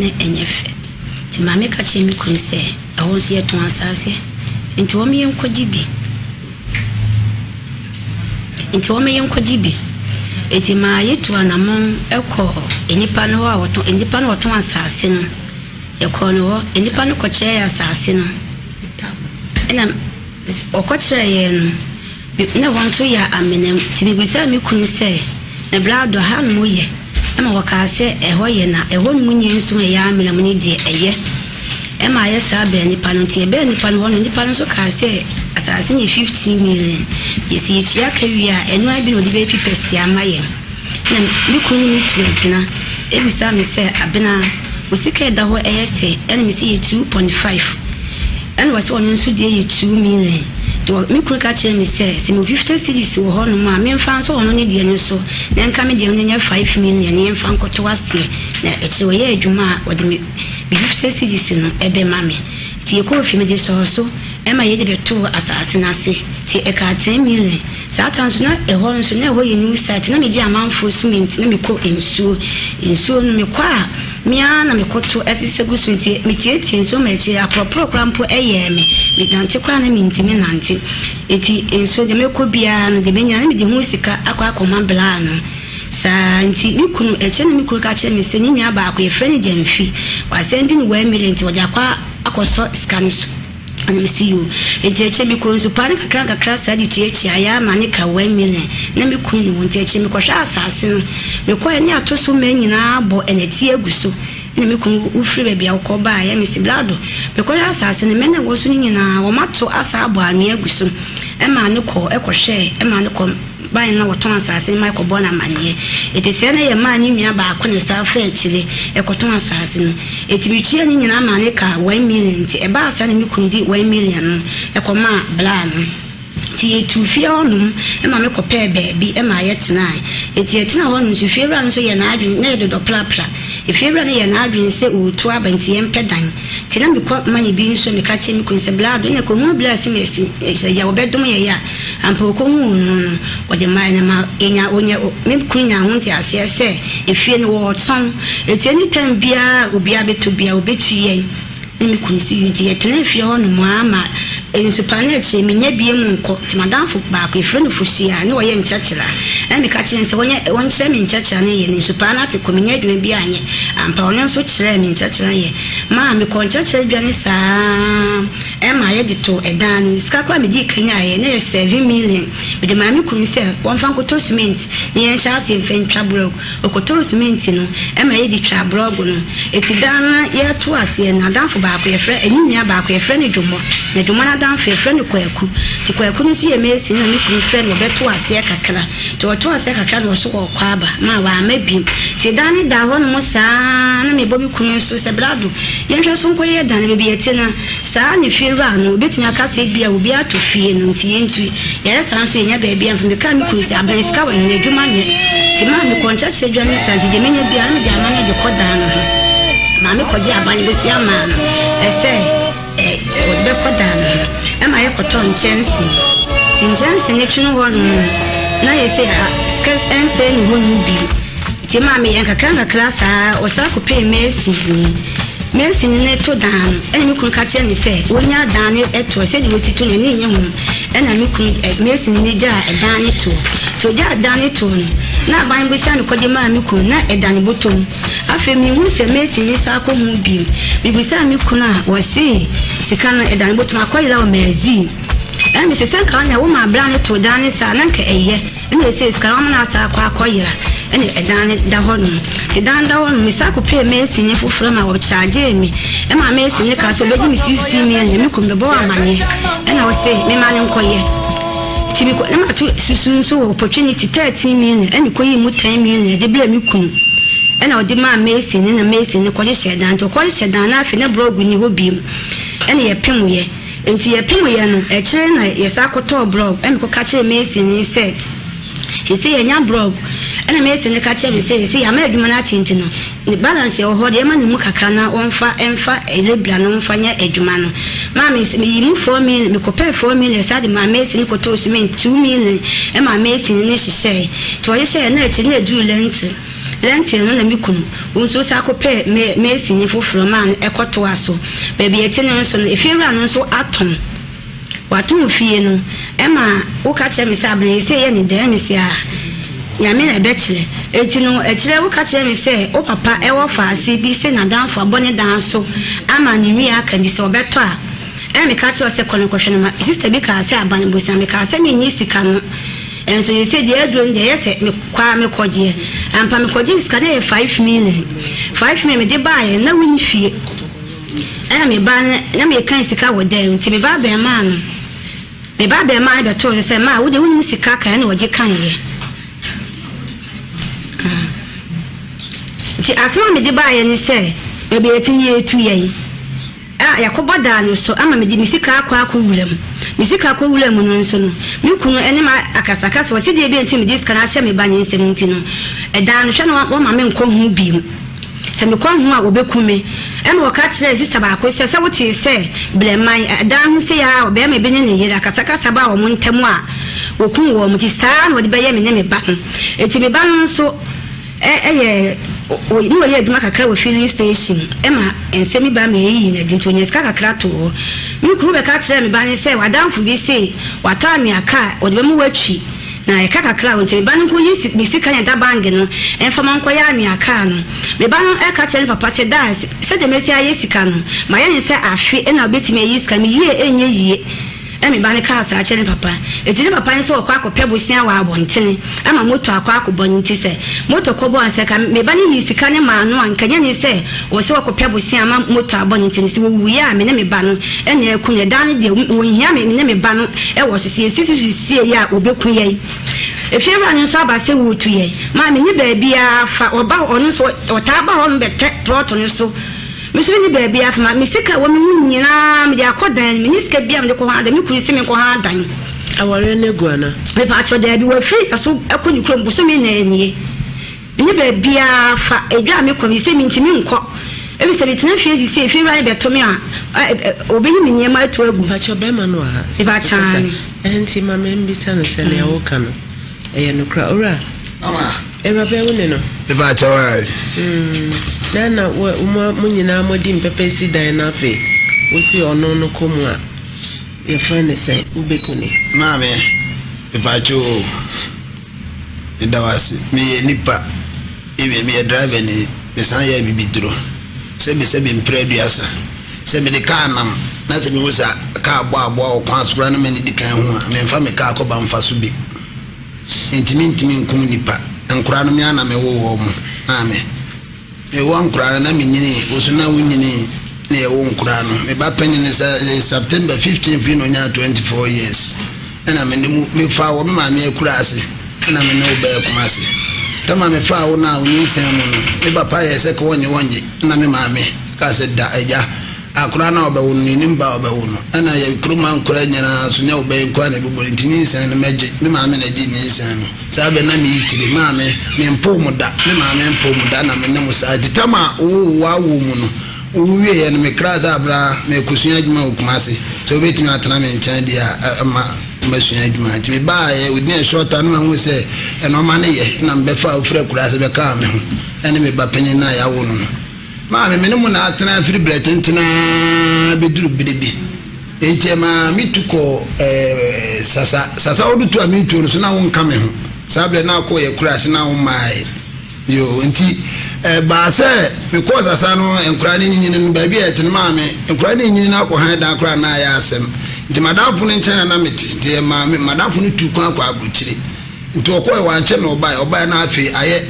Na ɛnyɛ fɛ. Nti maame ka kyerɛɛ me kunu sɛ, ɛhɔ nso yɛtɔn asaase, nti wɔn yɛnkɔgye bi. Nti wɔn yɛnkɔgye bi. Nti maa yɛtu anamɔn kɔɔ nnipa no hɔ a wɔtɔn, nnipa no wɔtɔn asaase no. Yɛkɔɔ no hɔ, nnipa no kɔkyerɛɛ yɛn asaase no. Ɛna wɔkɔkyerɛɛ yɛn no, Me na hɔ nso yɛ amena mu. Nti mebisaa me kunu sɛ, Na Brado, hanom yɛ? Ɛma wɔkaa sɛ, Ɛhɔ yɛ, na ɛhɔnom nyɛ nsu a ɛyɛ amena mu no deɛ, ɛyɛ. Ɛma ayɛ saa bɛn nnipa no. Nti yɛbɛn nnipa no hɔ no, nnipa no nso kaa sɛ, Asase no yɛ 15 million. Na sɛ yɛtua ka wie a, ɛno ara bi na wɔde bɛyɛ pipɛsi ama yɛn. Na me kunu ne me tu agyina bisaa me sɛ, Abena, wo sika a ɛda hɔ yɛ sɛn? Ɛna mese, Yɛ 2.5. Ɛna ɔse ɔno nso deɛ yɛ 2 million. Nti me kunu ka kyerɛɛ me sɛ, sɛ mewɔ 50 cedis wɔ hɔ nom a, memfa nsɔ ɔno ne deɛ no so na ɛnka me deɛ no nyɛ 5 million na yɛmfa nkɔto aseɛ. Na akyire ɔyɛ adwuma a, ɔde me 50 cedis no bɛma me. Nti yɛkɔɔ fie, mede sɔɔ so ma yɛde bɛtoo asase no ase. Nti ɛkaa 10 million. Saa ta nso na ɛhɔ nso na ɛhɔ yɛ new site na megye amanfoɔ cement na mekɔ nsuo. Nsuo no mekɔ a me ara na mekɔto ɛsesa gu so nti metietie nsuo ma akyire aporɔporɔ koraa mpo ɛyɛɛ me. Menante koraa na mentumi nante. Nti nsuo deɛ mɛkɔ biara no deɛ mɛnya na mede ho sika akɔ akɔma braa no. Saa nti me kunu akyire na me kunu ka kyerɛ me sɛ ne nua baako yɛfrɛ no Gyamfi wasɛnde no 1 million nti ɔde akɔ akɔsɔ sika no so. Ɛna mese yoo. Nti akyire mekɔɔ nsupaa no kakra nkakra saa de tuatuaeɛ ara ma ne ka 1 million na me kunu nni hɔ. Nti akyire mekɔhwɛɛ asaase no. Mekɔeɛ ne ato so mmɛ nyinaa abɔ ɛnɛteɛ agu so. Ɛna me kunu wofiri baabi a wokɔ baeɛ? Mese Blado, mekɔhwɛɛ asaase no mmɛ no a ɛwɔ so no nyinaa wɔato asan abɔ anwea agu so. Ɛmaa no kɔɔ kɔhwɛɛ, ɛmaa no kɔ. Bae na wɔtɔn asase no ma kɔbɔɔ no amanneɛ. Enti sɛɛ na yɛmaa ne nua baako ne saa faa akyire kɔtɔn asase no. Enti metuaa ne nyinaa maa no kaa 1 million. Nti ɛbaa saa na me kunu de 1 million no kɔmaa braa no. Nti yɛtuu fie hɔnom ma me kɔpɛɛ baabi maa yɛtenae. Enti yɛtenaa hɔnom nso fiewura no nso yɛɛ n'adwene, na yɛdodɔ prapra. Efiewura no yɛɛ n'adwene sɛ ɔretu aba nti yɛmpɛ dan. Nti na mekɔ ma yɛ bi nso a meka kyerɛ me kunu sɛ bra do na kɔhunu bra si ma si sɛ gya wɔbɛdom yɛn a. Ampa ɔkɔhuu no no ɔde mae na ma yɛnya ɔnya me kunu nyaa ho nteaseɛ sɛ efie no wɔretɔn nti anytime biara a obiara bɛtɔ biara ɔbɛtu yɛn ne me kunu si nti yɛtenaa fie hɔ nom ara ma nsupa no akyire menya bie mu nkɔ nti madamfo baako yɛfrɛ no Fosua ne ɔyɛ nkyɛkyerɛ ɛna meka kyerɛ no sɛ ɔnyɛ ɔnkyerɛ me nkyɛkyerɛ no yɛ ne nsupa no ate kɔ menya adwuma bi anyɛ ampa ɔno nso kyerɛɛ me nkyɛkyerɛ yɛ maa mekɔ nkyɛkyerɛ dwa ne saa. Ɛma yɛde too ɛdan no. Sika koraa a medii kan nyaeɛ no yɛ 7 million. Mede maa me kunu sɛ wɔmfa nkɔtɔ cement na yɛnhyɛ aseɛ mfa ntwa blɔɔgo. Ɔkɔtɔɔ cement no ma yɛde twaa blɔɔgo no. Enti dan no yɛreto aseɛ no, n'adamfo baako yɛfrɛ, ne nua baako yɛfrɛ no Dwomɔ. Na Dwomɔ no adamfo yɛfrɛ no Kwaku. Nti Kwaku no nso yɛ mason na me kunu frɛ no ɔbɛtoo aseɛ kakra. Nti ɔtoo aseɛ kakra na ɔso ɔrekɔ aba ma wamma bio. Nti dan no daa hɔnom saa ara na mebɔ me kunu nso sɛ Brado yɛnhwɛ so nkɔyɛ dan no baabi yɛte no. Saa na fiewura no obetumi aka sɛ ebia obi ato fie no nti yentu. Yɛyɛ saa nso yenya baabi a mfa. Mekaa me kunu sɛ, Abena sika wɔ he? N'adwuma nyɛ. Nti maa mekɔɔ nkyɛkyerɛ dwa no saa nti deɛ menya biara na mede ama no de kɔ dan no ho. Maame kɔgyee aban no bosea maa no sɛ ɔde bɛkɔ dan no ho. Ɛma yɛkɔtɔɔ nkyɛnsee. Nti nkyɛnsee no twene hɔ nom no na yɛ sɛ sika ɛnsɛe ne hɔ nom bio. Nti maa meyɛ nkakrankakra saa ɔsan kɔpɛɛ masonni. Mason no to dan no, ɛna me kunu ka kyerɛɛ no sɛ wɔnnya dan no toɔ, sɛdeɛ wɔsi to no ani nnye ho. Ɛna me kunu, Mason no gyaa dan no toɔ. Nti ɔgyaa dan no toɔ no, na aban bosea no kɔgye maa me kunu, na ɛda ne bɔtɔ mu. Afei menhunu sɛ Mason no san akɔ ho bio. Mebisaa me kunu a, ɔse sika no ɛda ne bɔtɔ mu, akɔyera wɔ Magazine. Ɛna mese sɛ nka ɔnɛ woma abra no to dan no saa na nka ɛyɛ. Ɛna ɛsei sika no wama no asan akɔ akɔyera ɛna ɛdan no da hɔ nom. Nti dan da hɔ nom mesan kɔpɛɛ mason ne foforɔ ma ɔkyagyee me ɛma mason no kaa sɛ ɔbɛgye me 16 million me kunu mebɔ wo amaneɛ ɛna ɔse mema no nkɔyɛ. Nti mekɔ na mato susu nso wɔ opportunity 13 million ɛna mekɔyii mu 10 million de brɛɛ me kunu ɛna ɔde maa mason no na mason no kɔhyehyɛɛ dan nti ɔkɔhyehyɛ dan no afei na blɔɔgo nni hɔ biom ɛna yɛpemoeɛ. Enti yɛpemeeɛ no, akyire na yɛsan kɔtɔɔ blɔg. Ɛna mekɔka kyerɛɛ mason no sɛ, seesei yɛanya blɔg. Ɛna mason no ka kyerɛɛ me sɛ, seesei yɛama adwuma no akye nti no, ne balance a ɛwɔ hɔ deɛ, yɛmma no mu kakra na ɔmfa mfa lebra no mfa nyɛ adwuma no. Maa me, meyii mu 4 million, mekɔpɛɛ 4 million saa de maa mason no kɔtɔɔ cement 2 million maa mason no hyehyɛe. Nti ɔhyehyɛeɛ na akyire na ɛduruu lɛnte. Lɛnten no na me kunu, wo nso wosan kɔpɛɛ me meesinni foforɔ maa no kɔtoaa so. Baabi a ɛte no nso no, efiewura no nso atɔn. Watɔn fie no. Ɛma woka kyerɛ me sɛ, Abena, seesei yɛ ne dɛn? Mese, Ah, Nyame na ɛbɛkyerɛ. Enti no, akyire woka kyerɛ me sɛ wo papa wɔ faase bi se n'adamfo abɔ ne dan so ama ne nwi aka nti sɛ ɔbɛtɔ a, Ɛna meka kyerɛɛ wo sɛ kɔ no kɔhwɛ no ma sister bi kaa sɛ aban bosea mekaa sɛ mennye sika no nso seesei deɛ aduro no deɛ ɛyɛ sɛ mekɔ a mekɔgyeɛ ampa mekɔgyee sika no ɛyɛ 5 million, 5 million mede baeɛ na wonni fie ɛna me ba no na mekan sika wɔ dan nti me ba abɛɛmaa no me ba abɛɛmaa no bɛtoo no sɛ maa wo deɛ wonim sika kan ɛna ɔgye kaneɛ nti asɛm a mede baeɛ ne sɛ baabi a yɛte no yɛtu yɛn a yɛakɔbɔ daa no so ama mede me sika akɔ akɔwura mu. Me sika kɔwuraa mu no nso no, me kunu ne me akasakasa wɔ sɛdeɛ ebia nti mede sika no ahyɛ me ba no nsam nti no, ɛdaa no hwɛ na wɔmma menkɔ ho bio. Sɛ mekɔ ho a wɔbɛku me. Ɛna ɔka kyerɛɛ sista baako sɛ, sɛ wotee sɛ Blɛman dan ho sei ara a ɔbarima bi ne ne yere akasakasa baa wɔn ntam a wɔkum wɔn nti saa ara na wɔde bɛyɛ me ne me ba no. Enti me ba no nso, Ɛyɛ na ɔyɛ adwuma kakra wɔ filling station ma nsɛm bi ba ma eyiyi no adi nti onya sika kakra too hɔ. Me kunu bɛka kyerɛɛ me ba no sɛ w'adamfo bi se watɔ anwea kaa a ɔde bɛma woatwi na ɛka kakra a nti me ba no nkɔyi ne sika na ɛda bank no mfa ma ɔnkɔyɛ anwea kaa no. Me ba no ka kyerɛɛ ne papa sɛ daa sɛdeɛ masi ayɛ sika no mayɛ no sɛ afe na ɔbɛtumi ayi sika no meyie ɛnyɛ yie. Ɛnna me ba no kaa saa kyerɛɛ ne papa. Enti ne papa no sɛ ɔkɔ akɔpɛ bosea wɔ abɔntene ama moto akɔ akɔbɔ no. Nti sɛ moto kɔbɔ a, sɛ anka me ba no yii sika no maa no a, anka ɛnyɛ ne sɛ ɔwɔ sɛ ɔkɔpɛ bosea ama moto abɔ no. Nti no, sɛ wɔwuiɛ a, me ne me ba no na aku no. Ɛda no deɛ, wɔnhia me ne me ba no wɔ so. Sɛ yɛsi so siesie a, wɔbɛku yɛn. Efiewura no nso aba sɛ wɔretu yɛn. Maa menni baabiara fa. Ɔba hɔ, ɔno nso ɔtaa ba hɔnom bɛtɛ plɔto no so. Me nso menni baabi afa ma me sika a ɛwɔ me ho nyinaa mede akɔ dan no, menni sika biara a mede kɔ hɔ adan, me kunu se menkɔ hɔ adan. Awareɛ no agu anaa? Mepaakyɛw daabi, wafiri yɛn so kɔ ne kurom bosome nnan nie. Menni baabiara fa, edwa a mekɔ no seisei mentumi nkɔ, efisɛ metena fie seisei efiewura no bɛto me a, ɔbɛyi me nneɛma atu agu. Mpakyɛw bɛrima no wɔ ha? Mepaakyɛw aane. Ɛnti ma membisa no sɛ nea woka no ɛyɛ nokorɛ a? Owura. Mama. Awuraba wo ne no. Mepa kyɛw ae. Mm, na na wo mo mo nyinaa mo di mpɛpɛ si dan no afei wosi ɔno no kɔ mu a yɛfrɛ ne sɛ wobɛku ne. Maame, mepa kyɛw o, meda wo ase. Meyɛ nipa, even meyɛ driver ni, mesan yɛ abibiduro. Sɛbi sɛbi mpere 30. Sɛ mede kaa nam na sɛ mehu sɛ kaa bɔ aboa wɔ kwan so koraa na m'ani di kan hu a, memfa me kaa kɔba mfa so bi. Enti mentumi nkum nnipa. Nkoraa no, me ara na mewoo wɔn. Maame, mewɔ nkoraa no, na menyinii, wo nso na wonyinii na yɛwo nkoraa no. Me ba panin no, sɛ September 15th yi na ɔnyaa 24 years. Ɛna me ne mu, mefaa wɔ me maame akura ase, ɛna me ne wo bɛɛ Kumasi. Tama mefaa wo no a onyinsɛn mu no, me papa yɛɛ sɛ ka ɔnnye ɔnnye, ɛna me maame kaa sɛ da agya. Akora no a ɔbɛwo no, yennim ba a ɔbɛwo no. Ɛna yɛn kurom ha nkora nyinaa nso, nyɛ ɔbaa yi nko ara na ɛbɛbɔ no, nti nyinsɛn no, mɛgye. Me maame na ɛgyee nyinsɛn no. Saa berɛ no, na meyi tire. Maame, mempoo mo da. Me maame mpoo mo da, na me ne mo saa. Nti tam a wowoo w'awoɔ mu no, wowieeɛ no, mekraa sɛ abra, merekɔsua adwuma wɔ Kumasi. Sɛ wobɛtumi atena me nkyɛn deɛ a, ɛma masua adwuma. Nti mebaeɛ, within a short time, na mahu sɛ nnoɔma no yɛ, ɛna mebɛfaa wo firi akuraase bɛkaa me ho, ɛne me ba panin no a yɛawo no no. Maame, me ne mo na atena firi berɛ tenten ara bɛduru berɛ bi. Enti ɛmaa metu kɔɔ ɛɛ Sasa. Sasa wode tu a metuo no so na wonka me ho. Saa berɛ na akɔ yɛ kura ase na wommaeɛ. Yoo, nti ɛbaa sɛ mekɔɔ Sasa no nkoraa no nyinyini no baabi a ɛte no maame nkoraa no nyinyini no akɔ han dan koraa na ayɛ asɛm. Nti madamfo no nkyɛn na na mete. Nti ɛmaa me madamfo no tu kwan kɔ aburokyire. Nti ɔkɔe, wankyɛ na ɔbae. Ɔbae na afei ayɛ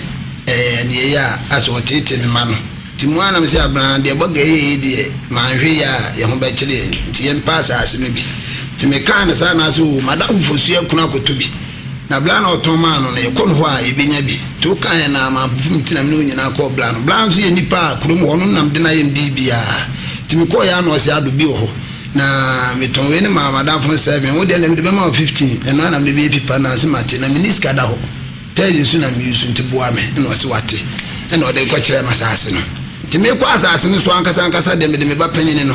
ɛɛ nea ɛyɛ a asɛ ɔteetee me mma no. Nti mu ara na mese Abraham, deɛ bɔga yi yɛ yi deɛ, manhwɛ yie a yɛn ho bɛkyere yɛn. Nti yɛmpɛ asaase no bi. Nti mekaa no saa na ase oo, madamfo Fosu akunu akɔtɔ bi. Na bla na ɔtɔn maa no no, yɛkɔ no hɔ a yɛbɛnya bi. Nti wokaeɛ no ara, mampopo me ti na me ne wo nyinaa kɔɔ bla no. Bla nso yɛ nipa a kurom hɔ, ɔno nam de no ayɛ me biribiara. Nti mekɔeɛ ara na ɔse Ado bi wɔ hɔ. Na metɔn wei no maa m'adamfo no seven, wo deɛ ndɛ mede bɛma wo 15, ɛno ara na mede bɛyɛ pipa, nanso mate, na menni sika da hɔ, Thursday nso na me use nti boa me, ɛna ɔse wate, ɛna ɔde kɔkyerɛɛ me asaase no. Nti mekɔ asaase no so ankasa ankasa deɛ mede me ba panyini no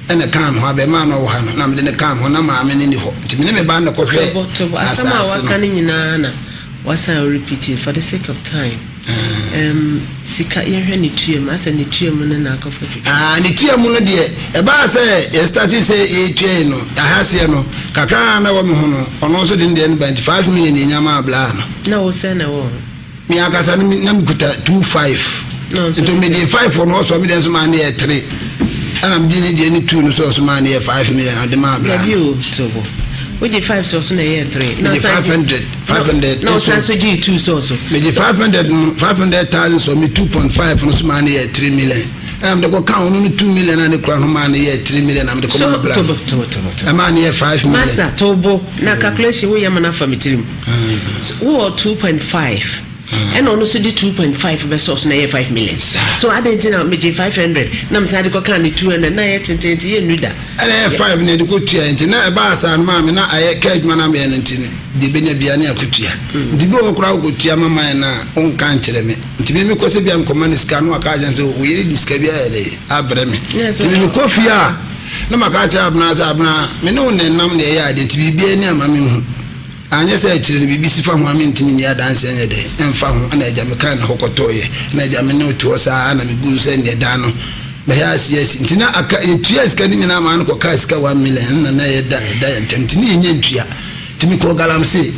ɛna ɛkaa me ho, abɛɛmaa no ɔwɔ ha no na mede no kaa me ho, na maame no nni hɔ, nti me ne me ba no na kɔhwɛɛ Tobo, tobo, asɛm a asaase no. waka no nyinaa na wasan repeat for the sake of time. Um, sika yɛhwɛ ne tua mu asɛ ne tua mu no na akɔfa twitwi. Ah, ne tua mu no deɛ ɛbaa sɛ yɛstate sɛ yɛtua yi no ahaseɛ no kakra na wɔ me ho no ɔno nso de ne deɛ no ba nti 5 million yɛnya maa blaa no. Na wo sɛn na ɛwɔ ho? Me ankasa no na mekuta 2.5. Nti mede 5 no ɔsɔ me deɛ nso maa ne yɛ 3 ɛna mede ne deɛ ne 2 no so ɔso maa ne yɛ 5 million ɔde maa blaa. Dabi o, tobo. Wogye 5 sɛ ɔso na ɛyɛ 3. Mede 500 500. Na ɔsan so gye 2 sɛ ɔso. Mede 500 no 500,000 sɔ me 2.5 no so maa ne yɛ 3 million. Ɛna mede kɔ ka ɔno no 2 million a ne kura no maa ne yɛ 3 million na mede kɔ maa bla. Tobo tobo tobo. Ɛmaa ne yɛ 5 million. Master tobo na calculation woyɛ ma no afa me tirim. Wowɔ 2.5 ɛna ɔno nso de 2.5 bɛsɔ so na ɛyɛ 5 million. So adɛn nti na megye 500 na mesan de kɔkaa ne 200 na ɛyɛ tententen yɛnnu da. Ɛna ɛyɛ 5 na ɛde kɔtua nti na ɛbaa saa no maa me na ayɛ ka adwuma no ameyɛ no nti no deɛ ɛbɛnya bia ne akɔtua. Nti bi wɔ hɔ koraa wokɔtua ma man no a wonka nkyerɛ me. Nti me mekɔ sɛ bia mekɔma no sika no aka akyerɛ sɛ wo yere de sika bi ayɛ dɛ abrɛ me. Nti me mekɔ fie a na maka akyerɛ Abena sɛ Abena me ne wo na ɛnam na ɛyɛ adeɛ nti biribiara ni ama menhu. Anyɛ sɛ akyire no biribi si fa ho a mentumi nni adanseɛ nyɛ dɛn mfa ho ɛna agya me kaa ne hɔ kɔtɔeɛ na agya me ne wo te hɔ saa na megu so sɛ neɛ daa no mɛyɛ ase asi nti na aka yɛtua sika no nyinaa maa no kɔkaa sika 1 million ɛna na yɛda ɛda yɛn ntam nti ne yɛnya ntua. Nti mekɔɔ galamsey,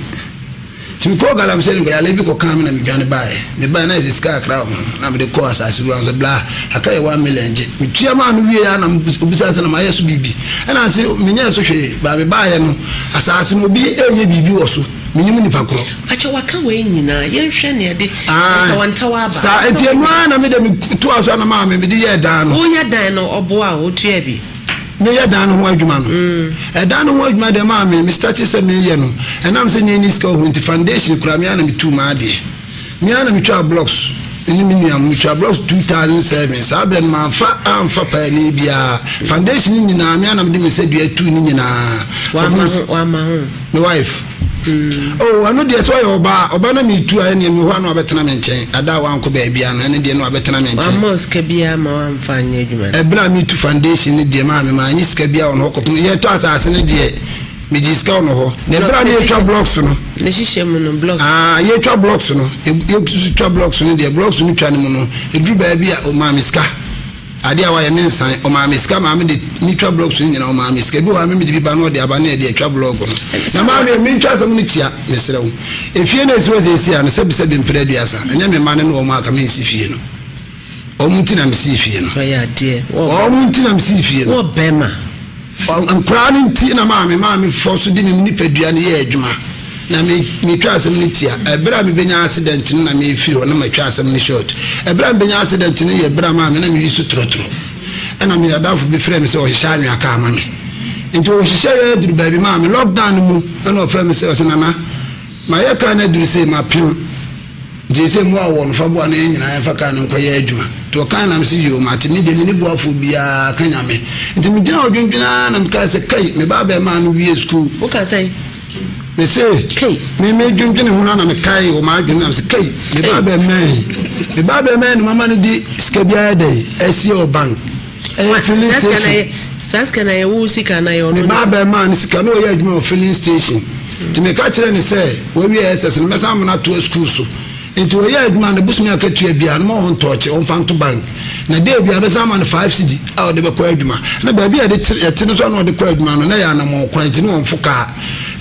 nti mekɔɔ galamsey no yale bi kɔkaa me na medwane baeɛ. Mebaeɛ na yɛsɛ sika kakra wɔ ho na mede kɔɔ asase wura no sɛ bla aka yɛ 1 million gye. Metua maa no wie a na obisa sɛ na mayɛ so biribi ɛna ase menyɛɛ so hwee baa mebaeɛ no asase no obi ɛnyɛ biribi wɔ so, menim nipa korɔ. Pakyɛ waka wei nyinaa yɛnhwɛ nea de ntawantawa aba. Saa nti ɛno ara na mede metoa so ana maa me mede yɛɛ dan no. Woyɛ dan no ɔboa a wotua bi? Meyɛ dan no ho adwuma no, ɛdan no ho adwuma deɛ maa me mestarte sɛ meyɛ no ɛnam sɛ nyɛ ni sika wɔ ho nti foundation koraa me ara na metuu m'adeɛ, me ara na metwaa blocks ne me nua metwaa blocks 2007. Saa berɛ no mamfa amfa paani biara. Foundation no nyinaa me ara na mede me nsa dua tuu ne nyinaa. Wama ho wama ho? Me wife. Oh, ɛno deɛ sɛ ɔyɛ ɔbaa ɔbaa na metu a ɛneɛ mehɔ a na wabɛtena me nkyɛn ada a wankɔ baabia no ɛno deɛ na wabɛtena me nkyɛn. Wama sika biara ma wamfa anyɛ adwuma no? Ɛberɛ a metu foundation no deɛ maa me maanye sika biara wɔ no hɔ kɔpem yɛtɔ asase no deɛ megye sika wɔ no hɔ na ɛberɛ a na yɛtwa blocks no ne hyehyɛ mu no blocks. Ah, yɛtwa blocks no, yɛtwa blocks no deɛ blocks no twa no mu no ɛduru baabi a ɔmaa me sika adeɛ a wayɛ me nsan ɔmaa me sika maa me de metwa blocks no nyinaa. Ɔmaa me sika bi wɔ hɔ a me mede bi ba na ɔde aba na yɛde atwa block no na maa me mentwa asɛm no tia. Mesrɛ wo efie no esi hɔ sɛ esi a no sɛbisɛbi mpere 30 ɛnyɛ me mma no ne wɔn aka mensi fie no. Wɔn nti na mesii fie no. Ɔyɛ adeɛ. Wɔn nti na mesii fie no. Wɔ bɛrima. Nkoraa no nti na maame fɔ so de me nipadua no yɛ adwuma na metwa asɛm no tia. Ɛberɛ a mebɛnya accident no na mefiri hɔ na matwa asɛm no short. Ɛberɛ a mebɛnya accident no yɛ berɛ a maame na meyi so torɔtorɔ ɛna me adamfo bi frɛ me sɛ ɔhyehyɛ anwea kaa ma me nti ɔhyehyɛ yɛ aduru baabi maa me lockdown no mu ɛna ɔfrɛ me sɛ ɔsɛ nana mayɛ kaa no aduru sɛ mapem nti sɛ mu a wɔ no fa boa no yɛn nyinaa yɛmfa kaa no nkɔyɛ adwuma. Nti ɔkaa nam sɛ yoo mate, me deɛ mene boafoɔ biara ka Nyame. Nti megyina hɔ dwendwene ara na mekaa sɛ kai me ba abɛɛmaa no wie sukuu. Woka sɛn? Me se kai me me dwendwene ho na mekae wɔ m'adwene nam sɛ kai me ba abɛɛmaa yi, me ba abɛɛmaa yi na mama no de sika biara dɛn asie wɔ bank ɛyɛ filling station. Saa sika na yɛ wo sika na yɛ ɔno? Me ba abɛɛmaa no sika na ɔyɛ adwuma wɔ filling station nti meka kyerɛ ne sɛ wawie SS no mɛsan ama no atoa sukuu so. Nti ɔyɛ adwuma no bosome akatua biara no ma ɔntɔɔkye ɔmfa nto bank na dee biara bɛsan ama no 5 cedi a ɔde bɛkɔ adwuma. Na baabi a yɛde yɛte no so a na ɔde kɔ adwuma no na yɛ anammɔn kwan nti ne ɔmfo kaa.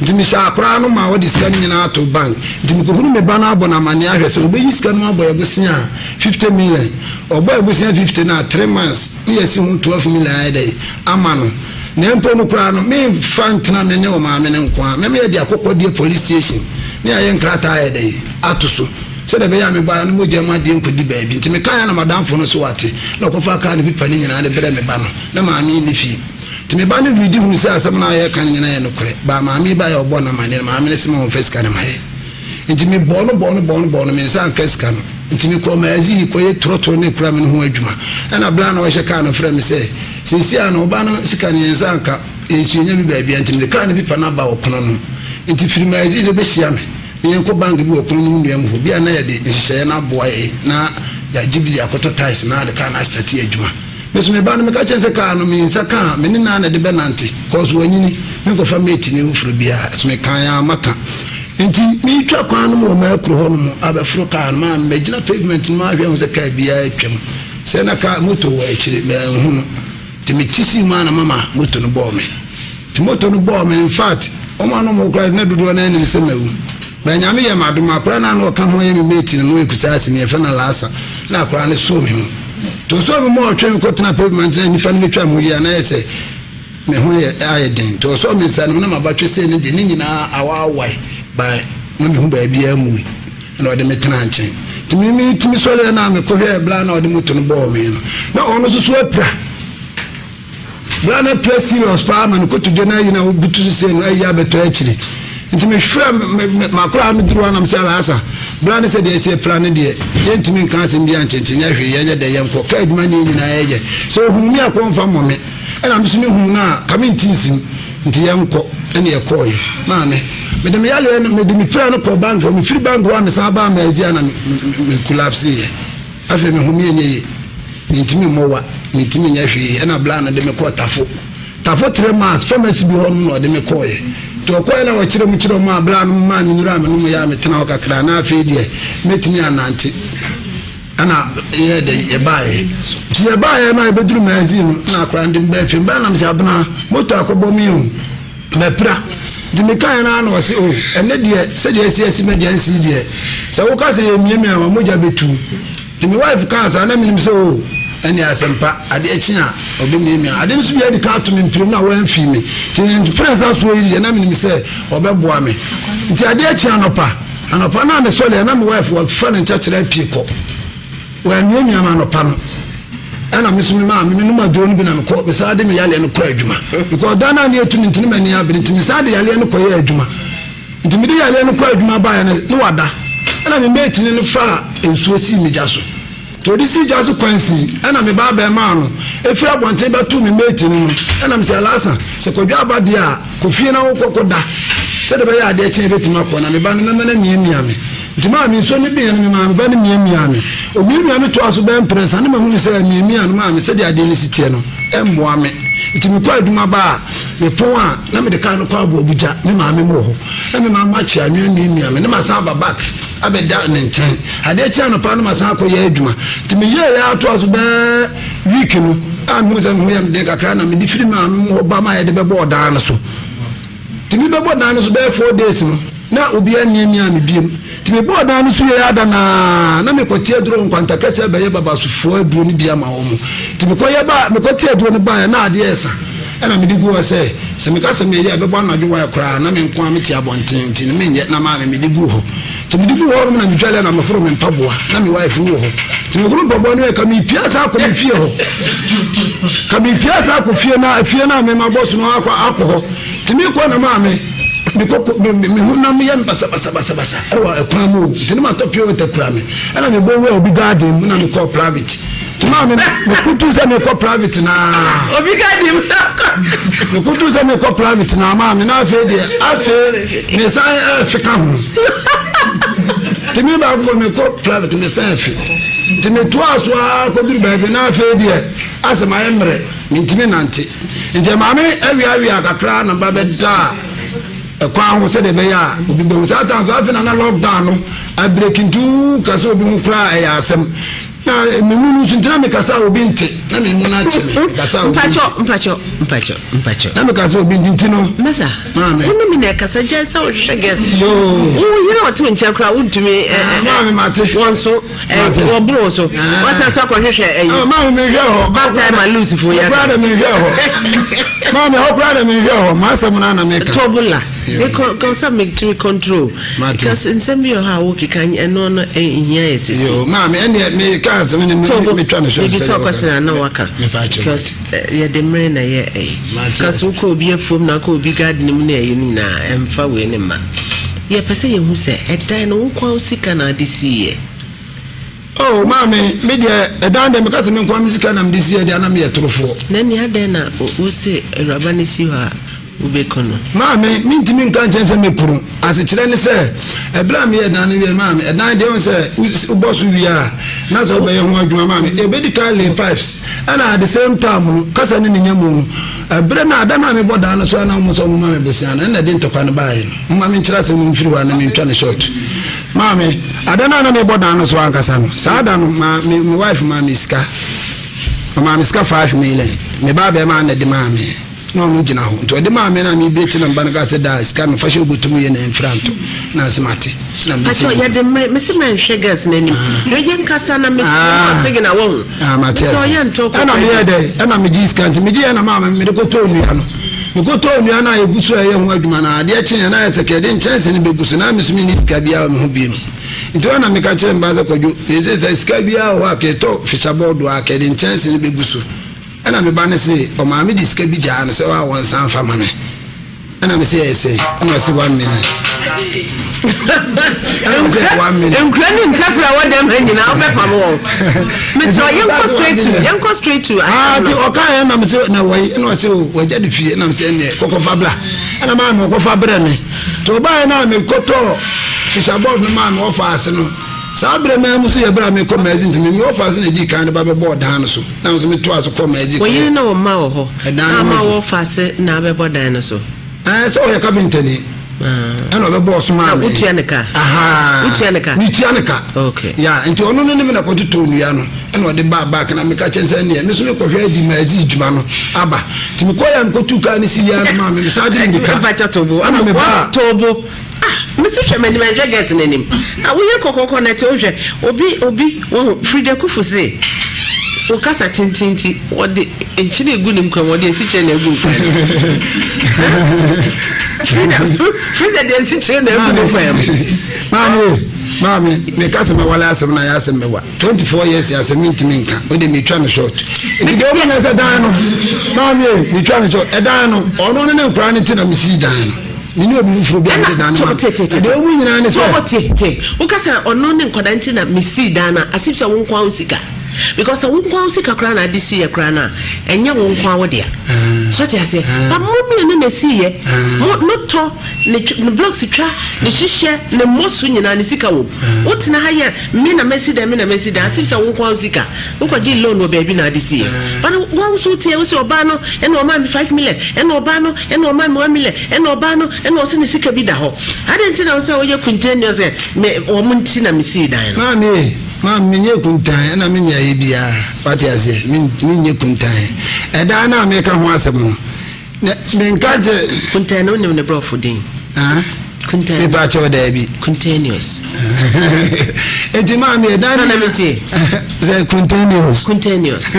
Nti mehyɛ akoraa no ma ɔde sika no nyinaa ato bank. Nti mekɔhunu me ba no abɔ no amanneɛ ahwɛ sɛ ɔbɛyi sika no abɔ yɛ bosea a 50 million. Ɔbɔ yɛ bosea 50 no a 3 months ne yɛsi ho 12 million ayɛ dɛ ama no. Na mpo no koraa no memfa ntena me ne ɔmaame no nko a mɛma yɛde akɔkɔdeɛ police station ne ayɛ nkrataa ayɛ dɛ ato so sɛdeɛ ɛbɛyɛ a mebaa no mogya mu adeɛ nkɔdi baabi. Nti mekaeɛ na madamfo no so wate na ɔkɔfa kaa no pipa no nyinaa de brɛ me ba no na maame yi ne fie. Nti me ba no redi hunu sɛ asɛm no a yɛka no nyinaa yɛ nokorɛ. Baa maame yi baeɛ a ɔbɔɔ no amanneɛ no maame no se ma ɔmfa sika no ma yɛ. Nti mebɔɔ no bɔɔ no bɔɔ no bɔɔ no me nsa anka sika no. Nti mekɔɔ maazi yi kɔyɛ torɔtorɔ ne kura me no ho adwuma. Ɛna bla na ɔhyɛ kaa no frɛ me sɛ seesei a no ɔba no sika no yɛn nsa anka yɛnsuo nya bi baabia nti mede kaa no pipa no aba wɔ pono no. Nti firi maazi no bɛhyia me na yɛnkɔ bank bi wɔ pono no mu nnua mu hɔ bi a na yɛde nhyehyɛeɛ no aboa yɛn na yɛagye bi de akɔtɔ tiles na ade kaa no astate adwuma. Me so me ba no meka kyerɛ sɛ kaa no me nsa kaa me ne naa na ɛde bɛnante kɔɔso wanyini menkɔfa mate ne foforɔ biara so mekaa yɛ a maka. Nti meretwa kwan no mu wɔ m'akuro hɔ nom abɛforo kaa no maa mɛgyina pavement no mu ahwɛ hu sɛ kaa biara atwam. Sɛ na kaa moto wɔ akyire manhu no. Nti mete sii mu a na mama moto no bɔɔ me. Nti moto no bɔɔ me infact wɔn a na wɔn koraa na dodoɔ no ara nim sɛ mawu. But Nyame yɛ m'adom akwadaa no a na ɔka ho yɛ me mate no na ɔyɛ Kusaasi no yɛfrɛ no Alasa na akwadaa no soo me mu. Nti ɔsɔɔ me mu a ɔtwe me kɔtena pavement na nnipa no bɛtwa me ho yie a na ayɛ sɛ Me ho yɛ ayɛ den nti ɔsɔɔ me nsa no mu na m'abatwɛ sei no deɛ ne nyinaa awaawae by na mehu baabiara mui ɛna ɔde me tenaa nkyɛn nti me metumi sɔreɛ no a mekɔhwɛɛ bla na ɔde moto no bɔɔ me no na ɔno nso so apira bla no apira serious paa ma no kotodwe no ayi na wobutu so sei no ayi abɛtɔ akyiri nti mehwɛ makora no duru anam sɛ alaasa bla no sɛ deɛ ɛsi apira no deɛ yɛntumi nka asɛm bi ankyenkyen yɛ hwee yɛnyɛ dɛ yɛnkɔ ka adwuma ne nyinaa yɛyɛ sɛ ohunu mi akɔ mfa mmɔ me Ɛna me nso me huu no a, ka me nte nsim, nti yɛnkɔ. Ɛna yɛkɔɔeɛ. Maame, mede me yareɛ no, mede me pira no kɔɔ bank hɔ, mefiri bank hɔ a mesan baa Merzia na me collapseeɛ. Afei me home ɛnyɛ yie, mentumi mmɔ wa, mentumi nyɛ hwee. Ɛna bla no de me kɔɔ Tafo. Tafo 3 miles, pharmacy bi hɔ nom na ɔde me kɔɔeɛ. Nti ɔkɔɔeɛ na wɔkyerɛ mu kyerɛ mu a bla no maa me nnuro a menom yɛ a metena hɔ kakra na afei deɛ mɛtumi anante. Ɛna yɛyɛ dɛ yɛbaeɛ nti yɛbaeɛ no a yɛbɛduru magazine no na akora no de me baa fie mbaa nam sɛ abena moto akɔbɔ me o mapira nti mekaeɛ no a na ɔse o ɛnɛ deɛ sɛdeɛ asi asi m'agya nsi deɛ sɛ woka sɛ yɛmiamia ma mogya bɛtu nti me wife kaa saa na menim sɛ o ɛne asɛmpa adeɛ kye a ɔbɛmiamia ade no so bi adi ka ato me mpirim na wɔamfii me nti mfrɛ nsa soɔ yi deɛ na menim sɛ ɔbɛboa me nti adeɛ kye anɔpa Anɔpa no a mesɔreɛ na me wife wafa ne nkyɛkyerɛ apue kɔ. Wannuanua me anɔpa no. Ɛna me nso me maame menom aduro no bi na mekɔ mesan de me yareɛ no kɔ adwuma. Because da no a ne yɛtu me nti ne m'ani abere nti mesan de yareɛ no kɔyɛ adwuma. Nti mede yareɛ no kɔ adwuma baeɛ no ne wada. Ɛna me mate no no faa nsuo sii me gya so. Nti ɔde sii gya so kwansi ɛna me ba abɛɛmaa no ɛfiri abɔnten bɛtoo me mate no no ɛna mesɛ Alasa sɛ Kwadwo aba deɛ a kɔ fie na wokɔ kɔ da sɛdeɛ ɛbɛyɛ adeɛ kye ɛbɛtumi akɔ na me ba no mɛma no amiamia me nti maa me nsuo no beeɛ no me maa me ba no miamia me ɔmiamia me toa so bɛyɛ mprɛnsa ne mahunu sɛ amiamia no maa me sɛdeɛ adeɛ no si teɛ no ɛmmoa me nti mekɔ adwuma ba a mepɔn a na mede kaa no kɔ aboabugya me maame mu wɔ hɔ na me maame akye anwea miamia me ne masan aba back abɛda ne nkyɛn. Adeɛ kye anɔpa no masan akɔyɛ adwuma. Nti meyɛeɛ ara toa so bɛyɛ week no a mehu sɛ me ho yɛ me den kakra na mede firi maame mu hɔ ba ma yɛde bɛbɔɔ dan no so. Nti mebɛbɔ dan no so bɛyɛ 4 days no na obiara nmiamia me biem. Nti mebɔɔ dan no so yɛ ada naa na mekɔte aduro nkwanta kɛseɛ bɛyɛ babasofoɔ aduro no bi ama wɔn. Nti mekɔyɛ ba mekɔte aduro no baeɛ na adeɛ ɛsa. Ɛna mede gu hɔ sɛ, sɛ meka sɛ meyɛ a, ɛbɛbɔ anadwo wae koraa, na me nko ara mete abɔnten, nti no menyɛ, na maame mede guu hɔ. Nti mede guu hɔ nom na medwale na mehoro me mpaboa, na me wife wɔ hɔ. Nti mehoro mpaboa no yɛ ka mepia saa akɔ me fie hɔ. Ka mepia saa akɔ fie na fie na me mabɔ so no akɔ akɔ hɔ. Nti mekɔ na maame mekɔ me me honam yɛ me basabasabasabasa ɛwɔ ɛkwan mu o. Nti ne matɔ pure water kura me. Ɛna mebɔ wura obi garden mu na mekɔɔ private. Maame mekutu sɛ mekɔ private naa. Obi ka di mu. Mekutu sɛ mekɔ private naa maame na afei deɛ afei mesan ɛfe ka ho. Tumi baako mekɔ private mesan ɛfe. Nti metoa so ara kɔduru baabi na afei deɛ asɛ mayɛ mmerɛ mentumi nante. Nti maame awiawia kakra na mba bɛdaa ɛkwan ho sɛdeɛ ɛbɛyɛ a obi bɛhu. Saa tan so afei na na lockdown no abireki nti woka sɛ obi ho koraa ɛyɛ asɛm. Na me mu no nso nti na mekasa a obi nte na me mu no akye me mekasa a obi nte. Mpakyɛ mpakyɛ mpakyɛ. Na mekasa obi nte nti no. Masa. Maame. Wo ne me na ɛkasa gya sɛ wohwehwɛ guest. Yoo. Wo yere ɔte wo nkyɛn koraa wontumi. Maame mate. Wɔn so wɔboro wo so. Wɔsan so akɔhwehwɛ ɛyi. Maame mehwɛ hɔ. Bad time and loose fo yɛ. Koraa de mehwɛ hɔ. Maame hɔ koraa de mehwɛ hɔ. Maa asɛm no ana meka. Tɔbola. Kɔsɛ metumi control. Because nsɛm bi wɔ hɔ a wokeka ɛno no ɛhia yɛ sisi. Yoo maame ɛnneɛ meka asɛm no metwa no short sɛ ɔkɔsena na waka because yɛde mmere na yɛ ɛyi. Because wokɔ obi afuom na wokɔ obi garden mu na ɛyi no nyinaa ɛmfa wei ne mma. Yɛpɛ sɛ yɛhu sɛ ɛdan no wo nkoa wo sika na ade siiɛ. Oh maame me deɛ ɛdan deɛ meka sɛ me nkoa me sika na mede siiɛ deɛ na meyɛ torofoɔ. Na nea adɛn na wose awuraba no si hɔ a. Wobɛku no. Maame, mentumi nka nkyɛn sɛ mɛku no. Asekyerɛ ne sɛ, ɛberɛ a meyɛ dan no wie maame, ɛdan deɛ wo sɛ wobɔ so wie a, na sɛ wobɛyɛ ho adwuma maame, yɛbɛdi kan lay pipes. Ɛna at the same time no, kasa ne ne nya mu no, ɛberɛ no a da no a mebɔ dan no so a na wɔn sɛ wɔn ma me bosea no, ɛna ɛde ntɔkwa no baeɛ no. Moma menkyerɛ asɛm no mfiri hɔ a na mentwa no short. Maame, ada no a na mebɔ dan no so ankasa no, saa da no, ma, me, me wife maa me sika. Ɔmaa me sika 5 million. Me ba bɛrima na ɛde maa me. Na ɔno gyina hɔ. Nti ɔde maa me na mebie akyi na me ba no kaa sɛ daa sika no fa hyɛ wo bɔtɔ mu yɛ na ɛmfiri antɔ. Na ase mate. Na mese Pacho yɛde mmere mese mɛnhwɛ girls n'anim. Na yɛ nkasa na mese ma sege na wɔn. Ah, mate ase. Ɔyɛ ntɔ kɔ. Ɛna meyɛ dɛ, ɛna megye sika nti megye yɛ na maa me mede kɔtɔɔ nnua no. Mekɔtɔɔ nnua no a yɛgu so a ɛyɛ ho adwuma no adeɛ kyeeɛ na ayɛ sɛ kɛde nkyɛnse no bɛgu so na me so menni sika biara wɔ me ho bio. Nti hɔ na meka kyerɛ mba sɛ Kwadwo, seesei sɛ sika biara wɔ hɔ a kɛtɔ fihyabɔɔdo a kɛde nkyɛnse no bɛgu so. Ɛna me ba no se ɔmaame de sika bi gyaa no sɛ ɔa wɔnsan mfa ma me. Ɛna me se ɛyɛ sɛn? Ɛna ɔse 1 million. Ɛna me se ɛyɛ 1 million. Nkura ne ntɛfrɛ a wɔdɛm ha nyinaa wobɛpam wɔn. Mesrɛ yɛnkɔ straight to yɛnkɔ straight to. Ah, nti ɔka yɛn na me se na wɔyi ɛna ɔse o wɔagya de fie ɛna me se ɛneɛ kɔkɔfa bla. Ɛna maa me ɔkɔfa brɛ me. Nti ɔbaeɛ no a mekɔtɔɔ fisherboard no maa me ɔfa ase no. Saa berɛ no ara mu nso yɛ berɛ a mekɔ Maadzi nti me me ɔfa ase na ɛdii kan de ba bɛbɔɔ dan no so. Na me nso metoaa so kɔɔ Maadzi Wo yere kɔyɛɛ ne wo mma wɔ hɔ ɛdan no a ho ma adwuma. wɔfa ase na abɛbɔ dan no so? Ɛɛ sɛ ɔyɛ kapentani ɛna ɔbɛbɔɔ so maa Na me. wotua ne ka? Ahaa. Wotua ne ka? Metua ne ka. Okay. Ya nti ɔno no ne me na kɔtotɔɔ nnua no ɛna ɔde baa back na meka kyɛn sɛ ɛneɛ me nso mekɔhwɛ adi Maadzi dwuma no aba. Nti mekɔyɛ a mekɔtuu kaa no si yɛ no maa me mesan de mirika. Mpakyɛ tobo. Ɛna mebaa. Tobo. Ah, mesi hwɛ m'anim ɛnhwɛ get n'anim. Ah, woyɛ kɔkɔkɔ na ɛte wohwɛ obi obi wɔn Frida Kufu se wo kasa tenten ti wɔde nkyene egu ne nkwan mu wɔde esikyire na egu nkwan mu. Frida Frida de esikyire na egu ne nkwan mu. Maame maame meka sɛ mɛwale asɛm na ayɛ asɛm mɛwa 24 years asɛm mentumi nka wode metwa no short nti deɛ ɔmu nyɛ sɛ dan no maame metwa no short ɛdan no ɔno ne ne nkora no nti na mesii dan no. Me ne obi foforɔ bi a mede dan no ma no. Na deɛ ɔmu nyinaa ne sɛ. Tie tie woka sɛ ɔno ne nkwadaa nti na mesii dan no a as if sɛ wo nkoa wo sika because sɛ wo nkoa wo sika koraa na ade siiɛ koraa no a ɛnyɛ wo nkoa wo dea so te aseɛ but mo mmienu na ɛsiiɛ mo no tɔ ne ne blocks twa ne hyehyɛ ne mmɔ so nyinaa ne sika wɔ mu wotena ha yɛ me na masi dan me na masi dan as if sɛ wo nkoa wo sika Wokɔgyee loan wɔ baabi na ade siiɛ. But wo nso woteɛ wo sɛ ɔbaa no ɛna ɔmaa me 5 million, ɛna ɔbaa no ɛna ɔmaa me 1 million, ɛna ɔbaa no ɛna ɔse ne sika bi da hɔ. Adɛn nti na wo sɛ woyɛ kuntanni ɔsɛ me wɔn nti na mesii dan no? Maame e, maame menyɛ kuntan ɛna menyɛ ayɛ biara, wate aseɛ, menyɛ kuntan. Ɛdan no a meka ho asɛm no, na menka nkyɛ. Kuntan no wonim ne borɔfo din? Ah? Kuntan. Mepa kyɛw daabi. Kuntaneous. Enti maame ɛdan no. Na me tie. Sɛ kuntaneous. Kuntaneous.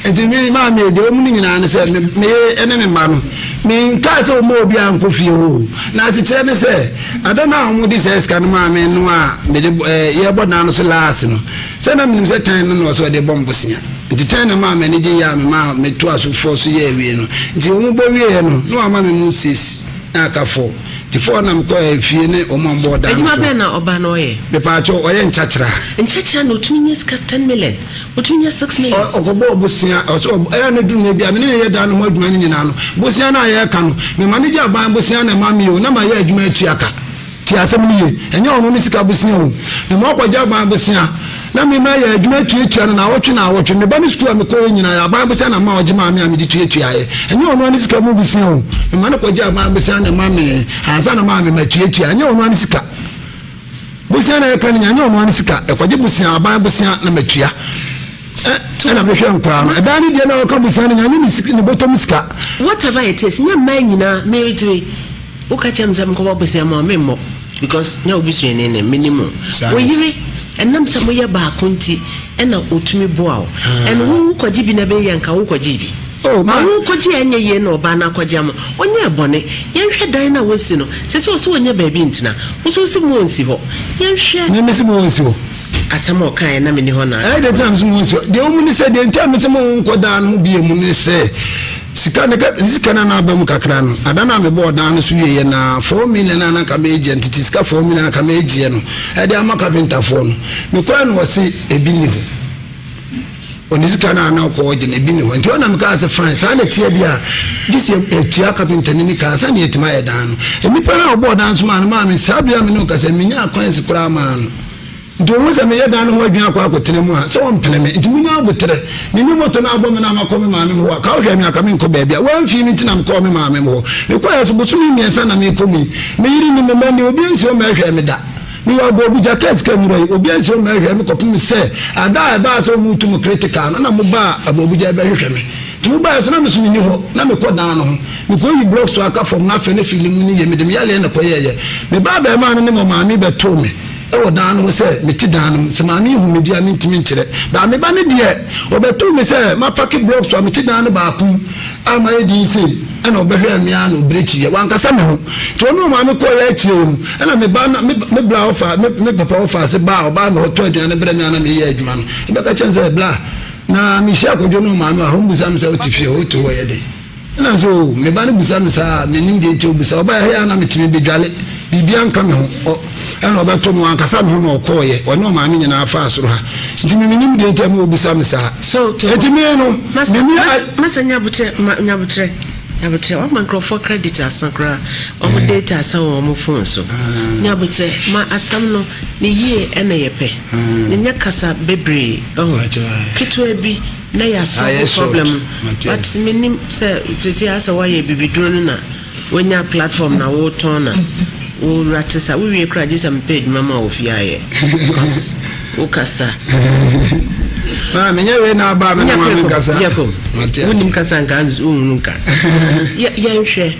Enti me maame deɛ ɔmu no nyinaa ne sɛ me me ɛne me mma no me nkaa sɛ ɔmo obi ankɔ fie hɔ na asekyerɛ ne sɛ ada no a ɔmo de sɛ sika no maame no a mede ɛɛ yɛbɔ dan no so laase no sɛ na menim sɛ tan no na ɔsɛ ɔde bɔ mbosea nti tan na maa m'ani gye yɛ a me maa metoa so fɔ so yɛ awie no nti ɔmo bɔ wieɛ no na wama me mu six na aka four. Nti four na mekɔɛ fie ne wɔn a wɔbɔɔ dan no Adwuma so. bɛn na ɔbaa no ɔyɛ? Mepaakyɛw, ɔyɛ nkyakyera. Nkyakyera na otumi nya sika 10 million, otumi nya 6 million. Ɔkɔbɔɔ bosea, ɔsɛ ɔb ɛyɛ a na duru mmerɛ bi a me ne no yɛ dan no ho adwuma no nyinaa no, bosea no a yɛreka no, mema no gye aban bosea na ɛma me o, na mayɛ adwuma atua ka. Tie asɛm no yie, ɛnyɛ ɔno ne sika bosea o, mema ɔkɔgye aban bosea na me mayɛ adwuma atuatua no naawɔtwe naawɔtwe. Me ba no sukuu a mekɔeɛ nyinaa, aban bosea na mema ɔgye maa me a mede tuatuaeɛ. Ɛnyɛ ɔno ara ne sika mu bosea o, mema no kɔgye aban bosea na ɛma me ansa na maa me matuatua. Ɛnyɛ ɔno ara ne sika bosea na ɛka no nyinaa, ɛnyɛ ɔno ara ne sika. Ɛkɔgye bosea, aban bosea na matua. Ɛna mehwɛ nkwadaa no. Ɛdan no deɛ na ɔka bosea no nyinaa, ɛnyɛ ne sika, ne bɔtɔm sika. Whatever it is, nyɛ mmaa nyinaa, meretiri. Woka kyerɛ me sɛ menkɔbɔ bosea ma wo a, memmɔ because nyɛ wo busuani ne menim wo. Wo yere, ɛnam sɛ moyɛ baako nti ɛna ɔtumi boa wo. And wo wokɔgye bi na ɛbɛyɛ yie a, nka wokɔgyee bi. Oh, Ma ma. wokɔgye a ɛnyɛ yie na ɔbaa no akɔgye ama wo. Ɔnyɛɛ bɔne. Yɛnhwɛ dan no a wɔasi no. Seesei ɔse ɔnyɛ baabi ntena. Wo nso wose mo ɔnsi hɔ. Yɛnhwɛ. Me mese mo ɔnsi hɔ. Asɛm a ɔkaeɛ na menni hɔ na. Ɛyɛ deɛ nti na mese mo nsi hɔ. Deɛ ɛwɔ mu ne sɛ, deɛ nti a mese mo nkɔ dan no ho bio mu ne sɛ, sika ne ka sika no a na aba mu kakra no, ada no a mebɔɔ dan no so wieeɛ no ara, 4 million a na anka meregyeɛ no, tete sika 4 million a anka meregyeɛ no, ɛde ama kapentafoɔ no, mekɔeɛ no wɔse ebi nni hɔ. Ɔne sika no a na ɔkɔ gye no ebi nni hɔ. Nti hɔ na mekaa sɛ fine, saa na ɛteɛ deɛ a, gye sɛ yɛtua kapenta no ni ka ansa na yɛatumi ayɛ dan no. Nnipa no a wɔbɔɔ dan nso maa no maa me saa bere a me ne wo kasa yi, menyaa coins koraa maa no. Nti wɔhu sɛ meyɛ dan no ho adwuma akɔ akɔtena mu a, sɛ wɔmpene me. Nti monya aboterɛ. Menni moto no abɔ me na makɔ me maame hɔ a, ka wohwɛ me a, ka menkɔ baabi a. Wɔamfii me nti na mekɔɔ me maame hɔ. Mekɔeɛ nso, bosome mmiɛnsa na merekɔ mu yi. Me yere nni, me mma nni, obiara nsi hɔ mmɛhwɛɛ me da. Mewɔ agoobu gya kaa sika nwura yi, obiara nsi hɔ mmɛhwɛɛ me kɔpem sɛ ada a ɛbaa sɛ wɔretu mo critical no na mobaa agoobu gya bɛhwehwɛ me. Nti mobaeɛ nso na me nso menni hɔ, na mekɔ dan no ho. Mekɔyi blocks a aka fam no afei ne fili mu no yie, mede me yareɛ na ɛkɔyɛeɛ. Me ba abarimaa no ne me maame bɛtoo me wɔ dan no ho sɛ mete dan no mu. Sɛ maame yi hu me deɛ a mentumi nkyerɛ. But me ba no deɛ, ɔbɛtoo me sɛ mapake blocks a mete dan no baako mu a mayɛ din sei, ɛna ɔbɛhwɛɛ me ara na ɔbrekyiiɛ. Wankasa me ho. Nti ɔne ɔmaame kɔeɛ akyire yi no, ɛna me ba no, me me bla ɔfa, me me papa ɔfa ase ba a ɔbaa me hɔ tɔ aduane brɛ me a na meyɛ adwuma no, ɔbɛka kyerɛ me sɛ, bla, na mehyia Kwadwo ne ɔmaame wɔ ha, ɔmmisa me sɛ wote fie hɔ, wote hɔ yɛ dɛn? Ɛna nso o, me ba no bisa me saa a, mennim deɛ nti a ɔbisa. Ɔbaeɛ ha yi a na metumi bɛdwale, biribiara nka me ho. Ɔ, ɛna ɔbɛto me, wankasa me ho na ɔkɔeɛ. Ɔne ɔmaame nyinaa faa soro ha. Nti me mennim deɛ nti a ma ɔbisa me saa. So, to, Enti me no, masa, menni masa, a. masa nyabotrɛ, ma, nyabotrɛ, nyabotrɛ. Wama nkurɔfoɔ credit asa koraa, wɔn data asa wɔ wɔn phone so. Nyabotrɛ, ma asɛm no, ne yie ɛna yɛpɛ. Nyɛ kasa bebree, ɔho. Ketewa bi. Na yɛ asɔlve problem no but menim sɛ sese asɛ woayɛ bibiduro no na wonya platform na wotɔn na wowura te sa wowie koraa gye sɛ mepɛ adwuma ma wɔ fie ayɛ because wokasa. Maa menyɛ wei na aba me ne maame nkasa. Wonim kasa nka wohunu nka. Yɛnhwɛ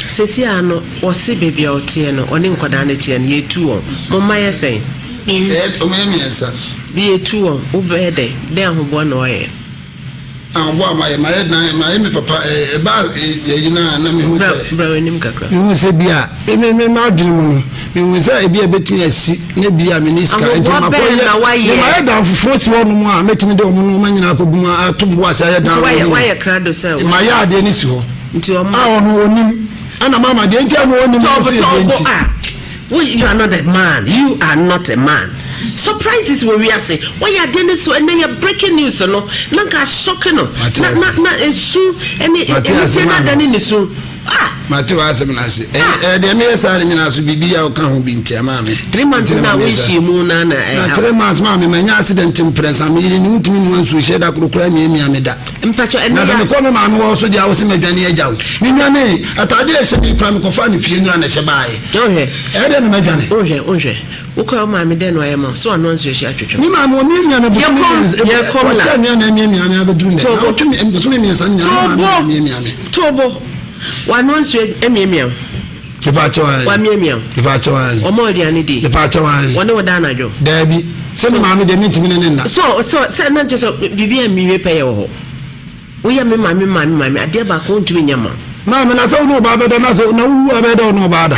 sese a no wɔse baabi a ɔteɛ no ɔne nkwadaa no teɛ no yɛtu wɔn mo mma yɛ sɛn? Wɔyɛ mmiɛnsa. Bi etu wɔn, wobɛyɛ dɛn? Dɛn ahoboa na woayɛ? Ahoboa a mayɛ, mayɛ dan, mayɛ me papa, ɛbaa yɛyi no a na mehu sɛ. Bra w'anim kakra. Mehu sɛ bi a, me me m'adwene mu no, mehu sɛ ebi a ebetumi asi na bi a menni sika. Nti Ahoboa makɔ bɛn yɛ, na woayɛ? mayɛ dan foforɔ si hɔnom a mɛtumi de wɔn nneɛma nyinaa akɔgu mu ato me bo ase ayɛ dan Nti no woayɛ ne. woayɛ krado sɛ. Mayɛ adeɛ no si hɔ. Nti wɔn. A ɔno ɔnim. Ɛna mama deɛ nti a na ɔnim no nso yɛ deɛ nti. Ah, wo you are not a man you are not a man surprises wɔ wiase wɔyɛ adeɛ ne so ɛnɛ yɛ breaking news no na nka asɔke no na na na esu ɛne anigye na adane ne su ah. Mate w'asɛm no ase. Ɛɛ deɛ meyɛ saa no nyinaa so biribi a ɔka ho bi nti ɛmaa me. Three months na wohyia mu na na ɛha. Na 3 months maa me manya accident mprɛnsa me yere ne wontumi nua nsuo hyɛ da koro koraa miamia me da. Mpakyɛ ɛnɛ Na sɛ mekɔ me maame hɔ so deɛ a wose madwane agya wo. Menwane ataadeɛ a ɛhyɛ me yi koraa mekɔfaa no fie nnora na ɛhyɛ baeɛ. Wohwɛ. Ɛyɛ dɛn na madwane? Wohwɛ wohwɛ wokɔ wo maame dɛn na ɔyɛ ma wo sɛ wanoa nsuo hyɛ atwetwe. Me maame ɔmiamia me bosome mmiɛnsa Yɛkɔm la. ɔkyerɛ me a na amiamia me abɛduru nnɛ. Na ɔtwe me bosome mmiɛnsa no nyinaa me maame na amiamia me. Tobo wanoa nsuo amiamia wo. Mepaakyɛw ae. Wamiamia wo. Mepaakyɛw ae. Ɔma wo aduane di. Mepaakyɛw ae. Wɔne wo da anadwo. Daabi. Sɛ me maame deɛ mentumi ne ne nna. So so sɛ na nkyɛ sɛ biribi a menwie pɛyɛ wɔ hɔ. Woyɛ me maame maame maame adeɛ baako wontumi nyɛ ma wo. Maame na sɛ wo ne ɔbaa bɛda na sɛ na wowu a bɛyɛ dɛ wo ne ɔbaa da.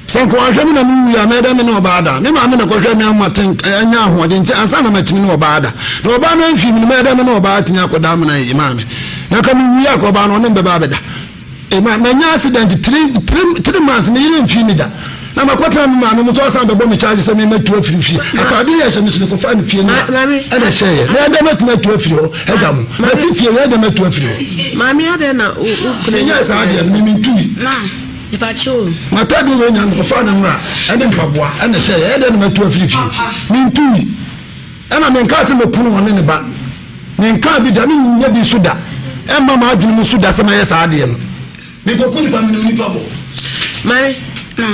Sɛ nka wanhwɛ me na me wui a mɛyɛ dɛ me ne ɔbaa da. Me maame na ɛkɔhwɛ me ama ten anya ahoɔden nti ansa na matumi ne ɔbaa da. Na ɔbaa no amfii me no mɛyɛ dɛ me ne ɔbaa atumi akɔda amena yi maame. Na nka me wui a nka ɔbaa no ɔne me bɛba abɛda. Eh, ma manya accident 3 months, me yere mfii me da. Na makɔtena me maame mu nso ɔsan bɛbɔ me charge sɛ me matu afiri fie. Atade yɛ hyɛ me so mekɔfaa no fie no a ɛna hyɛeɛ. Na ɛdɛ mɛtumi atu afiri hɔ agya mo. Masi fie wei ɛdɛ matu afiri hɔ. Maame adɛn na wo kunu Menyɛɛ saa adeɛ no, me mentui. Ma, mepakyɛ o. M'atadeɛ wei nyinaa mekɔfaa no nwera ɛne mpaboa ɛna hyɛeɛ. Ɛdɛn na matu afiri fie? Mentui. Ɛna menkaa sɛ mɛku no ɔne ne ba. Menkaa bi da, menyɛ bi nso da. Ɛmma m'adwene mu nso da sɛ mɛyɛ saa adeɛ no. Mekɔku nipa, menim nipa bɔ. Mari, Ma.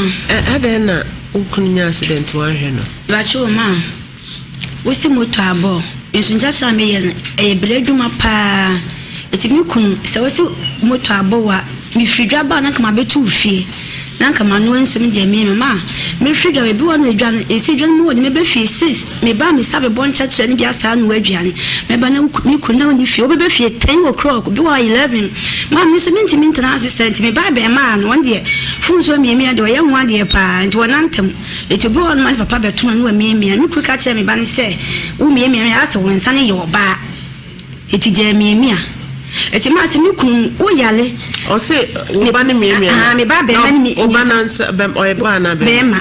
Adɛn na wo kunu nya accident wanhwɛ no? Mepakyɛ o, ma. Wosi moto abɔ. Nso nkyɛkyerɛ a meyɛ no, ɛyɛ brɛ adwuma paa. Eti me kunu, sɛ wosi moto abɔ wo a, mefiri dwa ba a na nka mabɛto wo fie. Na nka manoa nsuo me deɛ me mma a mefiri dwa ebi wɔ no edwa no esi edwa no mu wɔ de mɛbɛ fie 6 meba a mesa bɛbɔ nkyɛkyerɛ no bi asaa anoa aduane mɛba na me kunu na ɔnni fie wobɛbɛ fie 10 o'clock bi wɔ hɔ 11 maa me nso mentumi ntena ase sɛ nti meba abɛɛmaa no ɔno deɛ fon so amiamia deɛ ɔyɛ ho adeɛ paa nti wɔnantam eti obi wɔ hɔ no ma ne papa bɛto no na wamiamia me kunu ka kyerɛ me ba no sɛ wo miamia me asɛ wo nsa no yɛ ɔbaa. Eti gyaa miamia. Eti maa sɛ me kunu wo yale. Ɔse wo ba ne miamia no. Ahaa me ba bɛɛma ne mi. Wo ba na nsa bɛ ɔyɛ ba anaa bɛɛma. Bɛɛma.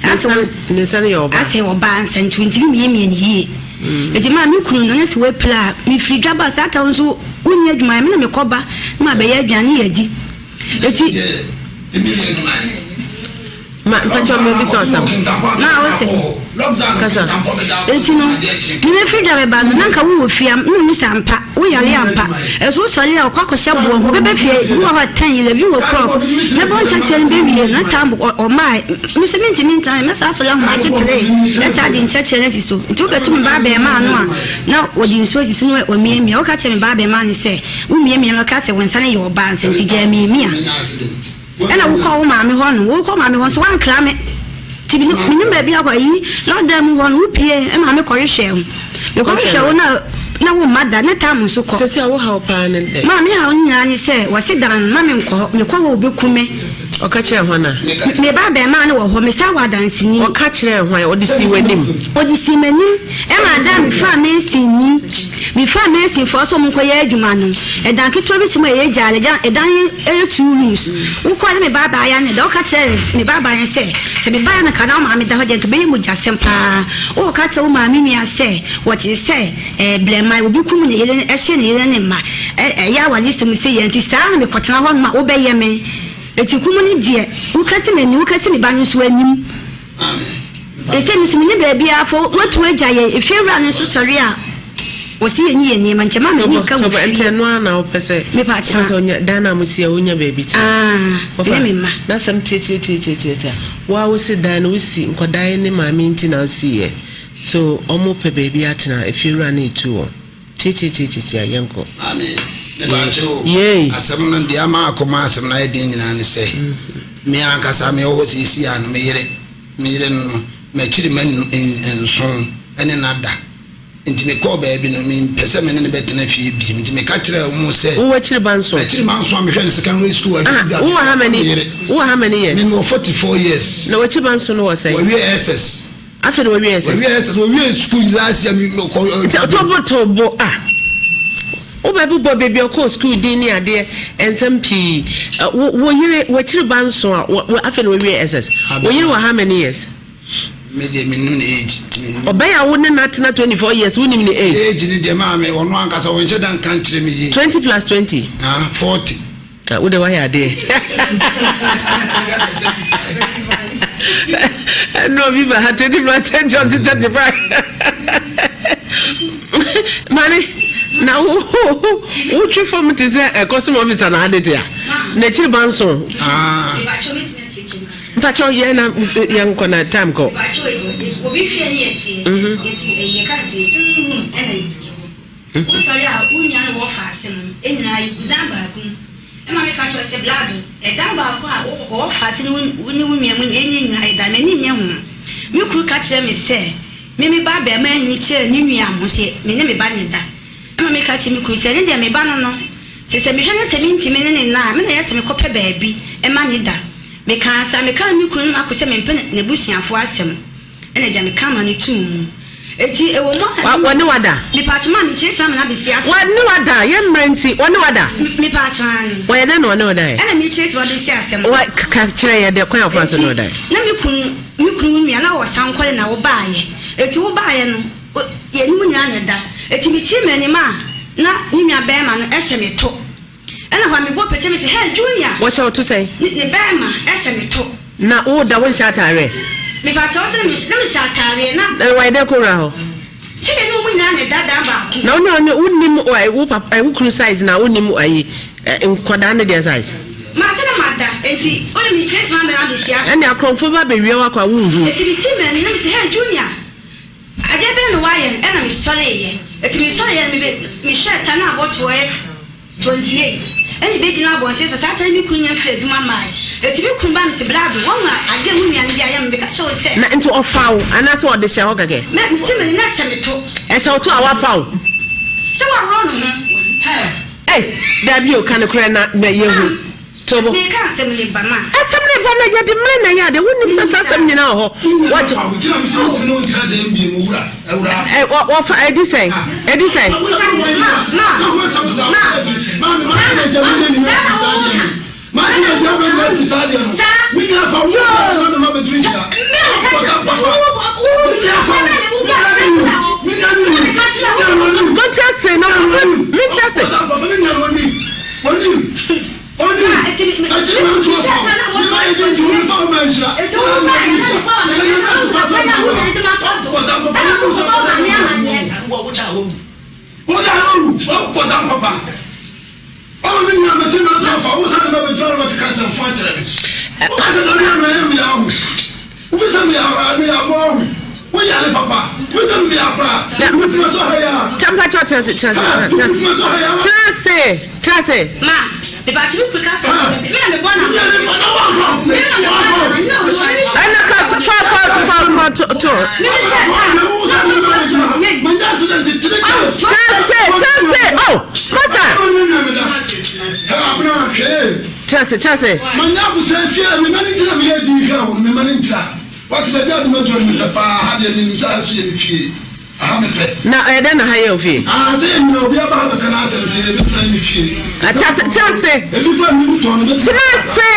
Ne nsa ne nsa no yɛ ɔbaa. Asɛ ɔbaa nsa nti ontumi miamia ne yie. Eti maa me kunu no ne sɛ wapira a, mefiri dwa ba saa ta wo nso wonni adwuma yɛ, me na mekɔ ba na mabɛyɛ aduane yɛ adi. Eti. Ma mpakyɛ ɔmo bisa ɔsɛm. Na wo sɛ. Kasa. Eti no, me bɛfiri dwa bɛba no, na nka wowɔ fie a, na ɔmu sɛ ampa, wo yare ampa. Ɛso wo sɔre a, ɔkɔ akɔhyɛ boɔ ho, bɛbɛ fie, bi wɔ hɔ a 10, 11 o'clock, mɛbɔ nkyɛkyerɛ no bɛwie no, na tam ɔmaa, me nso mentumi ntena, mɛsa asɔre ahomakye tere, ɛsa de nkyɛkyerɛ no asi so. Nti wobɛto me ba abɛɛmaa no a, na wɔde nsuo asi so na wɔmiamia. Woka kyerɛ me ba abɛɛmaa no sɛ, womiamia no, ɔka sɛ wo nsa no yɛ ɔbaa nsa nti gyaa miamia. Ɛna wokɔ wo maame hɔ no, wokɔ maame hɔ nso woankra me. Nti menim baabi akɔ ayi lockdown mu hɔ no wopie ɛma me kɔhwehwɛ wo. Mekɔhwehwɛ wo na na wo mma da ne tam nso kɔ. Sɛsi a wo haw paa ne dɛn? Maa me haw nyinaa ne sɛ wɔse dan ma me nkɔ hɔ, mekɔ hɔ obeku me. Ɔka kyerɛɛ hwan a? Me ba abarimaa no wɔ hɔ, mesan wɔ adanseni. Ɔka kyerɛɛ hwan? Ɔde sii w'anim? Ɔde sii m'anim. Ɛma da a mefaa mason yi, mefaa masonfoɔ sɛ wɔnkɔyɛ adwuma no, ɛdan ketewa bi si mu a ɛyɛ gyaade, ɛdan yi yɛ two rooms. Wokɔ a ne me ba abaayewa no da, woka kyerɛ me ba abaayewa no sɛ, sɛ me baeɛ no nka na wo maame da hɔ deɛ nka ɛbɛyɛ mogyasɛm paa. Woka kyerɛ wo maame nua sɛ wɔte sɛ ɛɛ blɛman, obi kum ne yere, ɛhye ne yere ne mma, ɛyɛ awaresɛm sei a, nti saa na mekɔtena hɔ nom a wobɛyɛ me. Eti kum no deɛ, woka si m'anim, woka si me ba no nso anim. Ese me nso menni baabiara fo, woatu agya yɛn, efiewura no nso sɔre a, wɔse yɛnyi yɛn nneɛma, nti ɛma m'ani nka wo fie. Nti ɛno ara na wopɛ sɛ, Mepa kyɛw. wopɛ sɛ wonya, dan no a mosi a wonya baabi tena. Ah, me ne me mma. N'asɛm tiatiatiatiatia, wo a wosi dan no, wosi, nkwadaa yi ne maame nti na wosiiɛ, so wɔpɛ baabi atena, efiewura no retu wɔn. Tiatiatiatia, yɛnkɔ. Maame, mepa kyɛw o, Yei. asɛm no, deɛ ama akɔma asɛm no ayɛ den nyinaa ne sɛ, me ankasa mewɔ hɔ seesei a no, me yere, me yere no no, m'akyiri mma nson ne no ada. Nti mekɔɔ baabi no, mempɛ sɛ me ne no bɛtena fie bio. Nti meka kyerɛɛ wɔn sɛ. Wowɔ akyiri ba nson? M'akyiri mma nson a mehwɛ no secondary school a. Ah, wowɔ how many, wowɔ how many years? Me mewɔ 44 years. Na w'akyiri ba nson no wɔ sɛn? Wɔawie SS. Afei na wɔawie SS. Wɔawie SS, wɔwie school last year. Nti ɔtɔ bo to bo ah. Wo bɛ bobɔ baabi a ɔkɔɔ sukuu din ne adeɛ nsɛm pii. Wo wo yere w'akyiri ba nso a wɔ afei na wawie SS. Wo yere wɔ how many years? Me deɛ me nim ne age. Ɔbɛyɛ a wo ne no atena 24 years wo nim ne age? Age ne deɛ maame ɔno ankasa ɔnhyɛ da nka nkyerɛ me yie. 20 plus 20? Ah 40. Ah, wo de wayɛ adeɛ. Ɛnu obi ba ha 25 century 35. Mane na wo wotwe fam te sɛ ɛkɔsom officer na ade te a n'akyiri ba nso. Ah. Mpakyɛw yɛn na yɛn kɔ na time kɔ. Obi hwɛ ne yɛ tie yɛ ti yɛ ka sɛ single room ɛna yɛ wɔ. Wosɔre a, wo nua no wɔ ɔfaase no nyinaa yegu dan baako mu. Ɛma meka kyerɛ wo sɛ, Blado, ɛdan baako a wɔ ɔfaase no wo ne wo nua mu yɛn nyinaa yɛda, m'ani nnye ho. Me kunu ka kyerɛ me sɛ me me ba abarimaa nni kyɛɛ ne nua ho sɛ me ne me ba na ɛda. Ɛma meka kyerɛ me kunu sɛ, ɛno deɛ me ba no no, sɛ sɛ mehwɛ na sɛ mentumi ne no nna a, me na ɛyɛ sɛ mekɔpɛ baabi ma no da. Mekaa saa, mekaa me kunu no mako sɛ mempɛ n'abusuafoɔ asɛm. Ɛna agya me ka ma no too mu. Eti ɛwɔ mu a. Wa wɔne wada. Mepatwo ma me kyerɛkyerɛ ama no abɛsi ase. Wɔne wada yɛ mmerɛ nti wɔne wada. Mepatwo ano. Wɔyɛ dɛn na wɔne wo daeɛ? Ɛna me kyerɛkyerɛ abɛsi asɛm. Wa ka kyerɛ yɛ dɛ kwan a wɔfa so ne wo daeɛ. Eti na me kunu me kunu nua na wɔ sankɔre na wo baayɛ. Eti wo baayɛ no yɛne mu nyinaa na ɛda. Eti me tie m'anim a na ne nua bɛɛma no ɛhyɛ me to. Ɛna hɔ a mebɔ pete me se, Hey, Junior! Wɔhyɛ wo to sɛn? Ne, ne bɛɛma hyɛ me to. Na wo da wonhyɛ ataareɛ? Mepakyɛw sɛ na mehyɛ, na mehyɛ ataareɛ na. Na wayɛ dɛn kɔwura hɔ? Sɛ yɛne wɔn nyinaa na ɛda dan baako. Na wo ne ɔne, wonnim wo papa, wo kunu size na wonnim ayi, nkwadaa no deɛ size? Ma sɛ na mada, enti wo ne me kyerɛkyerɛ ma mɛma abɛsi ase. Ɛne akorɔmfoɔ ba bɛwia wo akɔ a wonhu. Enti metii m'ani na mese, Hey, Junior! Adeɛ bɛn na woayɛ no? Ɛna mesɔreeɛ. Enti mesɔreeɛ no, mebe, mehwɛɛ ta no a abɔ 12:28. Ɛna mebɛgyina abɔnten sɛ saa ta no me kunu nya mfiri adwuma mmaeɛ. Enti me kunu baa me se, Blado, woahu adeɛ a wo nua no de ayɛ me? Meka kyerɛ wo sɛ. Na nti ɔfaa wo anaasɛ ɔde hyɛɛ hɔ kɛkɛ? Me, mete m'ani na ɛhyɛ me to. Ɛhyɛ wo to a wafa wo? Sɛ waworɔ ne ho. Ei, dabi o, ka nokorɛ na, na yɛhu. Tobo. Meka asɛm no ba ma. Asɛm no ba na yɛde mmerɛ na ɛyɛ adeɛ. Wonim sɛ saa asɛm nyinaa wɔ hɔ. Wate. Ɛ wɔ wɔfa ɛdi sɛn? Ɛdi sɛn? nua no ɔnim ɔnim ɔnim akyiri ma nso ɔfa wo mema yɛ di nti omi fa wo ma nhyira wo ma mi nhyira ɛna nyame ato pa so ama wo ɔbɔ dam papa ne mu sɛ ɔbɔ dam wo da no wu ɔbɔ dam papa ɔma me nua mɛkyiri ma nso ɔfa wo sane ma bɛgyina no bɛkeka nsɛmfo akyerɛ me wo sɛ na nua na ɛyɛ meyɛ ahu Wofi sɛ meyɛ meyɛ aboa wo wo yare papa wofi sɛ meyɛ akora wofuma sɔ ha ya. Mpakyɛ tena ase tena ase tena ase tena ase tena ase. Ma mepatwe me kuru ka sɛ me na mebɔ na. Ɛna ka fa fa fa fa to to. Tena ase tena ase oh masa. Tena ase, tena ase. Manya aboterɛ fie a, me mma no nti na meyɛ adin hwɛɛ wo no, me mma no ntira. Woate, baabi a wode me aduro no mepɛ paa, ha deɛ menim sɛ ha nso yɛ me fie, aha mepɛ. Na ɛyɛ dɛn na ha yɛ wo fie? Ah, sɛ yɛn nyinaa obiara ba ha bɛka n'asɛm nti, ɛbɛtumi ayɛ me fie. Ah, tena ase, tena ase. Ebi koraa me mu tɔn no, bɛtumi. Tena ase!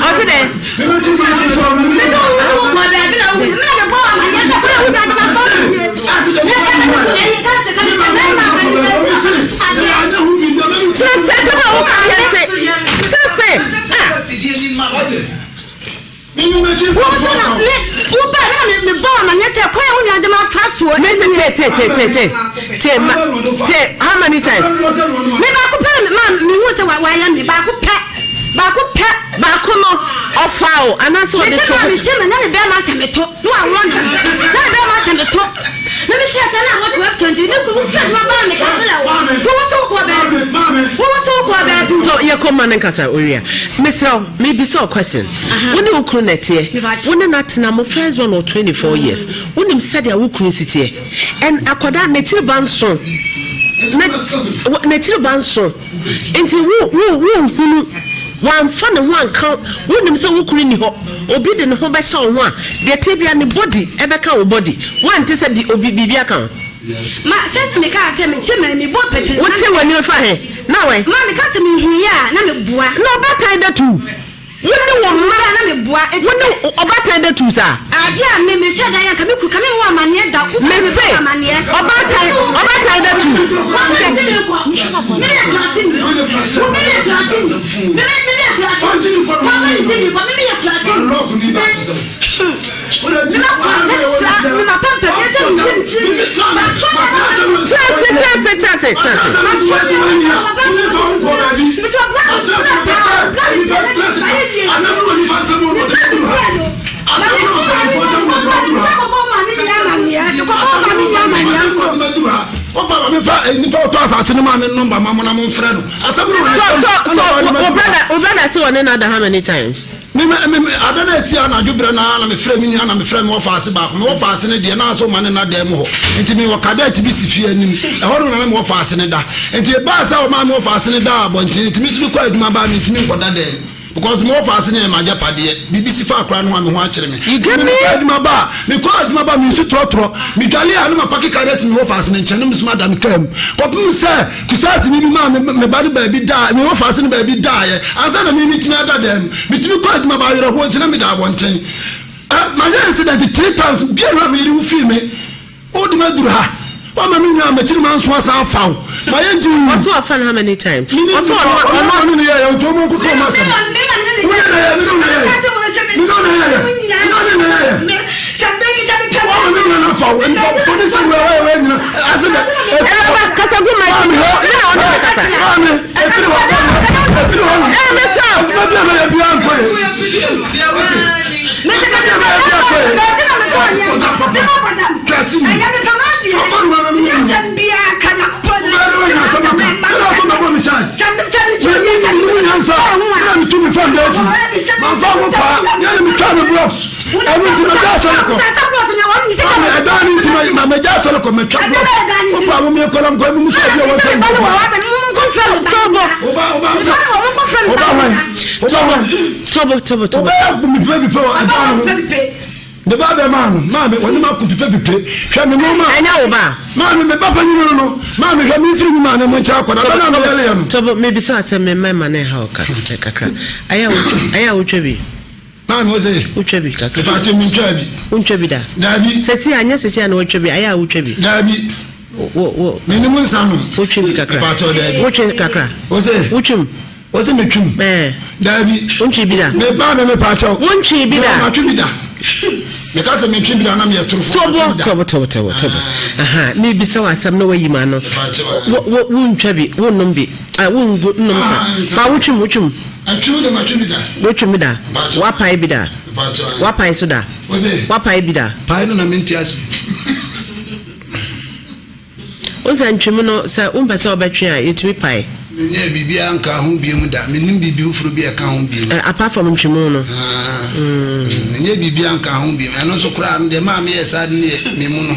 Ɔte dɛn? How many times? Me baako pɛ ma mehu sɛ wayɛ me baako pɛ baako pɛ. Baako no ɔfa o anaasɛ ɔde to. Mese maa me ti me na ne bɛrima ahyɛ me to na wawɔ ne ho na ne bɛrima ahyɛ me to na me hwɛ ta na awɔ 12:20 ne kunu fɛ ma ba me ka sɛ wɔ wɔ sɛ wokɔ baabi wɔ sɛ wokɔ baabi. So yɛ kɔ ma ne nkasa owia mesrɛ wo mebisa wo question wo ne wo kunu na ɛteɛ wo ne no atena mo first born wɔ 24 years wonim sɛdeɛ wo kunu si teɛ and akwadaa n'akyiri ba nso n'akyiri ba nso Nti wo wo wonhunu, wamfa ne ho anka wo, wonim sɛ wo kunu nni hɔ, obi de ne ho bɛhyɛ wo ho a, deɛ ɛteɛ biara ne body ɛbɛka wo body, woante sɛ bi obi biribi aka wo? Ma sɛ na mekaa sɛ mete ma mebɔ pɛtɛ. Wote w'ani fa he? Na wɛn? Ma mekaa sɛ mehuiɛ a na meboa. Na ɔbaatan da tu. Wo ne wo mma. Na me boa. Wo ne ɔbaatan da tu saa. Adeɛ a me me hyɛ da yɛ nka me kuru ka me ho amaneɛ da. Me se ɔbaatan ɔbaatan da tu. Me yɛ kurase ni. Me yɛ kurase ni. Me me me yɛ kurase ni. Papa ni ti mi kɔ me me yɛ kurase ni. Me ma kurase sa me ma pampa mi ɛsɛ mi ti mi ti mi. Kyase kyase kyase kyase. So so wo brother wo brother se ɔne no ada how many times? Me me me ada no asi anadwo berɛ no ara na mefrɛ me nua na mefrɛ me wɔfaase baako me wɔfaase no deɛ na asɛ ɔma ne nna dan mu hɔ nti mewɔ cadet bi si fie anim ɛhɔ no na na me wɔfaase no da nti ɛbaa sɛ ɔmaa me wɔfaase no daa abɔnten nti me nso mekɔ adwuma baa mentumi nkɔda dan mu because me wɔfaase no yɛ m'agyapadeɛ biribi si fa akora no ho a me ho akyere me You get me? mekɔ adwuma ba a mekɔ adwuma ba mensu trɔtrɔ medwale a na mapake car no asi me wɔfaase no nkyɛn na me nso mada me kaa mu kɔpem sɛ Kusaaseni bi maa me me ba no baabi daa, me wɔfaase no baabi daeɛ ansa na me metumi ada dan mu. Metumi kɔ adwuma ba awerɛhoɔ nti na meda abɔnten. Ɛ mayɛ incident three times biara a me yere wo fii me. Wode me aduru ha. Woama me nwa a m'akyiri manso asan afa wo. Mayɛ nti. Ɔso wafa no how many times? Menim Ɔso nipa ɔno ɔno ɔno ɔno ne yɛyɛ nti ɔmo nkokɔ ɔmo asɛm. Wo ne na yɛ me ne wo na yɛyɛ. Me ne wo na yɛyɛ. Me ne wo na yɛyɛ. Wɔn mi nana fa wo nipa bɔne sɛ wura wayɛ wayɛ nyina ase dɛ. Ɛwuraba kasa gu ma ti mi mi na ɔne bɛ kasa. Maame efiri hɔ efiri hɔ. Ɛɛ mi sɛ. Adwuma bi a mɛyɛ bi a nkɔ yɛ. Adwuma bi a mɛyɛ bi a nkɔ yɛ. Twasi mi. Sɔkɔ nua na mi nua. Wúlò ẹni wọ́n yàn sọ́mọ́ kan. Sọ́dọ̀ ọ̀fọ̀ mẹ́bọ̀ mi kyan. Mẹ́mi mi mi nyansa. Mẹ́mi mi tu mi fọ́n dẹ́sí. Màá fọ́ àwọn fa. Yẹ́n mi twa mi blocks. Ɛnu nti mɛ gya asɔre kɔ. Maame ɛdan ni nti mɛ mɛ gya asɔre kɔ mɛ twa blocks. O fa mo mi kɔ na mo kɔ emu musu ɛbi ɛwɔ nsɛm. Tobo. Oba oba oba hwan oba hwan. Tobo tobo tobo. Oba yɛ mi pipe pipe wɔ ɛdan ho. Ne ba bɛ maa no maame wɔne ma ko pipe pipe hwɛ me mo ma. Ɛnyɛ wo ba. Maame me ba panyin no no maame hwɛ me nfiri mi maame mo nkyɛn akɔda bɛ na meyɛle yɛ no. Tobo mebisa asɛm me mma ne ha ɔka kakra ayɛ a wotwa bi. Maame wo se. Wotwa bi kakra. Mepatse mentwaa bi. Wontwa bi da? Daabi. Sɛsi a nyɛ sɛsi a na watwa bi ayɛ a wotwa bi. Daabi. Wo wo. Menim nsa nom. Wotwe bi kakra. Mepakyɛw daabi. Wotwe kakra. Ose. Wotwem. Ose metwem. Ɛɛ. Daabi. Wontwe bi da. Me ba me mepakyɛw. Wontwe bi da. Matwe bi da. Meka sɛ metwe bi da na meyɛ torofo. Tobo tobo tobo tobo tobo. Aha, mebisa wo asɛm na wayi ma no. Wo wo wontwa bi, wonnom bi. Ah, wongu nnom sa. Ba wotwem wotwem. Atwem de matwe bi da. Wotwem bi da. Wapae bi da. Wapae so da. Ose. Wapae bi da. Pae no na mente ase. Wohu sɛ ntwemu no, sɛ wompɛ sɛ wobɛtwe a, yɛtumi pae. Menyɛɛ biribiara nkaa ho biom da. Mennim biribi foforɔ bi a ɛka ho biom. Eh, apart from ntwemu no. Ah, mm. Menyɛɛ biribiara nkaa ho biom. Ɛno nso koraa no, deɛ maa meyɛɛ saa de no yɛ me mu no.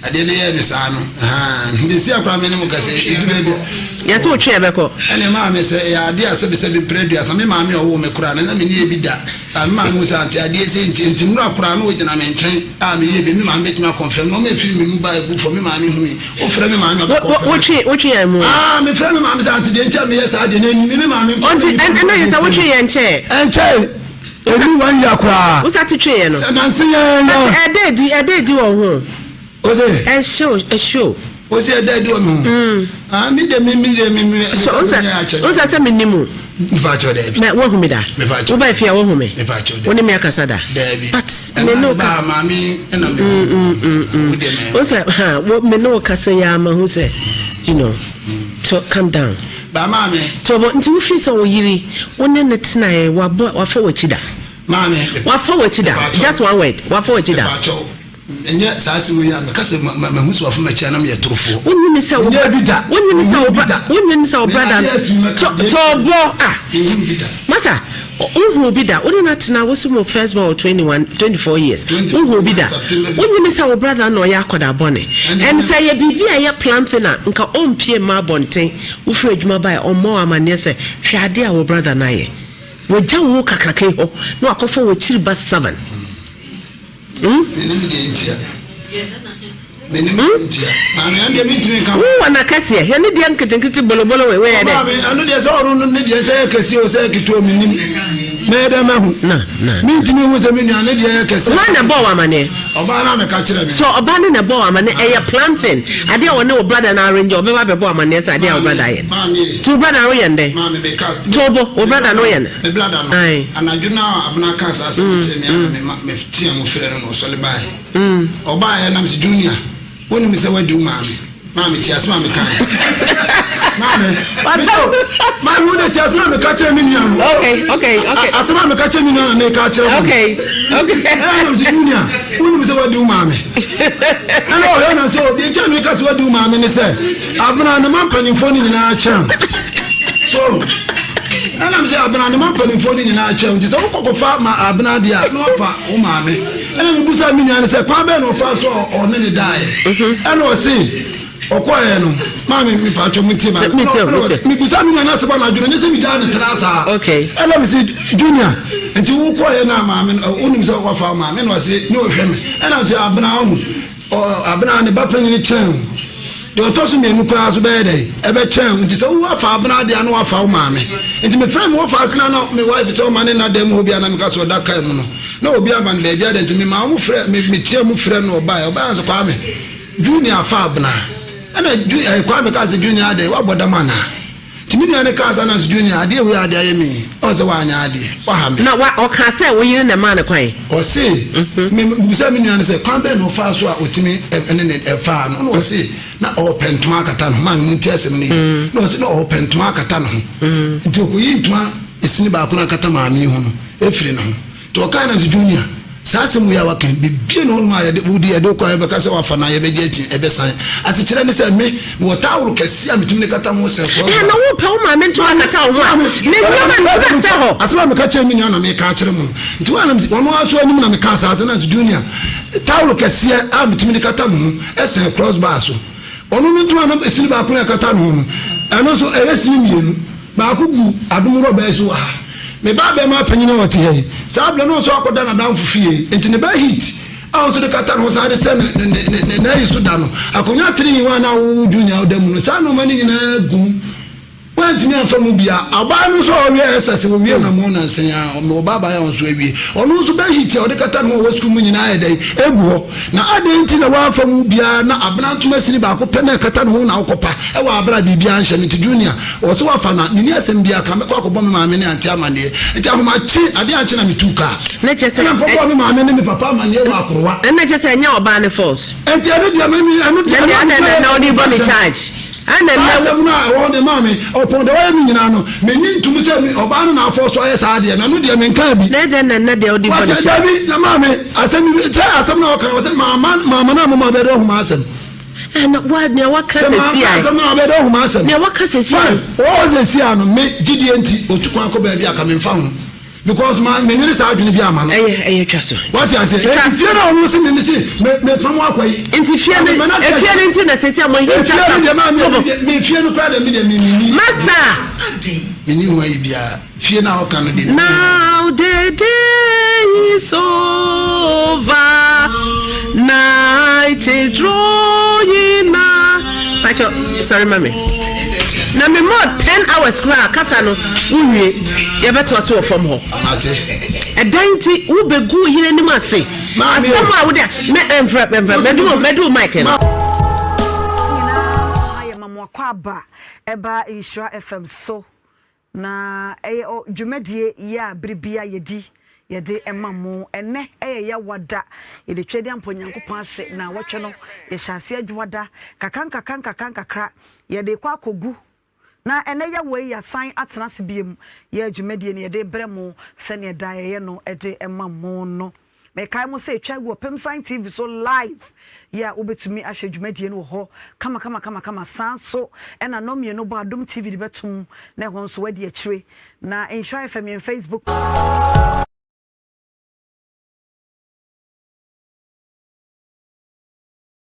Adeɛ no yɛɛ me saa no. Bɛsi akora me ne mo kɛsɛ, ɛdu baabi a. Yɛ sɛ wotwe ɛbɛkɔ. Ɛne maa me sɛ ɛyɛ adeɛ a sɛbisɛbi mprɛ aduasa me maame ɔwoo me koraa no na menni ebi da. A me maame hu sɛ ante adeɛ sei nti, nti nnora koraa na ɔgyina me nkyɛn a meyɛ bi, me maame bɛtumi akɔnfɛm, nnoɔma ɛfiri me mu ba ɛgu fam, me maame hui, wofrɛ me maame a ɔbɛkɔnfɛm. Wotwe, wotwe yɛn mu. Ah, mefrɛ me maame sɛ ante deɛ nti a meyɛ saa deɛ no ɛnni me, me maame nkɔ. Ɔnti, ɛnna yɛ sɛ wotwe yɛn nkyɛɛ. Ɛnkyɛe, ɛnni one year koraa. Wo sa te twe yɛn no. Sɛ nanse yɛn yɛ. Ɛda adi, ɛda adi wɔ ho. Ose. Ɛhyɛ o, ɛhyɛ o. Ose ɛda adi wɔ me ho. Mm. Ah, mi de mi mi de mi mi. So nsa nsa sɛ mi ni mu. Nipa kyɛw dɛbi. Mɛ wohu mi da. Nipa kyɛw. Wo ba efi a wohu mi. Nipa kyɛw dɛbi. Wo ne mi akasa da. Dɛbi. But me ne o kasa. Ɛna maame ɛna mi hu. Wo de mɛ. Nsa ha wo me ne o kasa ya ma hu sɛ you know so calm down. Ba maame. To bo nti wo fi sɛ wo yiri wo ne ne tena yɛ wabɔ wafa w'akyi da. Maame. Wafa w'akyi da. Just one word. Wafa w'akyi da. Nipa kyɛw. Ɛnyɛ saa asɛm yi a meka sɛ mahu sɛ wafa m'akyi a na meyɛ torofoɔ. Wonyini sɛ wo Menyɛɛ bi da. Wonyini sɛ wo Menhuu bi da. Wonyini sɛ wo brada Adeɛ asi mɛka to deɛ to bɔ ah Menhuu bi da. Masa wohuu bi da wo ne no atena wo so mo first born wɔ 21 24 years 24 wohuu bi da September wonyini sɛ wo brother na ɔyɛ akɔda bɔne Ɛnde and sɛ ɛyɛ biribi a ɛyɛ plan thing a nka ɔmpie mma abɔnten wofiri adwuma bae ɔmmɔ wo amanneɛ sɛ hwɛ adeɛ a wo brother no ayɛ wagya wo kakraka yi hɔ na wakɔfa w'akyiri ba 7. Menim deɛ ntia. Menim deɛ ntia. Maame ɛno deɛ mentumi nka. Wo wɔ na kɛseɛ. Hwɛ ne deɛ nketenkete bolobolo wei wei yɛ dɛ. Maame ɛno deɛ sɛ ɔno no ne deɛ sɛ yɛ kɛseɛ o sɛ yɛ ketewa menim. Mɛyɛ dɛ mɛho. Na na. Mentumi hu sɛ me nua ne deɛ yɛ kɛseɛ. Hwan na ɛbɔɔ wo amaneɛ? Ɔbaa no na ɛka kyerɛ me. So ɔbaa no na ɛbɔɔ wo amaneɛ? Ɛyɛ plan thing. Adeɛ a ɔne wo brother no arrange ɔbɛba abɛbɔ wo amaneɛ sɛ adeɛ a wo brother ayɛ no. Maame. Nti wo brother no woyɛ no dɛn? Maame meka. To bo, wo brother no woyɛ no. Me brother no. Ae. Anadwo no a Abena kaa saa asɛm no kyerɛɛ me a na me ma meteaa mu frɛɛ no na ɔsɔre baeɛ. Ɔbaeɛ na mese Junior, wonim sɛ woadi wo maame? Maame tie asɛm a mekaeɛ. Maame, meka o. Maame wo de tie asɛm a meka kyerɛ me nua no. Okay, okay, okay. Asɛm a meka kyerɛ me nua na meka akyerɛ wo. Okay, okay. Ɛna mese Junior, wonim sɛ woadi wo maame? Ɛna ɔhwɛ na sɛ deɛ nti a meka sɛ woadi wo maame ne sɛ Abena ne ma mpanimfoɔ no nyinaa kyɛn so ɛnam sɛ abena ne ma mpanimfoɔ no nyinaa kyɛn nti sɛ wokɔkɔfa ma abena deɛ a na wafa wo maame ɛna mebusa me nua no sɛ kwan bɛn na ɔfa so ɔne ne daeɛ mhm. ɛna ɔse ɔkɔɛ no maame mepatwɔ mu ntie ma mebusa me nua no asɛm anadwo no nyɛ sɛ megyaa ne tra saa ɛna mese junior nti wokɔɛ no a maame wonim sɛ wafa wo maame na ɔse ne ɔhwɛ me ɛna sɛ abena ɔho Ɔ, Abena ne ba panyin kyɛn wo. Deɛ ɔtɔ so mmienu koraa nso bɛyɛ dɛn? Ɛbɛkyɛn wo. Nti sɛ wo afa Abena deɛ a na wafa wo maame. Nti mefrɛ me wɔfa ase na na me wife sɛ ɔma ne nna dan mu hɔ bi a na meka sɛ ɔda kaa mu no. Na obi aba no baabi adɛn nti memaa wɔn frɛ, me, meteaa mu frɛ no ɔbaeɛ. Ɔbaeɛ na sɛ Kwame, Junior afa Abena. Ɛna Ju, eh, Kwame kaa sɛ Junior adɛn, woabɔ dam anaa? Nti me nua no kaa saa na nso Junior adeɛ wei a ade ayɛ me yi, ɔhu sɛ wanyɛ adeɛ, waha me. Na wa, ɔkaa sɛ wo yere na ɛmaa no kwan? Ɔse, me, mebisaa me nua no sɛ kwan bɛn na ɔfaa so a ɔtumi ne ne faa no, ɛna ɔse na ɔɔpɛ ntoma akata ne ho, maame montie asɛm no yie, na ɔse na ɔɔpɛ ntoma akata ne ho, nti ɔkɔyii ntoma esini baako no akata maame yi ho no ɛfiri ne ho. Nti ɔkae no sɛ, Junior, saa asɛm wei a waka yi, biribiara nni hɔnom a yɛde, wode yɛde wo kɔ a yɛbɛka sɛ woafa no a yɛbɛgye akyi, ɛbɛsan. Asekyerɛ ne sɛ, me, mewɔ towel kɛseɛ a metumi de kata ho sɛ cross Ɛɛ, na bars. wopɛ wo maame ntoma akata wo ho a, Maame, ne nneɛma no sɛ sɛ hɔ. Asɛm a meka kyerɛɛ me nua na meka akyerɛ mo no. Nti wɔn a ɔno ara nso anim na mekaa saa asɛm no, na Junior, towel kɛseɛ a metumi de kata me ho sɛn cross bar so. Ɔno no ntoma no sini baako na ɛkata ne ho no, ɛno nso ɛyɛ sini mmienu. Baako gu adom rɔba yi so wɔ ha. Me ba abarimaa panyin a ɔte ha yi, saa bere no nso akɔda n'adamfo fie, enti ne ba Heath a ɔno nso de kata ne ho san de sɛ ne ne ne ne n'ayi so da no, akonnwa three in one a wo Junior woda mu no, saa nneɛma no nyinaa gu mu. Wantumi amfa mu bia. Ɔbaa no nso a ɔwie SS wɔwie na mo nansa yi ara ɔmo ɔbaa baa a ɔnso awie. Ɔno nso bɛhit a ɔde kata ne ho a ɔwɔ sukuu mu nyinaa ayɛ dɛn egu hɔ. Na adɛn nti na wamfa mu biara na abena ntoma sini baako pɛ na ɛkata ne ho na wokɔpa ɛwɔ abere a biribiara nhyɛ no nti Junior ɔse wafa na menni asɛm biara ka mɛkɔ akɔbɔ me maame ne ante amanneɛ nti ahomakye adeɛ ankye na metuu kaa Na kyerɛ sɛ ɛna mekɔbɔɔ me maame ne me papa amanneɛ wɔ Akorowa. Ɛna kyerɛ sɛ ɛnyɛ ɔbaa ne fault. Nti ɛno deɛ me me ɛno deɛ Na nea na na na ɔde bɔ ne charge. Ɛna Saa nnɛ asɛm no a ɛwɔ hɔ deɛ maame, ɔpɔn deɛ wayɛ me nyinaa no, menye ntom sɛ me ɔbaa no na afɔ so ayɛ saa adeɛ no, ɛno deɛ menkaa bi. Na ɛdɛn na nnɛ deɛ wode bɔ ne Wate, charge? dabi, na maame, asɛm bi, sɛ asɛm no a ɔka no, ɔsɛ maama, maama no a moma bɛdɛ ɔhoma asɛm. Ɛna wa nea waka Sɛ sɛsi maama a. asɛm no a bɛdɛ ɔhoma asɛm. Nea waka sɛsi a. Fine, ɔwɔ sɛsi a no, me gyidie nti, otu kwan kɔ baabi a ka memfa ho. Because ma me nwene saa adwene bi ama no. Ɛyɛ ɛyɛ twa so. Wate ase? Eti fie na ɔno se me me se me me pam akɔ yi. Nti fie no efie no nti na sɛsi a mo nta Efie no deɛ maa me me fie no kura deɛ me deɛ me me ni. Master. Me ni ho ayi biara fie na ɔka no deɛ. Now the day is over, night is drawing nigh. Pacho, sorry mami. Na me more 10 hours koraa kasa no wowie yɛbɛtoa so wɔ fam hɔ. Ɛdan nti wobɛgu wo yere anim ase. Asɛm a wode mɛ ɛmfrɛ mɛmfrɛ mɛdu mɛdu mic no. Nyinaa yɛ ma mo akwaaba ɛba Nhyira FM so Na ɛyɛ ɔ dwumadie yi a bere biara yɛdi yɛde ma mo. Ɛnnɛ ɛyɛ Yawada. Yɛde Tweaduampɔ Nyankopɔn ase naawɔtwe no yɛhyɛ aseɛ Adwuada nkakra nkakra nkakra nkakra yɛde rekɔ akɔgu. Na ɛnnɛ Yawa yi yɛasan atena ase biom yɛ dwumadie no yɛde rebrɛ mo sɛdeɛ daa yɛyɛ no de ma mo no. Mekae mo sɛ etwa gu Ɔpemsan TV so live yi a wobɛtumi ahwɛ dwumadie no wɔ hɔ kama kama kama kama. Saa nso ɛna nnɔmmienu bɔ Adom TV de bɛtom na ɛhɔ nso wadi akyire. Na Nhyira FM yɛn Facebook.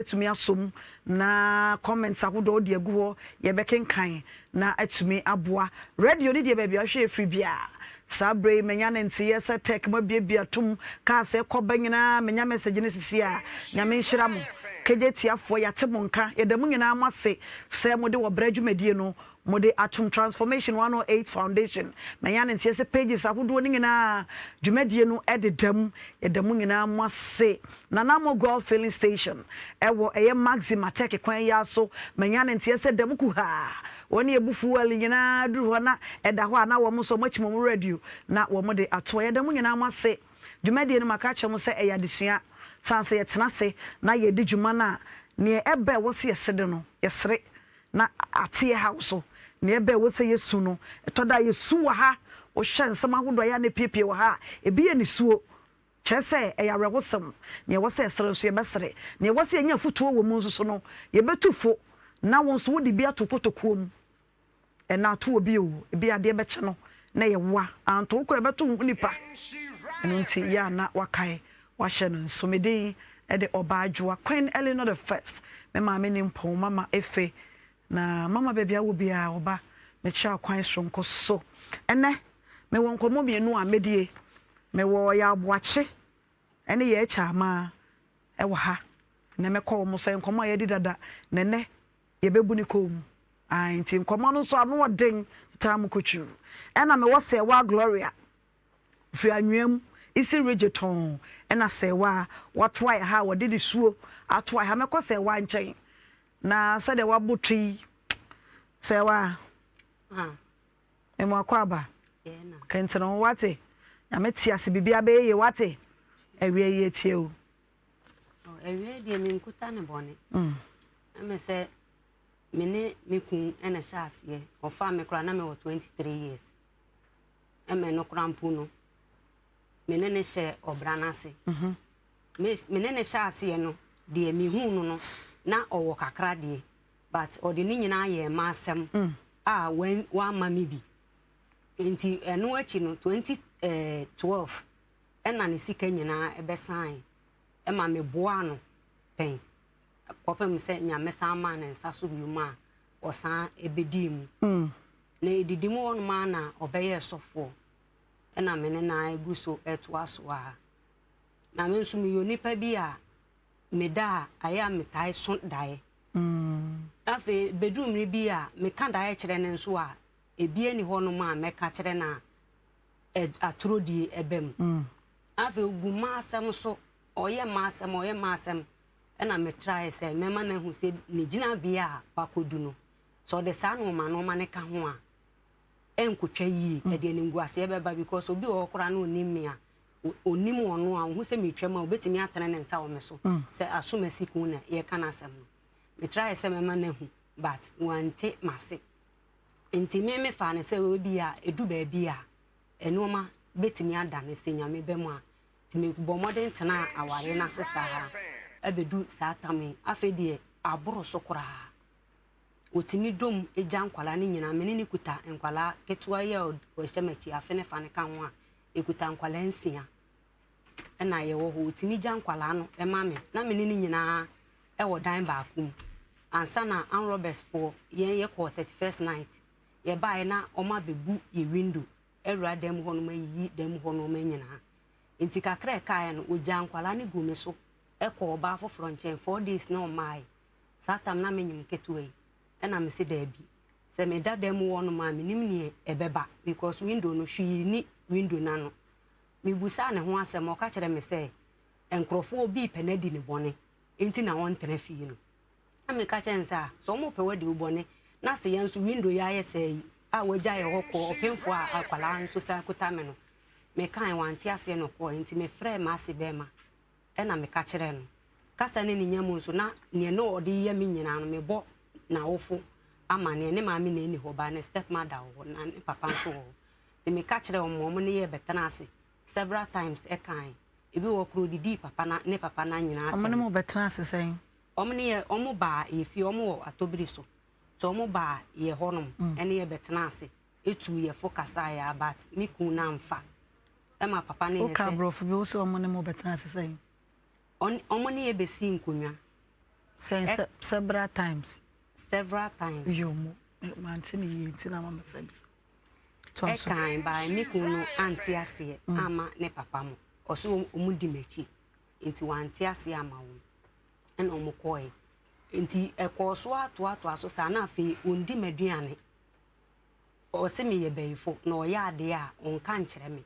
Atumi asom na comments ahodoɔ wode agu hɔ yɛbɛkenkan na atumi aboa radio no deɛ baabi a wohwɛ ɛfiri biara saa berɛ yi manya ne nteeɛ sɛ tech mo abiabia tom cars ɛkɔ ba nyinaa menya message no sisi a Nyame nhyira mo kegye tiafoɔ yɛate mo nka yɛda mo nyinaa mo ase sɛ mode wɔ berɛ dwumadie no Mode atom Transformation 108 Foundation manya ne nteɛ sɛ pages ahodoɔ no nyinaa dwumadie no deda mu. Yɛda mo nyinaa mo ase. Nana Mo Goil Filling Station ɛwɔ ɛyɛ Maxima Turkey kwan yi ara so manya ne nteɛ sɛ da mu kuhaa. Wɔn yɛbu fuel nyinaa duru hɔ na ɛda hɔ a na wɔn nso wɔakyim wɔn radio na wɔn de atoɔ. Yɛda mo nyinaa mo ase. Dwumadie no maka akyerɛ mo sɛ ɛyɛ adesua. Sane sɛ yɛtena ase na yɛdi dwuma no a, neɛ ɛba ɛwɔ sɛ yɛsede no, yɛsere. Na ate yɛ haw so. Nea ɛbɛn wɔ sɛ yɛsu no, ɛtɔ da a yɛsu wɔ ha. Wohwɛ nsɛm ahodoɔ a ɛyɛ a na ɛpiepie wɔ ha a, ebi yɛ nisuo. Kyerɛ sɛ, ɛyɛ awerɛhosɛm. Nea ɛwɔ sɛ yɛsere nso, yɛbɛsere. Nea ɛwɔ sɛ yɛnya afotuo wɔ mu nso so no, yɛbɛtu fo. Na wo nso wode bi ato wo kotokuo mu. Ɛnna ato obi o, ebia adeɛ bɛkye no na ɛyɛ wo a, anto wo koraa ɛbɛto wo ho nipa. Ɛno nti, yɛ a na wakae wahyɛ no nso. Me din de Ɔbaa Adwoa, Queen Eleanor the First. Me maame Nimpɔn, Mama Efe. Na mama baabi a wɔ biara, ɔba, mekyerɛ wo kwan soronko so. Ɛnnɛ, mewɔ nkɔmmɔ mmienu a mɛdie. Mewɔ Yaw Boakye ne Yaa Kyamaa wɔ ha. Ɛnnɛ mɛkɔ wɔn so, ɛyɛ nkɔmmɔ a yɛadi dada, na ɛnnɛ yɛbɛbu ne kɔn mu. Ae, nti nkɔmmɔ no nso ano ɔden taa mu kotwiw. Ɛna mewɔ Sɛɛwaa Gloria, ɔfiri anwea mu, Isi Ridge tɔnn, ɛna Sɛɛwaa, watoa yɛ ha a wɔde nisuo atoa yɛ ha. Mɛkɔ Sɛɛwaa nkyɛn, na sɛdeɛ wabo twe yi, Sɛɛwaa, mema wakɔ aba, kɛntɛn ho wate, Nyame te ase, biribiara bɛyɛ yie wate, awia yi atie o. Awia deɛ menkuta ne bɔne. Ɛmɛ sɛ me ne me kun na ɛhyɛ aseɛ. Ɔfaa me koraa na mewɔ 23 years. Ɛmɛ no koraa mpo no, me ne ne hyɛ ɔbra no ase. Mhm. Me ne ne hyɛ aseɛ no, deɛ mehuu no no, na ɔwɔ kakra deɛ, but ɔde ne nyinaa yɛɛ m'asɛm mm. a wamma me bi. Nti ɛno akyi no, 2012 ɛna ne sika nyinaa ɛbɛsan ɛma meboaa no pɛn. Kɔpem sɛ Nyame san maa ne nsa so bio a ɔsan bɛdii mu. Na ɛdidi mu hɔnom ara na ɔbɛyɛɛ sɔfoɔ. Ɛna me ne no ara gu so toa so ara. Na me nso meyɛ onipa bi a meda a ayɛ a metae so daeɛ. Afei bɛduru mmere bi a meka daeɛ kyerɛ no nso a, Ebi nni hɔnom a mɛka kyerɛ no a atorodie ɛba mu. Afei ogu m'asɛm so, ɔyɛ m'asɛm, ɔyɛ m'asɛm. Ɛna metrae sɛ mɛma no ahu sɛ ne gyinabea a wakɔdu no, sɛ ɔde saa nnoɔma nnoɔma no ka ho a, ɛnkɔtwa yie. Ɛde animguaseɛ bɛba because obi wɔ hɔ koraa na ɔnim me a, ɔnim ɔno a, ɔhu sɛ metwam a, ɔbɛtumi atene ne nsa wɔ me so sɛ asomasi kun na yɛka n'asɛm no. Metrae sɛ mɛma no ahu but wante m'ase. Nti me mefaa no sɛ ebia ɛdu baabi a nnoɔma bɛtumi adane sɛ Nyame ba mu a. Nti mebɔɔ mmɔden tenaa awareɛ no ase saa bɛdu saa tam yi. Afei deɛ aboro so koraa. Ɔtumi dɔ mu gya nkwadaa no nyinaa. Me ne no kuta nkwadaa ketewa yi a ɔhyɛ m'akyi afe ne fa no ka ho a, yɛkuta nkwadaa nsia na yɛwɔ hɔ. Ɔtumi gya nkwadaa no ma me na me ne no nyinaa wɔ dan baako mu. Ansa na armed robbers foɔ yɛn yɛkɔɔ 31st night yɛbaeɛ na wɔn abɛbu yɛ window awura dan mu hɔnom ayiyi dan mu hɔ nneɛma nyinaa. Nti kakra a ɛkaeɛ no ɔgyaa nkwadaa no guu me so kɔɔ ɔbaa foforɔ nkyɛn 4 days na ɔmmaeɛ. Saa tam na menyim ketewa yi ɛna mese daabi sɛ meda dan mu hɔnom a menim neɛ ɛbɛba because window no hwee ni window no ano. Mebusaa ne ho asɛm ɔka kyerɛ me sɛ nkurɔfoɔ bi repɛ no adi ne bɔne nti na ɔntena fie no. Na meka kyerɛ no sɛ ah sɛ wɔpɛ wo adi wo bɔne na sɛ yɛn nso window yi ayɛ sɛɛ yi a wagya yɛ hɔ kɔ ɔpemfoɔ a akwadaa nso san kuta me no. Mekae wante aseɛ na ɔkɔɔ nti mefrɛɛ m'ase bɛrima ɛna meka kyerɛɛ no. Kasa ne ne nya mu nso na neɛ na ɔde yɛ me nyinaa no mebɔ n'awofo amaneɛ. Ne maame na ɛni hɔ but ne step mother wɔ hɔ na ne papa nso wɔ hɔ. Nti meka kyerɛɛ wɔn ma wɔn ne yɛ bɛtena ase several times ɛkae. Ebi wɔ hɔ koraa ɔdidii papa na ne papa na nyinaa Wɔn ne atɛm. mo bɛtena ase sɛn? Wɔn ne yɛ wɔn baa yɛ fie wɔn wɔ Atobiri so. Nti wɔn baa yɛ hɔnom ɛne yɛ bɛtena ase etuu yɛ fo kasaeɛ a but me kun no amfa. Ɛma papa no yɛ Woka sɛ. aborɔfo bi wo sɛ wɔn ne mo bɛtena ase sɛn? Wɔn wɔn ne yɛ bɛsii nkonnwa. Sɛn Ɛ sɛ several times? Several times. Yoo mo mante ne yie nti na ama masabisa. Toa so. Ɛkae by me kun no ante aseɛ amma ne papa mo. Ɔse wɔn di m'akyi nti wante aseɛ amma wɔn. Ɛna wɔn kɔɔɛ. Nti ɛkɔɔ so ara toatoa so saa na afei ɔndi m'aduane. Ɔse meyɛ bayifo na ɔyɛ adeɛ a ɔnka nkyerɛ me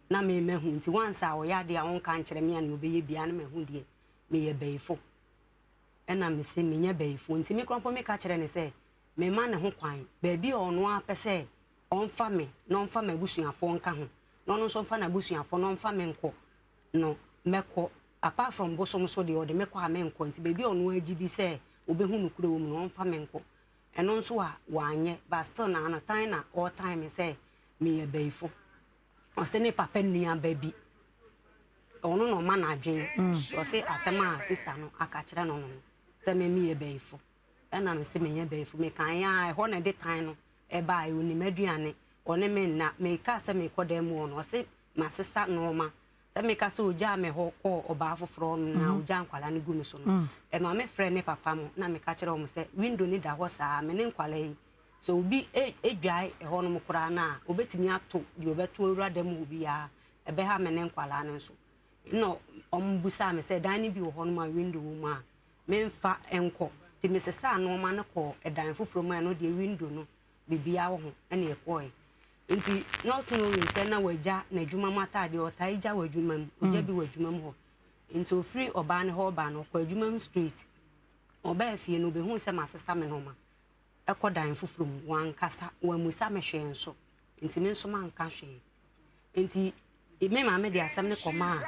na me mahu nti once a ɔyɛ adeɛ a ɔnka nkyerɛ me a nea ɔbɛyɛ biara na mahu deɛ meyɛ bayifo. Ɛna mese menyɛ bayifo nti me koraa mpo meka kyerɛ no sɛ mema ne ho kwan baabi a ɔno ara pɛ sɛ ɔmfa me na ɔmfa m'abusuafoɔ nka ho na ɔno nso mfa n'abusuafoɔ na ɔmfa me nkɔ no mɛkɔ apart from bosom so deɛ ɔde me kɔ a menkɔ nti baabi a ɔno ara gye di sɛ ɔbɛhu nokorɛ wɔ mu no ɔmfa me nkɔ. Ɛno nso a wanyɛ but still na ano tan na ɔretan me sɛ meyɛ bayifo. Ɔse ne papa nua ba bi ɔno na ɔma no adwene. Ɔse asɛm a sister no aka kyerɛ no no no sɛ me meyɛ bayifo. Ɛna me se menyɛ bayifo. Mekaeɛ a ɛhɔ na ɛde tan no ɛbaeɛ. Ɔnim aduane, ɔne me nna. Mekaa sɛ merekɔ dan mu hɔ no ɔse masesa nnoɔma. Sɛ meka sɛ ogyaa me hɔ kɔɔ ɔbaa foforɔ hɔ no na ogyaa nkwadaa no gu me so no, ɛma me frɛ ne papa mo na meka kyerɛ wɔn sɛ window no da hɔ saa, me ne nkwadaa yi, sɛ obi dwae ɛhɔnom koraa no a, obetumi ato deɛ ɔbɛto awura dan mu hɔ biara, ɛbɛha me ne nkwadaa no nso. Ɛna wɔn bisaa me sɛ dan no bi wɔ hɔnom a window wɔ mu a, memfa nkɔ. Nti mesesaa nneɛma no kɔɔ ɛdan foforɔ mu a ɛno deɛ window no biribiara wɔ ho ɛna ɛkɔɔɛ. Nti not knowing sɛ na wagya n'adwuma mu ataadeɛ, ɔtaa gya wɔ adwuma mu, ɔgya bi wɔ adwuma mu hɔ. Nti ɔfiri ɔbaa no hɔ ɔbaa no, ɔkɔ adwuma mu straight. Ɔbaa fie no, ɔbɛhuu sɛ masesa me nnoɔma ɛkɔ dan foforɔ mu. Wankasa, wammisa me hwee nso. Nti me nso manka hwee. Nti me maame de asɛm no kɔmaa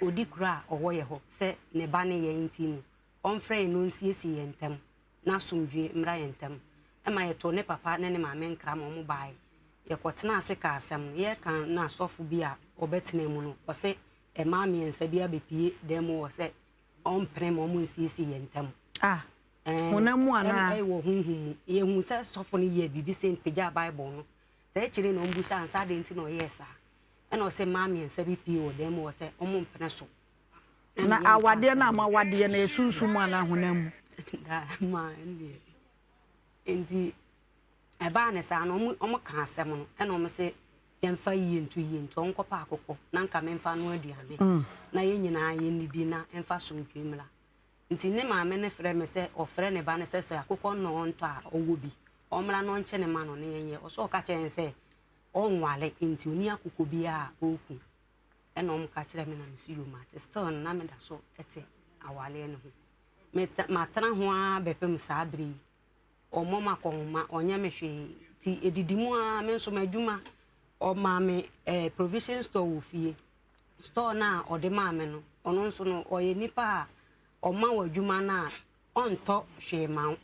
ɔdi kuro a ɔwɔ yɛ hɔ sɛ ne ba ne yɛn nti no, ɔmfrɛ yɛn na ɔnsiesie yɛn ntam. na asomdwoeɛ mmra yɛn ntam. Ɛma yɛtoo ne papa ne ne maame nkra ma wɔbaeɛ. Yɛkɔtenaa ase kaa asɛm no. Yɛreka no na sɔfo bi a ɔbɛtenaa mu no, ɔse mmaa mmiɛnsa bi abɛpue dan mu hɔ sɛ ɔmpene ma wɔnsiesie yɛn ntam. Ah, honam mu anaa? Ɛwɔ honhom mu. Yɛhuu sɛ sɔfo no yɛɛ biribi sɛ pagyaa Bible no. Saa akyire na wɔbisaa no sɛ adɛn nti na ɔyɛɛ saa. Ɛna ɔse mmaa mmiɛnsa bi pue wɔ dan mu hɔ sɛ wɔmpene so. Na awadeɛ no a moawadeɛ no, ɛyɛ sunsum mu anaa honam mu? Nti ɛbaa ne saa no, wɔn ka asɛm no, ɛna wɔn se yɛmfa yie nto yie nti wɔn kɔpɛ akokɔ na nka memfa no aduane mm. na yɛn nyinaa yɛnnidi na mfa somdwe mmra. Nti ne maame no frɛ me sɛ ɔfrɛ ne ba no sɛ sɛ akokɔ nnɔ ɔntɔ a ɔwɔ bi. Ɔmmra na ɔnkye ne ma no na yɛnyɛ. Ɔsɛ ɔka kyerɛ yɛn sɛ ɔnware nti ɔni akokɔ biara a ɔreku. Ɛna wɔn ka kyerɛ me na me so yoo mate. Still no na meda so te awareɛ no ho. Matena ho ara bɛpem saa berɛ yi. Ɔmmɔ me akɔnhoma, ɔnyɛ me hwee. Nti ɛdidi mu ara me nso m'adwuma ɔmaa me eh, provision store wɔ fie. Store no a ɔde maa me no, ɔno nso no ɔyɛ nipa a ɔma wo adwuma no a ɔntɔ hwee ma wo.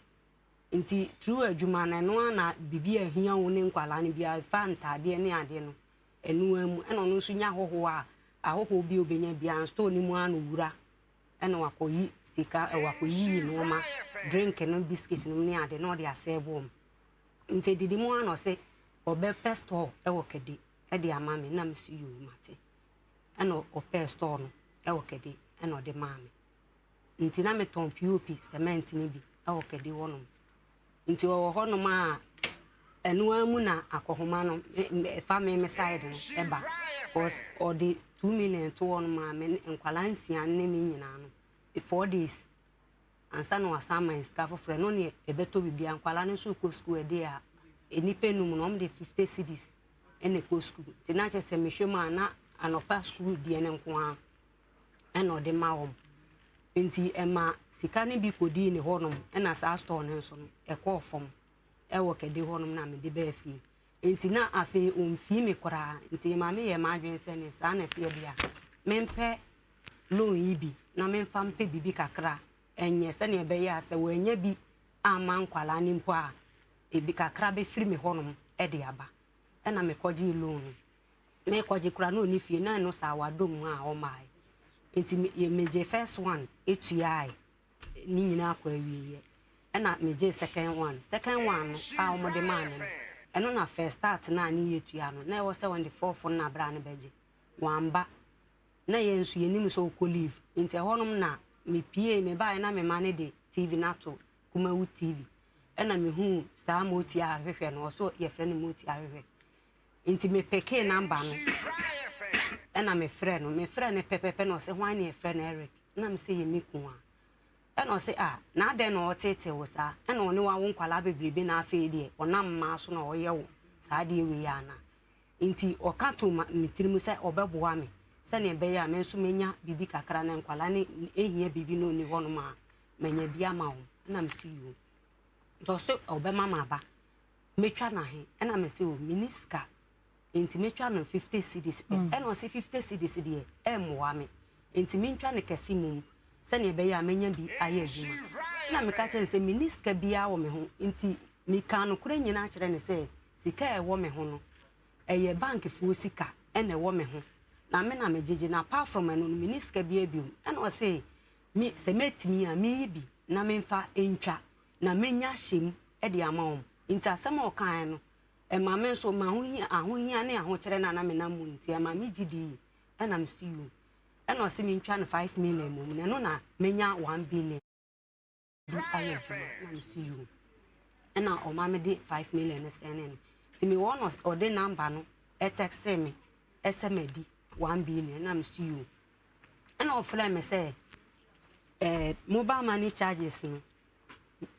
Nti through adwuma no ɛno ara na biribi a ɛhia wo ne nkwadaa no biara ɛfa ntaadeɛ ne adeɛ no ɛno ara mu. Ɛna ɔno nso nya ahɔhoɔ a ahɔhoɔ bi a ɔbɛnya biara store no mu ara na ɔwura ɛna wakɔyi sika ɛ wakɔyiyi nneɛma drink no biscuit no ne ade na ɔde asɛɛve wɔn. Nti ɛdidi mu ara na ɔse ɔbɛpɛ store ɛwɔ Kɛde ɛde ama me na mese yoo mate. Ɛna ɔpɛɛ store no ɛwɔ Kɛde ɛna ɔde maa me. Nti na metɔn POP cement no bi wɔ Kadi hɔnom. Nti ɔwɔ hɔnom a, ɛno ara mu na akɔhoma no ɛfa me me side no ɛba. Cause ɔde 2 million to hɔnom a me nkwadaa nsia ne me nyinaa no, 4 days ansa na wasan ama yɛn sika foforɔ. Ɛno ne ɛbɛtɔ biribiara. Nkwadaa no nso rekɔ sukuu ɛde a, nnipa enum no wɔn de 50 cedis ɛna ɛkɔ sukuu. Nti na kyerɛ sɛ mehwɛ mu a na anɔpa sukuu deɛ no nko ara. ɛna ɔde ma wɔn. Nti ɛma sika no bi kɔdii ne hɔnom ɛna saa store no nso no ɛkɔɔ fam ɛwɔ kɛde hɔnom na mede baa fie. Nti na afei ɔmfii me koraa nti maame yɛɛ m'adwene sɛ ne saa na ɛteɛ deɛ a mempɛ loan yi bi na memfa mpɛ biribi kakra ɛnyɛ sɛnea ɛbɛyɛ a sɛ wɔanya bi amma nkwadaa no mpo a ebi kakra bɛfiri me hɔnom ɛde aba. Ɛna mekɔgyee loan no. Merekɔgye koraa na ɔnni fie na ɛno saa wadɔ mu a ɔmmaeɛ. Nti megye first one tuae ne nyinaa kɔ awieeɛ. Ɛna megye second one. Second one no a wɔde maa me no, ɛno na first start no a ne yɛtua no, na ɛwɔ sɛ on the fourth no na bra no bɛgye. Wamba. Na yɛn nso yɛnim sɛ ɔkɔ leave. Nti ɛhɔnom na mepuee, mebaeɛ na me ma no de TV no ato Kumawu TV. Ɛna mehuu saa Moti Ahwehwɛ no, ɔso yɛfrɛ no Moti Ahwehwɛ. Nti me pekee number no ɛna me frɛ no, me frɛ no pɛpɛpɛ na ɔse hwan ne yɛfrɛ no Eric? Na me se yɛ me kun a. Ɛna ɔse ah na adɛn na ɔteetee wo saa? Ɛna ɔne wo awo nkwadaa bebrebe na afei deɛ ɔnam mmaa so na ɔyɛ wo saa adeɛ wei anaa? Nti ɔka too me tirim sɛ ɔbɛboa me sɛdeɛ ɛbɛyɛ a me nso mɛnya biribi kakra na nkwadaa no ɛhia biribi na ɔnni hɔnom a manya bi ama wɔn. Ɛna me se yoo. Nti ɔse ɔbɛma maba. Mɛtwa no ahe? Ɛna mese o menni sika nti mɛtwa no 50 cedis pɛ. Mm. Ɛna ɔse 50 cedis deɛ ɛmmoa me nti mentwa no kɛse mmom sɛnea ɛbɛyɛ a mɛnya bi ayɛ adwuma. Ɛna meka kyerɛ no sɛ menni sika biara wɔ me ho nti mekaa nokorɛ nyinaa kyerɛ no sɛ sika a ɛwɔ me ho no ɛyɛ bankfoɔ sika ɛna ɛwɔ me ho na me na megyegye na apart from ɛno no menni sika biara biom. Ɛna ɔse me sɛ mɛtumi a meyi bi na memfa ntwa na mɛnya ahyɛ mu de ama wɔn. Nti asɛm a ɔkaeɛ no, ɛma me nso m'ahohia ahohia ne ahokyerɛ no a na menam mu no nti, ɛma me gye dii. Ɛna mese yoo. Ɛna ɔse mentwa no 5 million mmom, na ɛno na mɛnya 1 billion bi ayɛ adwuma. Ɛna mese yoo. Ɛna ɔma mede 5 million no sɛne no. Nti mewɔ na ɔde number no ɛtɛkse me ɛsɛ madi 1 billion. Ɛna mese yoo. Ɛna ɔfrɛɛ me sɛ eh, mobile money charges no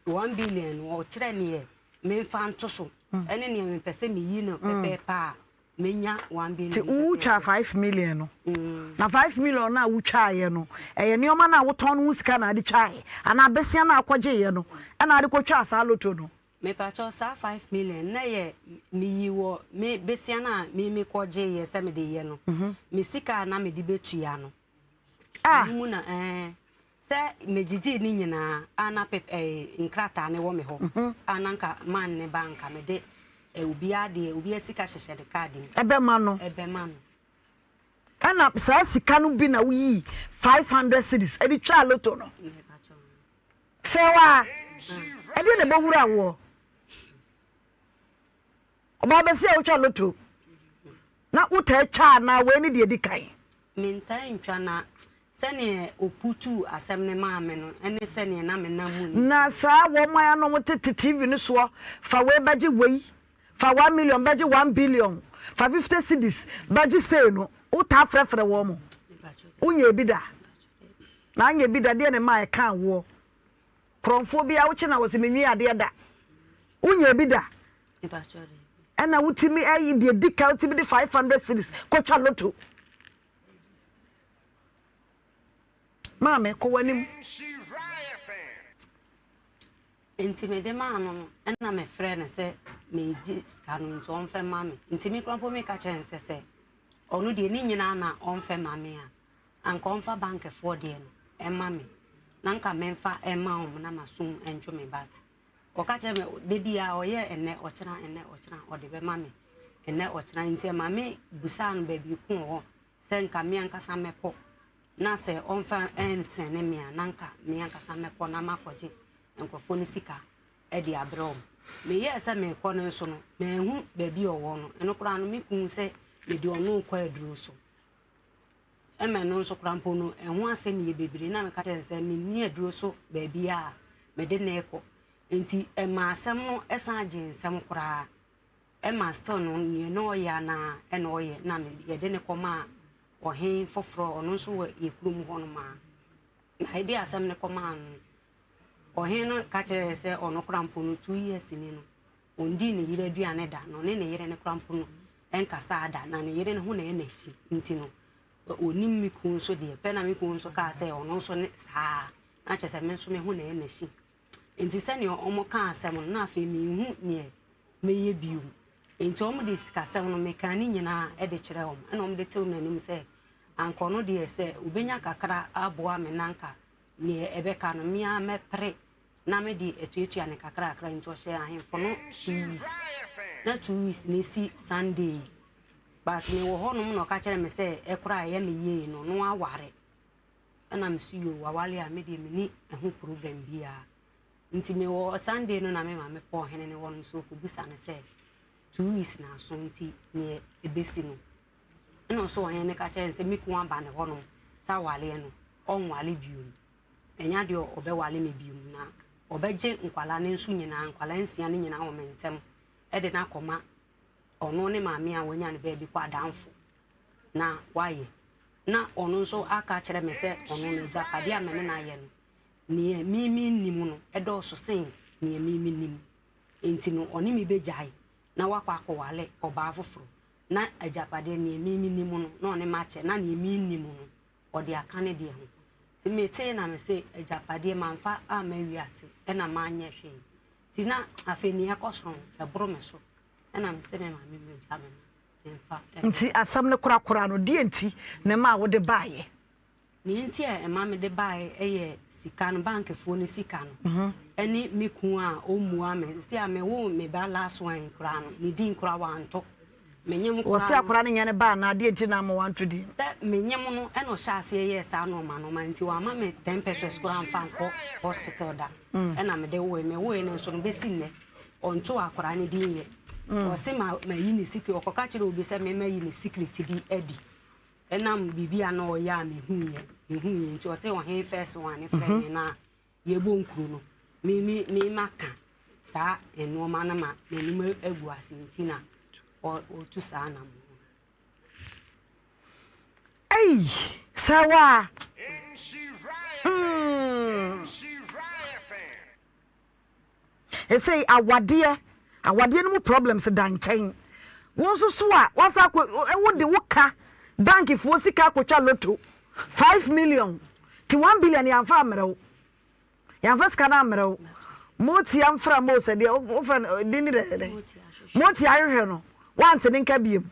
1 billion no ɔkyerɛ neɛ memfa nto so mm. ɛne neɛ mepɛ sɛ meyi no mm. pɛpɛɛpɛ a menya 1 billion. Nti wotwa 5 million no mm. na 5 million no a wotwaeɛ no ɛyɛ nneɛma no a wotɔn no ho sika na ade twaeɛ anaa besia no a akɔgyeeɛ no ɛna ade kɔtwaa saa loto no. Mepakyɛw saa 5 million na yɛ meyi wɔ me besia no a me mekɔgyeeɛ sɛ mede yɛ no mhm. me sika a na mede bɛtua no ah. mu na ɛɛ Sɛ megyegyee ne nyinaa a na pep ɛɛ nkrataa no wɔ me hɔ mhm. a na nka man ne ba nka mede eh, obiara deɛ obiara sika hyehyɛ ne kaadi mu. Ɛbɛma no. Ɛbɛma no. Ɛna saa sika no bi na woyii 500 cedis ɛde twaa loto no. Sɛ waa ɛdeɛ na ɛbɛwura woɔ. Ɔbaa bɛsi a wotwa loto na wotaa twa anaa wei ne deɛ ɛdi kan? Mentaa ntwa na sɛdeɛ ɔputuu asɛm no maa me no ne sɛdeɛ na menam mu no. Na saa wɔn a na wɔtete TV no soɔ, fa wei bɛgye wei, fa 1 million bɛgye 1 billion, fa 50 cedis bɛgye sei no, wotaa frɛfrɛ wɔn? Wonyɛ bi da? Na anyɛ bi da deɛ na ɛma ɛkaa woɔ? Korɔmfoɔ biara wokye na wɔse menwi adeɛ da. Wonyɛ bi da? Ɛna wotumi ɛyi deɛ di ka wotumi de 500 cedis kɔtwa loto. Maame kɔ w'anim. Nti mede maa no no ɛna mefrɛ no sɛ megye sika no nti ɔmfɛ ma me. Nti me kora mpo meka kyerɛ no sɛ sɛ ɔno deɛ ne nyinaa na ɔmfɛ ma me a anka ɔmfa bankfoɔ deɛ no ɛma me na nka memfa ɛma wɔn na masom ɛntwo me but Ɔka kyerɛ me da biara ɔyɛ ɛnnɛ ɔkyena ɛnnɛ ɔkyena ɔde bɛma me ɛnnɛ ɔkyena nti ɛma me busaa no baabi ko wɔ hɔ sɛ nka me ankasa mɛkɔ na sɛ ɔmfa ɛnsɛne me a na nka me ankasa mɛkɔ na makɔgye nkurɔfoɔ no sika de abrɛ wɔn. Meyɛɛ sɛ merekɔ no nso no manhu baabi a ɔwɔ no ɛno koraa no me kunu sɛ mede ɔno rekɔ aduro so. Ɛma ɛno nso koraa mpo no, ɛho asɛm yɛ bebree. Na meka kyerɛ no sɛ menni aduro so baabiara a mede no rekɔ. Nti ɛma asɛm no san gyee nsɛm koraa. Ɛma still no, nea na ɔyɛ anaa ɛna ɔyɛ. Na yɛde no kɔmaa ɔhen foforɔ, ɔno nso wɔ yɛ kurom hɔnom a. Na yɛde asɛm no kɔmaa no no, ɔhen no ka kyerɛɛ sɛ ɔno koraa mpo no, 2 years ni no, Ɔndii ne yere aduane da, na ɔne ne yere no koraa mpo no nkasaa da, na ne yere no ho na ɛyɛ no ahyi nti no, ɔnim me kunu nso deɛ pɛ na me kunu nso kaa sɛ ɔno nso ne saa, na kyerɛ sɛ me nso me ho na ɛyɛ no ahyi. Nti sɛdeɛ wɔn kaa asɛm no, na afei menhu neɛ mɛyɛ bio. Nti wɔn de sikasɛm no mekaa ne nyinaa de kyerɛ wɔn, ɛna wɔn de tew n'anim sɛ anka ɔno deɛ sɛ ɔbɛnya kakra aboa me na anka neɛ ɛbɛka no me ara mɛpere na me de atuatua no kakrakra nti ɔhyɛɛ ahemfo no 2 weeks na 2 weeks no si Sunday but me wɔ hɔ nom na ɔka kyerɛ me sɛ ɛkora a ɛyɛ me yie no no aware ɛna me so yoo wawale a me deɛ me ni ɛho problem biara nti me wɔ Sunday no na me maame kɔ ɔhene ne hɔ nom so ɔkɔbisa no sɛ 2 weeks na aso nti neɛ ɛbɛsi no ɛna ɔso ɔhene no ka kyerɛ no sɛ me kun aba ne hɔ nom sɛ awaleɛ no ɔnwale bio. Ɛnyɛ adeɛ a ɔbɛwale me bio, na ɔbɛgye nkwadaa no nso nyinaa, nkwadaa nsia no nyinaa wɔ me nsam de no akɔma ɔno ne maame a wanya no baabi kɔ adamfo na wayɛ. Na ɔno nso aka akyerɛ me sɛ ɔno no agyapadeɛ a me ne no ayɛ no, neɛ me mennim no ɛdɔɔso sen neɛ me menim. Enti no ɔne me bɛgyae na wakɔ akɔwale ɔbaa foforɔ na agyapadeɛ neɛ me menim no na ɔne makyɛ na neɛ mennim no ɔde aka ne deɛ ho. Nti metee na mese agyapadeɛ mamfa amma wiase ɛna manyɛ hwee. Nti na afei nea ɛkɔ so no ɛboro me so ɛna mese me maame mmɛgya me na memfa mmra. Nti asɛm no korakora no deɛ nti na ɛmaa wode baeɛ? Nea nti a ɛma mede baeɛ yɛ sika no, bankfoɔ no sika no ɛne me kun a ɔmmua me. Seesei a mewoo me ba last one yi koraa no, ne din koraa wanto. Menyem koraa Wɔse no. akwadaa no nyɛ ne ba anaa deɛ nti na ama wanto din? Sɛ menyem no ɛna ɔhyɛ aseɛ yɛɛ saa nnoɔma nnoɔma nti wamma me ten pesos koraa amfa ankɔ hospital da ɛna mede woe. Mewoe no nso no bɛsi nnɛ ɔntoo akwadaa no din yɛ. Ɔse ma mayi ne secret, ɔkɔka kyerɛɛ obi sɛ me mayi ne secret bi adi ɛnam biribi a na ɔyɛ a mehuiɛ mehuiɛ nti ɔse ɔhen first one ne frɛ me na yɛbɔ nkuro no me me me maka saa nnoɔma no ma m'anim agu ase nti na ɔtu saa anammɔn no. Ei, sɛ waa. Mm. Ɛsei awadeɛ, awadeɛ no mu problems da nkyɛn. Wo nso so a, wasa akɔ, wo de wo ka bankfoɔ sika akɔtwa loto, 5 million, ti 1 billion yɛamfa ammerɛ wo. Yɛamfa sika no ammerɛ wo. Motia mfra mo sɛ deɛ wofrɛ no din ne dɛ dɛ. Motia ahwehwɛ no, wante ne nka biem.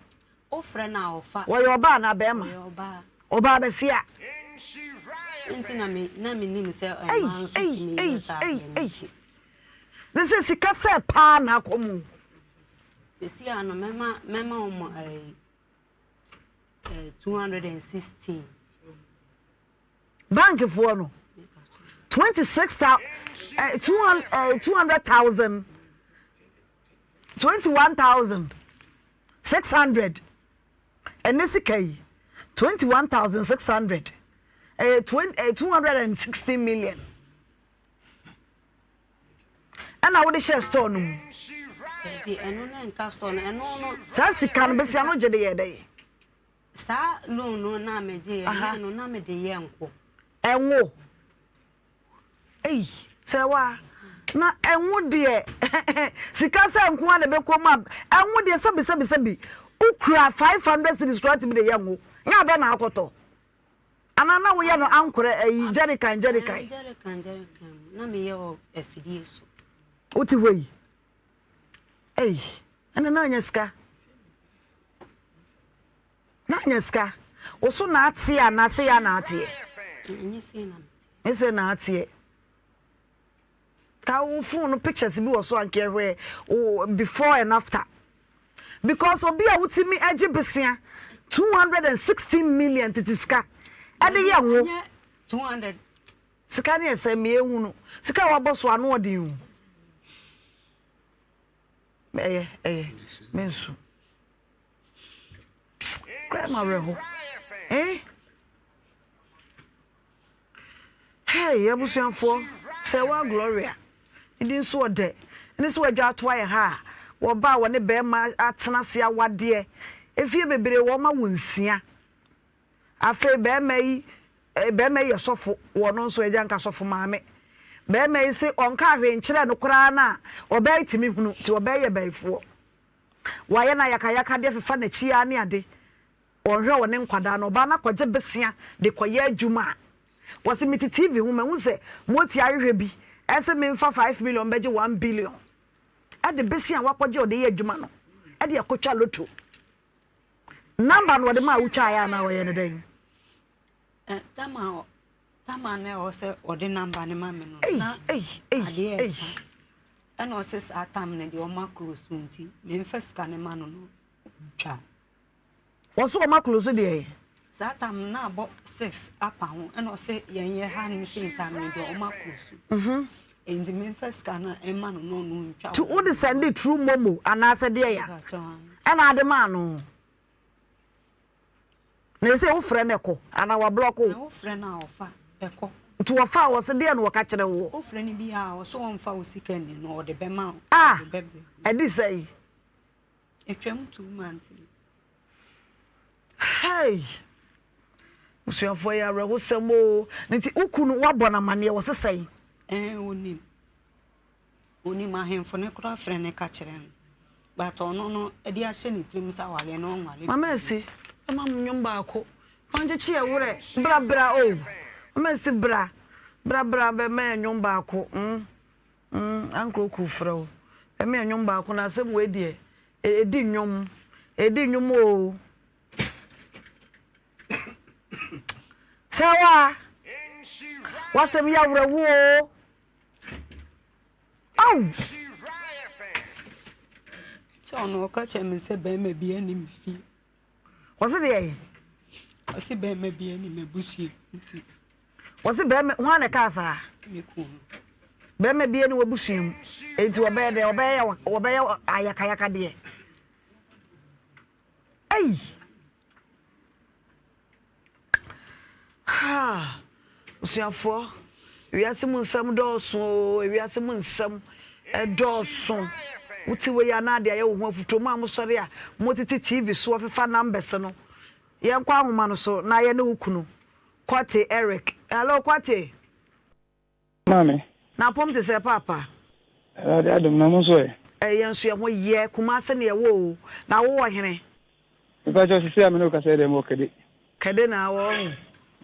Wofrɛ no a ɔfa. Wɔyɛ ɔbaa anaa bɛrima? Ɔyɛ ɔbaa. Ɔbaa bɛsia. Nti na me na me nim sɛ mmaa nso tumi yɛ saa adeɛ no nti. Ne sɛ sika sɛ paa na akɔ mu. Sisi ano mɛma mɛma wɔn ɛɛ ɛɛ 216. Bankfoɔ no 26 eh, 200,000 21,600 ɛne sika yi 21,600 ɛyɛ 216 million ɛna wode hyɛ store no mu. Ɛdi ɛno na nka store no ɛno no. Saa sika no bɛsia no gye de yɛ dɛ? Saa loan no na megye yɛ no na mede yɛ nko. Ɛnwo. Ei, sɛ wa na. Ɛnwo deɛ sika sɛ nko ara na ɛbɛkɔ mu a, ɛnwo deɛ sɛbi sɛbi sɛbi wokura 500 cedis koraa tumi de yɛ ngo. Nyɛ abɛ na akɔtɔ. Anaa na woyɛ no ankorɛ ayi jerrycan jerrycan. Jerrycan jerrycan mu na meyɛ wɔ afidie so. Wote hɔ yi. Ei, ɛna na anya sika. Na anya sika. Wo so na ateɛ anaa sɛ yɛ na ateɛ? Ɛnyɛ sɛ na meteɛ. Ɛnyɛ sɛ na ateɛ. Ka wo phone no pictures bi wɔ so anka yɛhwɛ wo before and after. Because obi a wotumi agye besia 216 million tete sika ɛde yɛ ngo. 200 Sika ne ɛsɛ mmea ehunu. Sika a wabɔ so ano ɔden o. Ɛyɛ ɛyɛ mensu. Kura ma werɛ ho. Eh? Hey abusuafoɔ, Sɛɛwaa Gloria ne din nso ɔdɛ ne sɛ wadwa ato ayɛ ha a wɔba a wɔne bɛrima atena ase awadeɛ mfie bebree wɔn awo nsia. Afei bɛrima yi eh, bɛrima yi yɛ sɔfo wɔ no nso agya nka sɔfo maame. Bɛrima yi se ɔnka hwee nkyerɛ no koraa no a ɔbaa yi tumi hunu nti ɔbaa yi yɛ bayifoɔ. Wayɛ no ayakayakadeɛ fefa n'akyi ara ne ade. Ɔnhwɛ ɔne nkwadaa no, ɔbaa no akɔgye besea de kɔyɛ adwuma a, wɔse mete TV ho mahu sɛ moti ahwehwɛ bi ɛse memfa 5 million bɛgye 1 billion ɛde besea a wakɔgye ɔde yɛ adwuma no ɛde akɔtwa loto. Number no ɔde maa wotwaeɛ anaa ɔyɛ no dɛn? Tama tama na ɛwɔ sɛ ɔde number no ma me no na adeɛ ɛsa ɛna ɔse saa tam no deɛ ɔma close nti memfa sika no ma no no ntwa. Wɔse wɔn akolo so deɛ. Saa tam no na abɔ six apa ho ɛna ɔse yɛn yɛ ha ne sei tam no deɛ wɔn akolo so. Mhm. Nti menfa sika no ɛma no na ɔno ntwa. Ti wo de sɛnde true momo anaasɛ deɛ ya ɛna ade maa no. Na ɛsɛ wo frɛ no ɛkɔ anaa wa block wo. Na wo frɛ no a ɔfa ɛkɔ. Nti wɔfa a wɔse deɛ na wɔka kyerɛ woɔ. Wo frɛ no bi a ɔse ɔnfa wo sika nni no ɔde bɛma wo. Ah ɛde sɛn. Atwam 2 months ni. Hey! Busuafoɔ yɛ awerɛhosɛm oo. Ne nti wo kunu woabɔ no amaneɛ wɔ sesɛn? Ɛɛ onim. Onim ahemfo no koraa frɛ no ka kyerɛ no. But ɔno no ɛde ahyɛ ne tirim sɛ awareɛ no ɔnware. Mama Asi, ɛma mo nnwom baako. Fa nkyekye yɛ werɛ. Bra bra o. Mama Asi bra. Bra bra bɛma yɛ nnwom baako. Mm. Mm, Ankroko frɛ wo. Ɛme nnwom baako na asɛm wei deɛ, ɛdi nnwom. Ɛdi nnwom o. Sɛwa, wasɛm yɛ awerɛho o. Aw! Sɛ ɔno ɔka kyerɛ me sɛ bɛrima bi anim fie. Wɔse deɛ? Ɔse bɛrima bi anim abusua nti. Wɔse bɛrima, hwan na ɛkaa saa? Me kunu. Bɛrima bi ne w'abusua mu, enti wɔbɛyɛ dɛ, wɔbɛyɛ wɔbɛyɛ ayakayakadeɛ. Ei! Ha! Abusuafoɔ, wiase mu nsɛm dɔɔso oo, wiase mu nsɛm ɛdɔɔso. Wote wei a na ade ayɛ wo ho afutuo. Mo a mosɔre a motete TV soɔ fefa numbers no, yɛnkɔ ahoma no so na yɛne wo kunu Kwate Eric. Hello Kwate. Maame. Na apɔm te sɛ paapa. Awurade adom na mo nso ɛ? Ɛ yɛn nso yɛn ho yɛ, Kumase na yɛwɔ o. Na wo wɔ hene? Mepakyɛw sisi a me ne wo kasa yi deɛ mewɔ Kɛde. Kɛde na awɔ ɔho.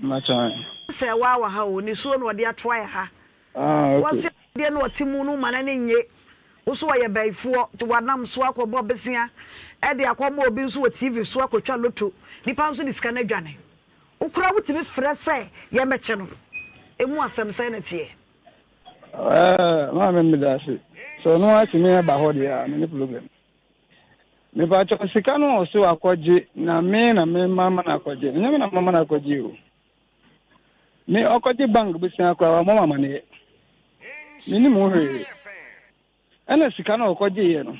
Mepakyɛw ɛ. Sɛ waa wɔ ha o, nisuo na ɔde atoa yɛ ha. Ah okay. Wɔse adeɛ na ɔte mu no ma n'ani nnye. Wo so ɔyɛ bayifoɔ nti wanam so akɔbɔ besea de akɔma obi nso wɔ TV so akɔtwa loto. Nipa nso de sika no adwane. Wo koraa wotumi frɛ sɛ yɛmmɛkyɛ no. Emu asɛm sɛn na ɛteɛ? Ɛɛ, maame meda ase. Sɛ ɔno atumi aba hɔ deɛ a, me ne problem. Mepakyɛ sika no a ɔse wakɔgye na me na me ma ma no akɔgye. Ɛnyɛ me na mama no akɔgye o. Me ɔkɔgye bank besia koraa wammɔ me amaneɛ. Menim ho hwee. Ɛna sika no a ɔkɔgyeeɛ no,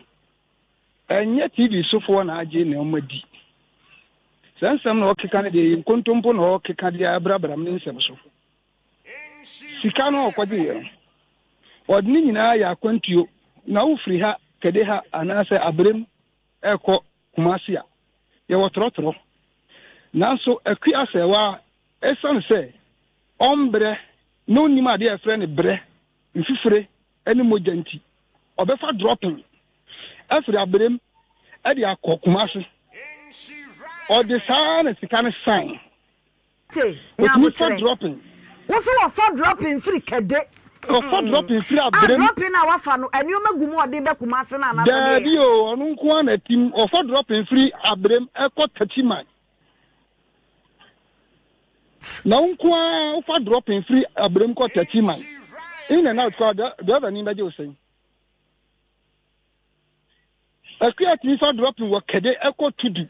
Ɛnyɛ TV sofoɔ na agye na wɔn adi. Saa nsɛm na ɔkeka no deɛ ɛyɛ nkontompo na ɔkeka de abrabram ne nsɛm so. Sika no ɔkɔgyeeɛ no, ɔde ne nyinaa yɛ akwantuo na wofiri ha kɛde ha anaasɛ aberem ɛrekɔ Kumasi a, yɛwɔ trɔtrɔ. Nanso Akua Asɛɛwa ɛsiane sɛ ɔmbrɛ na ɔnnim adeɛ a ɛfrɛ no brɛ, mfifire. ne mogya nti, ɔbɛfa dropping afiri Abrem de akɔ Kumasi. Ɔde saa na sika no san. Te, Ɔtumi fa nyaboterɛ. dropping. Wo se wɔfa dropping firi Kɛde. Ɔfa dropping firi A Abrem. dropping a wafa no, nneɛma gu mu a ɔde ba Kumasi no anaasɛ deɛ? Daabi o, ɔno nko ara na ɛtim. Ɔfa dropping firi Abrem kɔ Techiman. Na wo nko ara wofa dropping firi Abrem kɔ Techiman. In and out koraa, driver ni bɛgye wo sɛn? Akua tumi fa dropping wɔ Kɛde kɔ Tudu.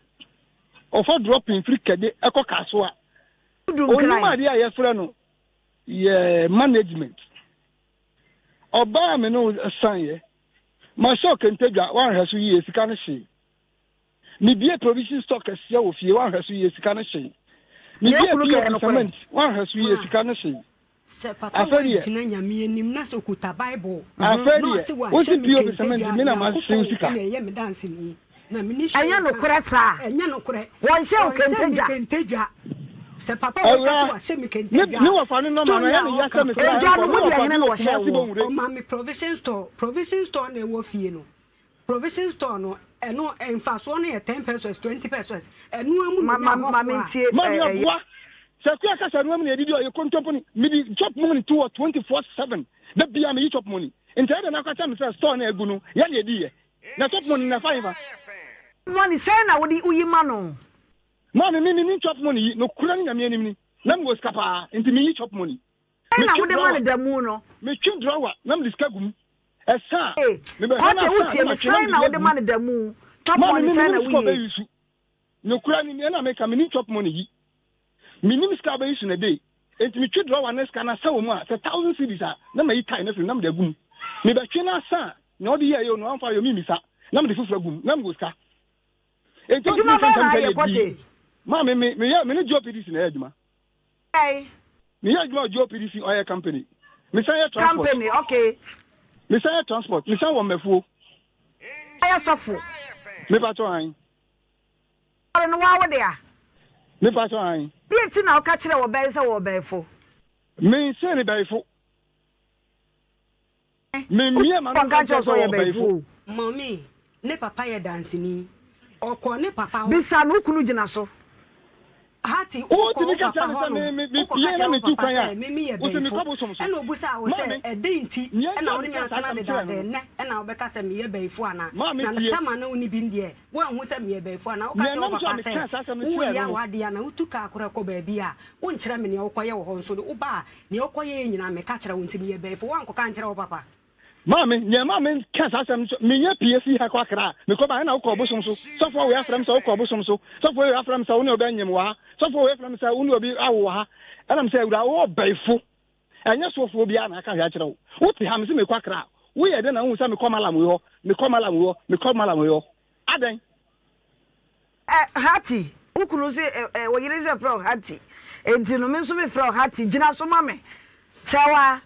Ɔfa dropping firi Kɛde kɔ Kasoa. Tudu Onim Nkran. adeɛ a yɛfrɛ no yɛ management. Ɔbaa me ne wo saneɛ. Mahyɛ ɔkente dwa, woanhwɛ so yie, sika no hyee. Mebie provision store kɛseɛ wɔ fie, woanhwɛ so yie, sika no hyee. Nea Mebie okunu kɛyɛ POP nokorɛ. cement, woanhwɛ so yie, sika no hyee. Sɛ papa Afei wei deɛ. gyina Nyame anim na sɛ okuta Bible Afei na deɛ, ɔse wosi wahyɛ me POP kente cement, dwa me na mahye wo Nyankopɔn sika. na ɛyɛ me danseni na menni hwee Ɛnyɛ ka. nokorɛ saa. Ɛnyɛ nokorɛ. Wɔnhyɛ wo Wɔnhyɛ kente me dwa. kente dwa. Sɛ papa wei ka sɛ Awuraa, wahyɛ me kente ne dwa ne a, wɔfa no nɔma no, story ɛyɛ a ne ya sɛ ɔka me sra Edwa ɛnkɔ, no, ne mo deɛ wɔfa hene bi na wɔ wɔhyɛɛ Kumasi woɔ? Bonwire. Ɔma me provision store. Provision store na ɛwɔ fie no. Provision store no, ɛno mfasoɔ no yɛ ten pesos, 20 pesos. Ɛno ara mu na Ma onya ma ma ahɔhoɔ a. mentie Maame ɛ ɛyɛ. aboa sɛ kua kasa no mu na yɛdidi ɔyɛ kontompo ni mede chop money to wɔ 24/7 da bia meyi chop money nti ɛyɛ dɛ na akɔkyɛ me sɛ store na agu no yɛ na yɛdi yɛ na chop money na ɛfa hefa. Money sɛn na wode woyi ma no? Maame me menim chop money yi nokorɛ ne Nyame anim ni na mewɔ sika paa nti meyi chop money. Sɛn na Metwe wode ma drawer no da mu no? metwe drawer na mede sika gu mu ɛsa a Ee, mebɛhwɛ Kɔte na asa a wotie na me matwe na sɛn mede na bi wode agu ma mu. no da mu? Chop Maame money me sɛn na menim sika woyie? ɔbɛyi su Nokorɛ ni, ɛna meka, mennim chop money yi. Mennim sika a wobɛyi so na day. Enti metwe drawer no sika no asa wɔ mu a, sɛ thousand cedis a, na mayi tie no afiri mu na mede agu mu. Mebɛtwe no asa a, nea ɔde yɛeɛ o, nea wamfa ayɛ o, memmisa. Na mede foforɔ agu mu, na mewɔ sika. Enti ɔntumi Adwuma nka bɛn ntam na sɛ ayɛ yɛdii. Kɔte? Maame, me, meyɛ, me ne GOPDC na ɛyɛ adwuma. Ɛn? Meyɛ adwuma wɔ GOPDC Oil Company. Mesan yɛ transport. Company, okay. Mesan yɛ transport. Mesan wɔ mmafuo. Ayɛ sɔfo. Mepa kyɛw ae. Ɔre no waa wo dea. Mepa kyɛw ae. Deɛ nti na woka kyerɛ wɔ bɛn sɛ wɔ bɛnfo? Me nse ne bɛnfo. Me mmie ma no nka nkyerɛ sɛ wɔ bɛnfo. Mummy, ne papa yɛ danseni. Ɔkɔ ne papa hɔ. Bisa no, wo kunu gyina so. Hattie, wokɔ Wotumi wo ka papa kyerɛ me hɔ sɛ me no, me wokɔka mepie na kyerɛ wo metu papa kwan a, sɛ me meyɛ wose bɛyifo. mekɔ bosom so. Ɛna obisaa wo sɛ, Maame, ɛdɛn nti nea nti na a wo ne me mekaa saa atena asɛm kyerɛɛ no dedaada no, ɛnnɛ na wobɛka sɛ meyɛ bɛyifo anaa? Maame Na tie. Tama na wonni bi no deɛ, woanhu sɛ meyɛ bɛyifo anaa? Woka Nea kyerɛ wo ɛnam so a papa sɛ mekaa saa asɛm no kyerɛɛ woreyɛ no no, w'adeɛ anaa? Wotu kaa korɔ kɔ baabi a, wonkyerɛ me nea wokɔyɛ wɔ hɔ nso de, woba a, nea wokɔyɛeɛ nyinaa meka kyerɛ wo, nti meyɛ bɛyifo. Woankɔka ankyerɛ wo papa? Maame, nea ɛma meka saa asɛm no sɛ, meyɛ pie fii ha kɔ Accra a, mekɔbae na wokɔɔ bosom so. Sɔfoɔ wei afrɛ me sɛ wokɔɔ bosom so. Sɔfoɔ wei afrɛ me sɛ wo ne obi anyem wɔ ha. Sɔfoɔ wei afrɛ me sɛ wo ne obi awo wɔ ha. Ɛna mesɛ, Awuraa, wowɔ ɔbaifo. Ɛnyɛ sɔfoɔ biara na aka hwee akyerɛ wo. Wote ha, mese mekɔ Accra. Woyɛ dɛn na wohu sɛ mekɔ Mallam wei hɔ, mekɔ Mallam wei hɔ, mekɔ Mallam wei hɔ? Adɛn? Ɛ, Hattie, wo kunu se, ɛ, ɛ, wo yere sɛ frɛ wo Hattie. Enti no, me nso mefrɛ wo Hattie. Gyina so ma me. Sɛ wa.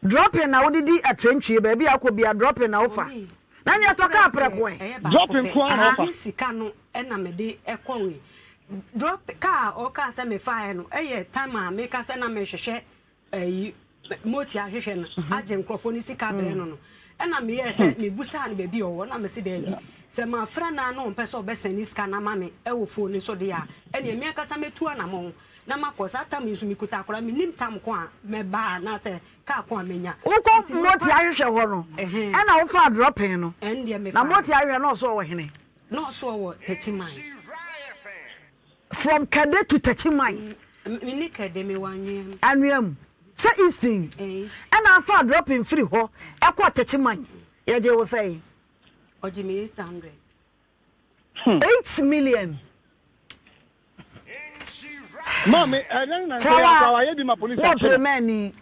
Dropping na wode di atrantwie, baabi a wokɔ bia dropping na wofa. Na nea ɛtɔ kaa prɛko ɛ. Ɛyɛ baako Dropping pɛ. nko ara na Aha. ɔfa. Ne sika no na mede kɔ wei. Drop kaa a ɔkaa sɛ mefaeɛ no ɛyɛ time a meka sɛ na mehwehwɛ ɛyi moti ahwehwɛ no agye nkurɔfoɔ no sika brɛ no no. Ɛna meyɛɛ sɛ mebusaa no baabi a ɔwɔ na mese daabi sɛ mafrɛ no a na ɔmpɛ sɛ ɔbɛsɛne sika no ama me ɛwɔ phone no so deɛ a ɛneɛ me ankasa mɛtu anamɔn na makɔ. Saa tam yi nso mekuta akwadaa, mennim tam ko a mɛba anaasɛ kaa ko a mɛnya. Wokɔ Nti Moti mɛfa ahwehwɛ hɔ no, ɛhɛn. ɛna wofaa dropping no. Ɛndeɛ Na mefaa. Moti ahwehwɛ na ɔso ɔwɔ hene? Na ɔso ɔwɔ Techiman. From Kade to Techiman. Menni Kade, mewɔ Anwea mu. Anwea mu. Sɛ Eastern. Eh, Eastern. Ɛna afaa dropping firi hɔ ɛkɔɔ Techiman. Yɛgyee wo sɛn? Ɔgye me 800. 8 million. Maame, ɛnɛ na nka Sawa, yɛ akora wayɛ bi ma polisi woyɛ akye no. premani.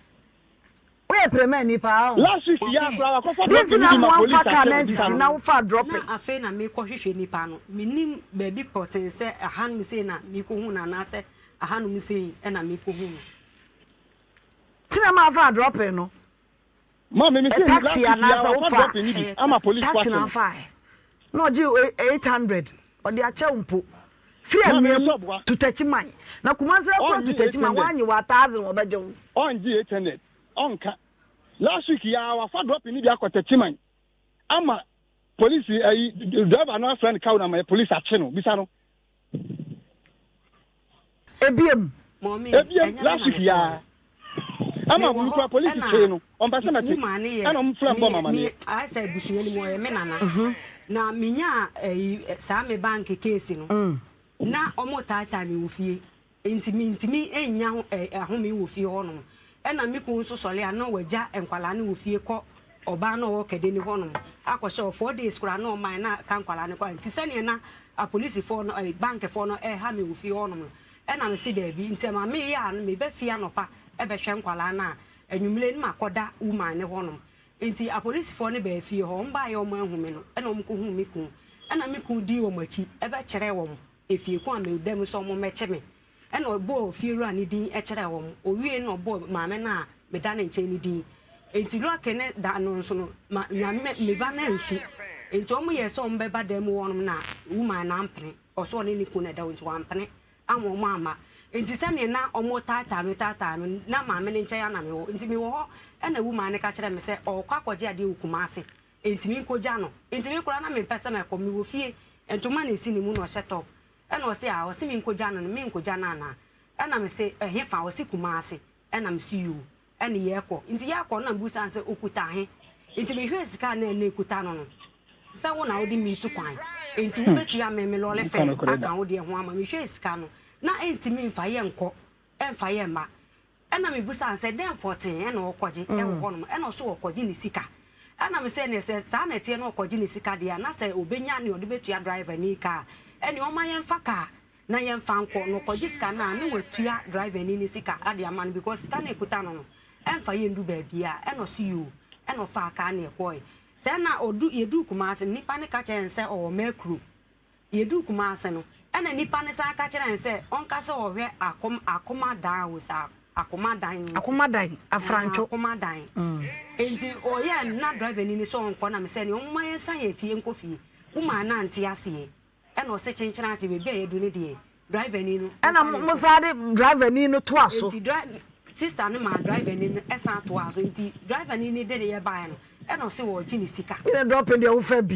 Woyɛ premani paa o. Last week yɛ akora wakɔfa Deɛ nti drɔpin na bi ma mo polisi amfa kaa akye na no sika ansisi no. na wofaa drɔpin. Na afei na mekɔhwehwɛ nipa no, mennim baabi pɔtee sɛ ahanom sei na mekɔhu no anaasɛ ahanom sei na mekɔhu no. Nti na ma afaa drɔpin no. Maame, me se last Taxi week yɛ anaasɛ wafa wofa drɔpin no bi ama polisi taxi akye na no. afae. Na ɔgye 800 ɔde akyɛ wo mpo. Firi Maame, anwea me mu sɛ ɔboa. to Techiman. Na Kumasi akɔ to Ɔngye Techiman 800. woanye wɔ 1000 wɔbɛgye wo. Ɔngye 800. Ɔnka. Last week yi ara wafa dropping no bi akɔ Techiman ama polisi ayi driver no afrɛ no kaw na ma polisi akye no bisa no. Ebiem. Ebiem last week yi ara ama Mewɔ kura hɔ polisi ɛna kyee no ɔmpɛ sɛ mɛte woman no yɛ ɛna ɔmo frɛ mbɔ me ma me amaneɛ. ayɛ sɛ abusua no mu ɔyɛ me nana na menyaa ɛyi saa me bank case no na ɔmo taataa me wɔ fie Enti mintumi nnya ahome wɔ fie hɔnom. Ɛnna me kunu nso sɔre a na wagya nkwadaa no wɔ fie kɔ ɔbaa no a ɔwɔ Kɛdɛ no hɔnom akɔhyɛ hɔ. 4 days koraa na ɔmmae na aka nkwadaa no kɔ. Nti sɛdeɛ na apolisifoɔ no, bankfoɔ no reha me wɔ fie hɔnom no, ɛnna mese daabi. Nti ɛma meyɛ a meba fie anɔpa bɛhwɛ nkwadaa no a, anwummere no makɔda woman no hɔnom. Nti apolisifoɔ no baa fie hɔ. Wɔbaeɛ a wɔanhu me no, ɛnna wɔkɔhuu me kunu. Ɛnna me kunu dii wɔn akyi bɛkyerɛɛ wɔn Efie ko a meda mu sɛ wɔmmɛkye me. Ɛnna ɔbɔɔ fiewura no din kyerɛɛ wɔn. Owiei no na ɔbɔɔ maame no a meda ne nkyɛn no din. Enti Lucky ne da no nso no, ma Nyame me ba no ansu. Enti wɔyɛɛ sɛ wɔbɛba dan mu hɔnom na woman no ampene. Ɔse ɔne ne kunu na ɛda hɔ nti wampene amma wɔn amma. Enti sɛdeɛ na wɔtaataa me taataa me no, na maame no nkyɛn ara na mewɔ. Enti mewɔ hɔ ɛnna woman no ka kyerɛɛ me sɛ ɔrekɔ akɔgye adeɛ wɔ Kumasi. Enti menkɔgya no. Enti me koraa na mempɛ sɛ mɛkɔ. Mewɔ fie, ntoma na ɛsi ne mu na ɔhyɛ top. Ɛna ɔse aa, ɔse menkɔgya no no, menkɔgya no anaa? Ɛna mese ɛhefa? Ɔse Kumasi. Ɛna mese yoo. Ɛne yɛkɔ. Nti yɛkɔ no na mebusa no sɛ ɔkuta he? Nti mehwɛɛ sika a na ɛna ɛkuta no no, sɛ wo na wode me tu kwan, nti wobɛtua me me lɔre fare aka wo deɛ ho ama. Mehwɛɛ sika no, na ɛntumi mfa yɛnkɔ, ɛmfa yɛmma. Ɛna mebisaa no sɛ, dɛn pɔtee na ɔrekɔgye wɔ hɔnom? Ɛna ɔse ɔrekɔgye ne sika. Ɛna mese ɛneɛ sɛ saa na ɛteɛ na ɔrekɔgye ne sika deɛ a, na sɛ ɔbɛnya nea ɔde bɛtua driver ni ka a, ɛneɛ ɔmma yɛmfa car na yɛmfa nkɔ. Na ɔkɔgye sika no a, na watua driver ni no sika de ama no because sika no a ɛkuta no no, ɛmfa yɛndu baabiara. Ɛna ɔse yoo. Ɛna ɔfaa car na yɛkɔɔe. Sɛ na ɔdu, yɛduu Kumasi no, nipa no ka kyerɛɛ no sɛ ɔwɔ Mercury. Yɛduu Kumase no, ɛna nipa no san ka kyerɛɛ no sɛ ɔnka sɛ ɔhwɛ akom akoma dan o sɛ akoma dan o. Akoma dan, afrantwo. Akoma dan. Enti ɔyɛɛ no na driver ni no sɛ ɔnkɔ na mesɛ neɛ ɔmoma yɛnsan yɛn akyi yɛnkɔ fie. Womaa no ante aseɛ. Ɛna ɔse kyenkyena akye baabi a yɛadu no deɛ driver ni no. Ɛna mo san de driver ni no toa so. Enti dri sister no maa driver ni no san toaa so. Enti driver ni no de ne yɛ baeɛ no Ɛna ɔse wɔɔgye ne sika. Ne drop deɛ wofa bi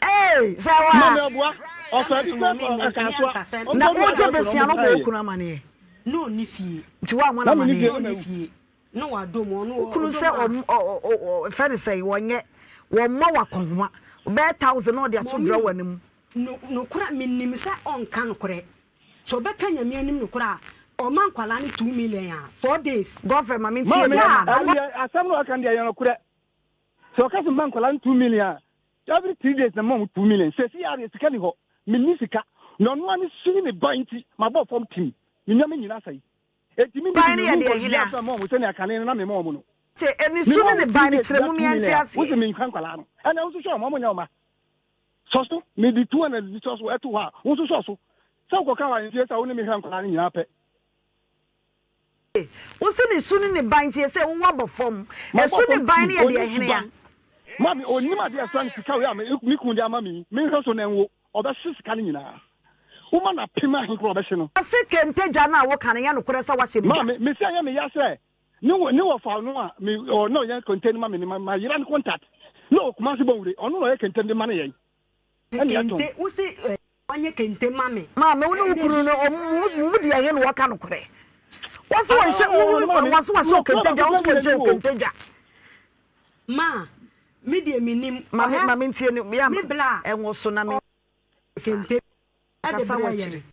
ee sɛ wa. Mami ɔboa ɔfa bi kura kɔ ɛkasoa. Na wogye besia no bɔ okunu amaneɛ. Na ɔni fie. Nti wa ama no amaneɛ. Na ɔni fie. Na wadom ɔno. Okunu sɛ ɔm ɔ ɔ fɛ ne sɛ wɔnyɛ wɔmmɔ wakɔnhoma bɛyɛ thousand na ɔde ato drawer no mu. No nokorɛ menim sɛ ɔnka nokorɛ. Sɛ ɔbɛka Nyame anim nokorɛ a ɔma nkwadaa no 2 million a 4 days. Godfrey ma mentie Maame, bɛrima no. ɛno deɛ asɛm no ɔka no deɛ ɛyɛ nokorɛ. Sɛ ɔka sɛ mma nkwadaa no 2 million a, every 3 days na mma wɔn 2 million. Sɛsi ara deɛ sika ni hɔ, menni sika. Na ɔno ara ne su ne ne ban nti, mabɔ fam tim. Me nneɛma nyinaa asɛe. Enti menni Ban bi no yɛ me deɛ nkɔ hene dua a. mfa mma wɔn sɛnea kane no na mema wɔn no. Te ɛne su Mema ne ne wɔn ban three no days kyerɛ bia mu two meɛnte million a, wose aseɛ. menhwɛ nkwadaa no. Ɛnna wo nso hwɛ wɔn, wɔnyɛ wo mma. Sɔ so, mede 200 bi sɔ so ɛto hɔ a, wo nso sɔ so. Sɛ wokɔka wɔ ahemfie sɛ wo ne me hwɛ nkwadaa no nyinaa pɛ. Wo se ne su ne ne ban nti ɛsɛ wo abɔ fam. Mabɔ Ɛsu ne fam ban tii, no yɛ deɛ ɔnim hene a. suban. Maame, ɔnim adeɛ a ɛsra no sika wei a me kunu de ama me yi, menhwɛ so na ɛnwo, ɔbɛhye sika no nyinaa. Woma no apem ahe koraa a ɔbɛhye no. Ɔse kente dwa no a woka no nyɛ nokorɛ sɛ woahyɛ no dwa. Maame, mese ɛyɛ me ya sɛ ne wɔ ne wɔfa no a me ɔ na ɔyɛ kente no ma me no ma mayera no contact na ɔwɔ Kumasi Bonwire, ɔno na ɔyɛ kente no de ma no yɛn. Ɛne yɛtɔn. Kente, wose eh, ɔnyɛ kente ma me. Maame, wo ne wo kunu no, ɔmo mo mu deɛ he na wɔka nokorɛ? Wɔse wɔnhyɛ, wo wo wɔse wɔhyɛ wo kente dwa, wo nso wɔnhyɛ wo kente dwa. Ma, me deɛ mennim. Maame, Ɔhɛ, ma mentie no, ya me bla a, ɛnwo so na me kente de kasa brɛɛ wɔ yɛn. akyire.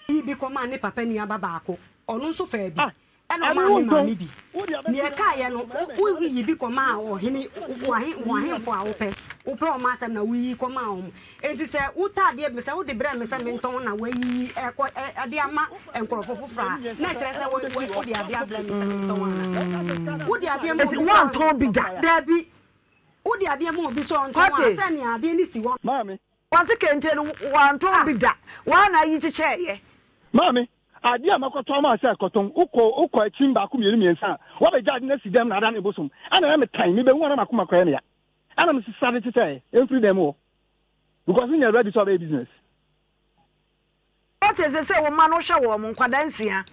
Yii bi kɔmaa ne papa nua ba baako, ɔno nso faa bi, Ah, ɛna ɛne ɔmaa wo me ntɔn. maame bi. Wo deɛ Nea bɛsi ɛkaeɛ no, woyi bi kɔmaa ɔhene, w'ahe, w'ahemfo a wopɛ, wopɛ wɔn asɛm na woyi kɔmaa wɔn. Enti sɛ wotɔ adeɛ bi, sɛ wode brɛ me sɛ mentɔn na woayiyi ɛkɔ, ɛ, de ama nkurɔfo foforɔ a, na ɛkyerɛ sɛ wo, wo, wode adeɛ abrɛ me sɛ mentɔn anaa? Wode adeɛ ma Enti obi sɛ woantɔn bi da? Dabi. Wode adeɛ ma obi sɛ ɔntɔn a, Kwate. sɛ nea adeɛ no si hɔ. Maame. Wɔse kente no wantɔn bi da, waa na ayi kyekyɛɛyɛ. Maame, adeɛ a makɔtɔ ama wo sɛ kɔtɔn, wokɔ wokɔ akyim baako mmienu mmiɛnsa a, woabɛgya ade no asi dɛm na adane bosom. Ɛna ɛyɛ me tan, mebɛhu a na m'akoma kɔyɛ me ya. Ɛna mesesa de kyekyɛɛ, ɛmfiri dan mu hɔ. Because menyɛ ready sɛ ɔbɛyɛ business. Wote sɛ sɛ wo mma no wohwɛ wɔn, nkwadaa nsia.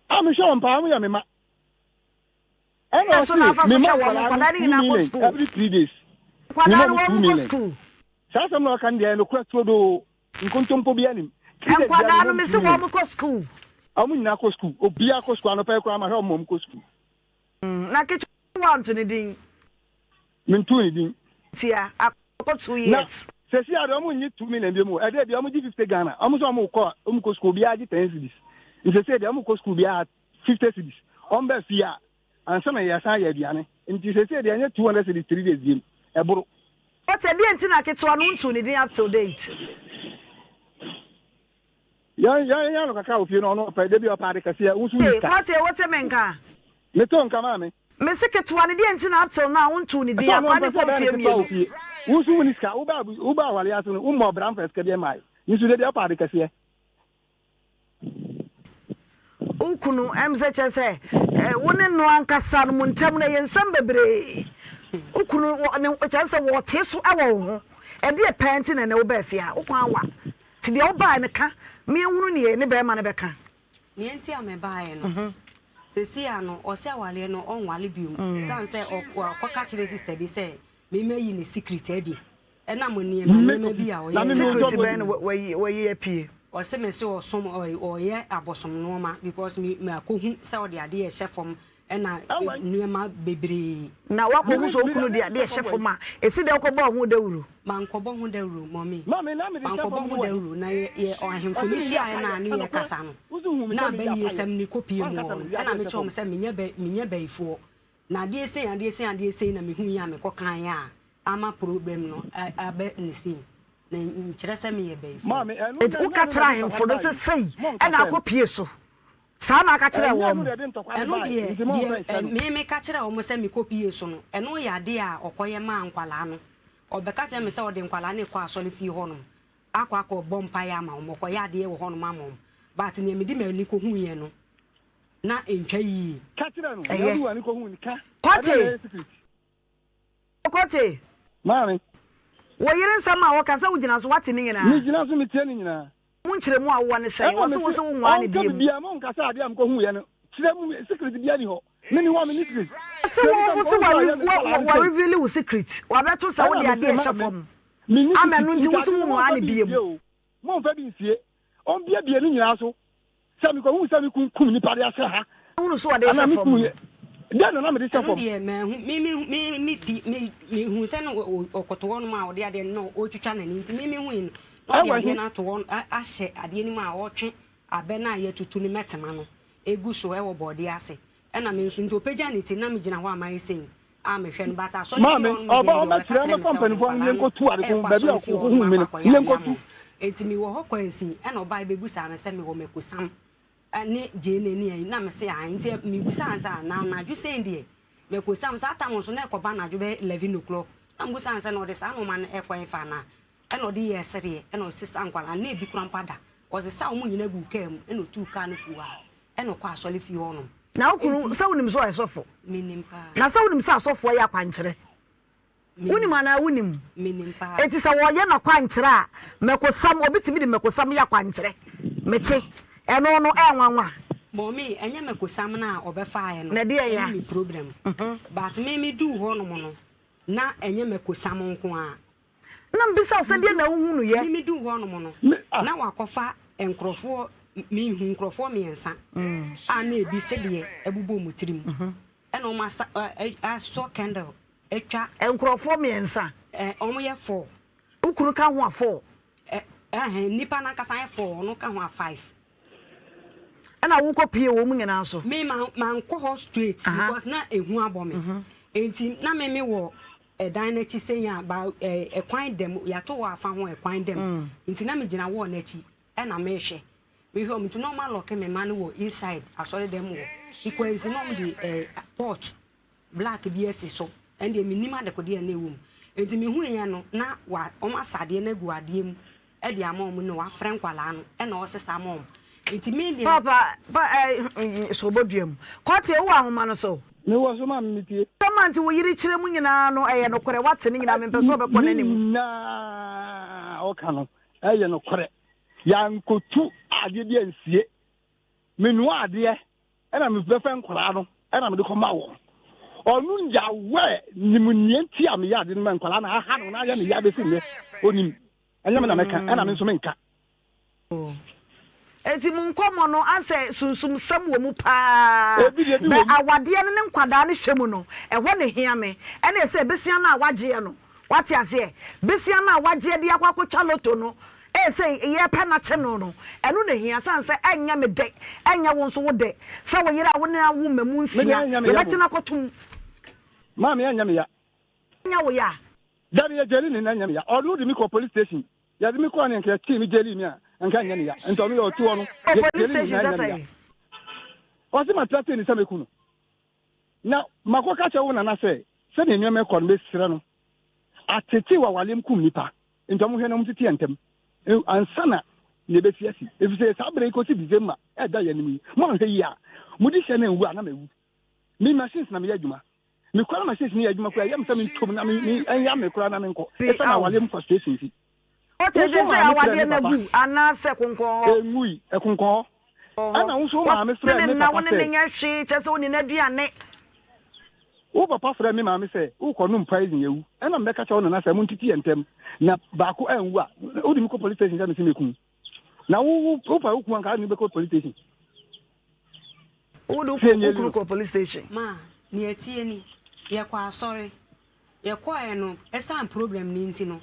Ah, mehwɛ wɔn paa, wɔyɛ me mma. Ɛna So na ɔse afa so mema hwɛ wɔn nkwadaa nkwadaa no no two nyinaa kɔ million sukuu. every 3 days. Nkwadaa Mema no ɔmo wɔn two kɔ million. sukuu. Saa asɛm na ɔka no deɛ ɛyɛ nokorɛ turodoo. Nkontompo biara nim. 3 days biara Nkwadaa mema no ɔmo mese two million. wɔn kɔ sukuu. Ɔmo nyinaa kɔ sukuu. Obiara kɔ sukuu. Anɔpa yi koraa mahwɛ ɔmo ma ɔmo kɔ sukuu. Na ketewa wanto ne din. Mentoo ne din. Tia akɔ two Na years. sɛsi a deɛ ɔmo nnye 2 million bio mu o. Ɛdeɛ bia ɔmo gye 50 Ghana. Ɔmo sɛ ɔmo kɔ ɔmo kɔ sukuu obiara gye 10 cedis. Nti sɛsi deɛ ɔmo kɔ sukuu biara 50 cedis. Ɔmo bɛ fie a ansa na yɛsan yɛ aduane. Nti sɛsi deɛ ɛnyɛ 200 cedis 3 days bio mu. Ɛboro. But ɛdeɛ nti na ketewa no wontuu ne din up till date? Yɛn yɛn yɛn no kakra wɔ fie no ɔno ɔpɛ da bi ɔpɛ ade kɛseɛ wo nso wonni Hey, sika. Kwate, wote me nka? Meto nka maame. Mese ketewa no deɛ nti na up till now wontuu ne din Ɛsɛ ɔno akwa ɔmpɛ ne sɛ kɔ ɔbɛyɛ mfeɛ ne ketewa wɔ mmienu. fie. Wo nso wonni sika. Wobaa wobaa awareɛ ase no wommɔɔ bra mfa sika bi mmae. Me nso da bi ɔpɛ ade kɛseɛ. Wo kunu ɛm sɛ kyerɛ sɛ eh, wo ne no ankasa no mo ntam no ɛyɛ nsɛm bebree. Wo kunu wɔ- ne kyerɛ sɛ wɔte so wɔ wo ho. Ɛdeɛ pɛɛ nti na ɛnɛ wobaa fie ha. Wo kwan wa. Nti deɛ wobaeɛ no ka ma yɛnhunu neɛ ne bɛrima no bɛka. Nea nti a mebaeɛ no, seesei a no, ɔse awareɛ no ɔnware biom. Sane sɛ ɔkɔka kyerɛ sister bi sɛ memayi ne secret adi. Ɛnam nneɛma nneɛma bi a ɔyɛ. Secret bɛn na wayi wayi apue? Ɔse mese ɔsom ɔyɛ abosom nnoɔma because me makɔhu sɛ ɔde adeɛ ɛhyɛ fam ɛna nneɛma bebree. Na woakɔhu sɛ wo kunu de adeɛ ɛhyɛ fam a, ɛsi dɛn wokɔbɔɔ ho dawuro? Mankɔbɔ ho dawuro mummy. Mankɔbɔ ho dawuro na yɛ yɛ ahemfo no hyiaeɛ no a ne yɛkasa no na abayiesɛm no kɔpie mu wɔ hɔ no ɛna mekyerɛ wɔn sɛ menyɛ bɛ menyɛ bayifoɔ na adeɛ sei adeɛ sei adeɛ sei na mehuiɛ a mekɔkaeɛ a ama problem no abɛ ne sei na nkyerɛ sɛ meyɛ bayifoɔ. Enti woka kyerɛ ahemfo no sɛ sei ɛna akɔpie so? Saa na aka kyerɛɛ wɔn? Ɛno deɛ, deɛ me meka kyerɛɛ wɔn sɛ mekɔpie so no, ɛno yɛ adeɛ a ɔkɔyɛ maa nkwadaa no. Ɔbɛka kyerɛɛ me sɛ ɔde nkwadaa no rekɔ asɔrefie hɔnom akɔ akɔbɔ mpaeɛ ama wɔn, ɔkɔyɛ adeɛ wɔ hɔnom ama wɔn. But deɛ mede m'ani kɔhuiɛ no, na ɛntwa yie. Ɛyɛ. Kɔte! Kɔte! Maame. Wo yere nsɛm a ɔka sɛ wogyina so, woate ne nyinaa? Megyina so metie ne nyinaa. Mu nkyerɛmu a wowɔ ne sɛn? Ɛna Wɔse wo mese se wonwaa ne ɔnka biom. biribiara ma ɔnka sɛ adeɛ a mekɔhuiɛ no kyerɛ mu secret biara ni hɔ. Me ni hɔ a menni secret. Wɔse wo wo se wa reveal wo secret. Wabɛto sɛ wode Ɛna adeɛ mese ɛhyɛ maame fam. menni Ama secret ɛno nti nti wo se adeɛ no wonwaa momfa ne bi biom. nsie o. Momfa bi nsie. Ɔmbiebie ne nyinaa so. Sɛ mekɔhuu sɛ me kun kum nipa de ahyɛ ha. Hunu so ɔde Anaa hyɛ me fam kun no. yɛ dɛn na na mede hyɛ Ɛno fam. deɛ manhu me me me me pi me mehu sɛ no ɔkoto hɔ nom a ɔde adeɛ no na ɔretwitwa n'ani nti me mehui no na ɔde Ɛwɔ adeɛ he? no ato hɔ ahyɛ adeɛ no mu a ɔretwe abɛ no a yɛatutu no mɛtema no egu so ɛwɔ bɔɔdeɛ ase ɛna me nso nti ɔpagya ne ti na megyina hɔ a mayɛ sei a mehwɛ no but asɔre fie Maame, hɔ nom deɛ ɔba deɛ ɔbɛka ɔmɛkyerɛ kyerɛ me ɔmɛfa sɛ ɔde mpanimfoɔ no nkwadaa no yɛnkɔtu ade ko ɛrekɔ baabi a asɔre fie hɔ ɔkɔhuu nom me akɔ no akɔyɛ adeɛ ama yɛnkɔtu. wɔn nti mewɔ hɔ kwansin ɛna ɔbaa bɛbusaa me sɛ mewɔ mɛkosam ne gyeene ne ayi na mese ae nti mebusaa no sɛ na anadwo sɛn deɛ mɛkosam saa tam nso na ɛkɔba anadwo bɛyɛ 11 o'clock na mebusaa no sɛ na ɔde saa nnoɔma no ɛkɔ ɛmfa anaa ɛna ɔde yɛɛ sereɛ ɛna ɔsesa nkwadaa na ebi kora mpo ada ɔsesa wɔn nyinaa guu kaa mu ɛna ɔtuu kaa no kuu a ɛna ɔkɔ asɔre fie hɔnom. Na wo kunu sɛ wonim sɛ ɔyɛ sɔfo? Menim paa. Na sɛ wonim sɛ asɔfoɔ yɛ akwankyerɛ? Wonim anaa wonim? Menim paa. Enti sɛ wɔyɛ no akwankyerɛ a, mɛkosam, obi tumi de mɛkosam yɛ akwankyerɛ. Mete. Ɛno no, ɛyɛ nwanwa. Mummy, ɛnyɛ mɛkosam no a ɔbɛfaeɛ no Na ɛdeɛ ya? ɛne me problem. But me meduu hɔnom no, na ɛnyɛ mɛkosam nko ara. Na mebisa wo sɛ deɛ na wohunuiɛ? Me meduu hɔnom no, na wakɔfa nkurɔfoɔ, mehu nkurɔfoɔ mmiɛnsa a na ebi sedeɛ ɛbobɔ wɔn tirim. Ɛna wɔn asa, asɔ candle atwa. Nkurɔfoɔ mmiɛnsa? Ɛ, wɔn yɛ four. Wo kunu ka ho a four? Ɛ, ɛhɛn, nipa no ankasa yɛ four, ɔno ka ho a five. Ɛna wokɔ pie wɔn nyinaa so? Me, ma, mankɔ hɔ straight because na ehu abɔ me. Enti na me me wɔ ɛdan no akyi sɛn a, ba, ɛ, ɛkwan da mu, yɛato hɔ afa ho ɛkwan da mu. Nti na megyina wall no akyi ɛna mehwɛ. Mehwɛ wɔn, nti na wɔn alɔke me mma no wɔ inside asɔredan mu hɔ. Nkwansi na wɔn de ɛ, pot black bi asi so, ɛndeɛ mennim adekodeɛ a na ɛwɔ mu. Nti mehuiɛ no, na wa, wɔn asa adeɛ no agu adeɛ mu de ama wɔn na wafrɛ nkwadaa no ɛna ɔresesa ama wɔn. Nti me deɛ. Paapa, pa, ɛ, so bɔdua mu. Kɔte, wowɔ ahoma no so? Mewɔ so maame metie. Sɛ mante wo yere kyerɛ mu nyinaa no ɛyɛ nokorɛ, woate ne nyinaa, mempɛ sɛ ɔbɛkɔ Ne n'anim. nyinaa ɔka no ɛyɛ nokorɛ. Yɛankotu adeɛ bi ansie. Menoa adeɛ ɛna mebɛfɛ nkwadaa no ɛna mede kɔma wɔn. Ɔno Yahweh nim nea nti a meyɛ ade no ma nkwadaa no aha no na ayɛ me ya bɛsi nnɛ. Onim. Ɛnyɛ me na mɛka, ɛna me nso menka. Enti mo nkɔmmɔ no asɛ sunsumsɛm wɔ mu paa. Ebi deɛ ebi Bɛ wɔ mu. awadeɛ no ne nkwadaa no hyɛ mu no, ɛhɔ na ehia me. Ɛne sɛ besia no a wagyeɛ no, wate aseɛ? Besia no a wagyeɛ de akɔ akɔtwa loto no, ɛyɛ sɛ yɛrepɛ no akye no no, ɛno na ehia. Sane sɛ ɛnyɛ me dɛ, ɛnyɛ wo nso wo dɛ sɛ wo yere a wo ne no awo mmamu Me deɛ nsia, ɛnyɛ me ya yɛbɛkye mmom. no akɔto mu. Maame ɛnyɛ me ya. Ɛnyɛ wo ya? Dabi yɛ gyeli ne na ɛnyɛ me ya. Ɔno de me kɔ police station. Yɛde me kɔɔ ne nka yɛkyee me gyeli me a, nka ɛnyɛ ne ya. Nti ɔno yɛ ɔte hɔ no, Kɔ yɛ police gyeli ne station na sɛ ɛnyɛ me ya. sɛn? Ɔse ma threaten ne sɛ mɛku no. Na makɔ ka kyerɛ wo nana sɛ sɛdeɛ nneɛma ɛkɔ no mesrɛ no atete wɔ awaleɛ mu kum nipa nti ɔmo hwɛ na ɔmo tete yɛn ntɛm ansa na nea ɛbɛsi asi efisɛ saa berɛ yi kɔsi December ɛda yɛn anim yi mo anhwɛ yie a mode hyɛ no anwu a na mawu. Me machines na meyɛ adwuma. Mekɔ na machines no yɛ adwuma koraa ɛyɛ me sɛ mentom na me me ɛnya me koraa na menkɔ Bi ɛsiane ao. awaleɛ mu frustration nti. Wote Wo gye nso wo sɛ maame frɛɛ awadeɛ me no papa. agu anaasɛ konkɔn hɔ. Ɛngui, ɛkonkɔn hɔ. Wɔ hɔ. Ɛna wo nso wo maame Wo frɛɛ ne me nna, papa wo ne no sɛ. nyɛ hwee, kyerɛ sɛ wonni n'aduane. Wo papa frɛɛ me maame sɛ worekɔnom poison awu. Ɛna mebɛka kyerɛ wo nana sɛ montete yɛn ntam na baako anwu a, wode me kɔ police station sɛ mese mɛku wo. Na wo wo wo pa wo kun anka ne bɛkɔ police station. Wo de wo kunu kɔ police station. Ma, nea ɛteɛ ni, yɛkɔ asɔre, yɛkɔeɛ no, ɛsiane problem no nti no,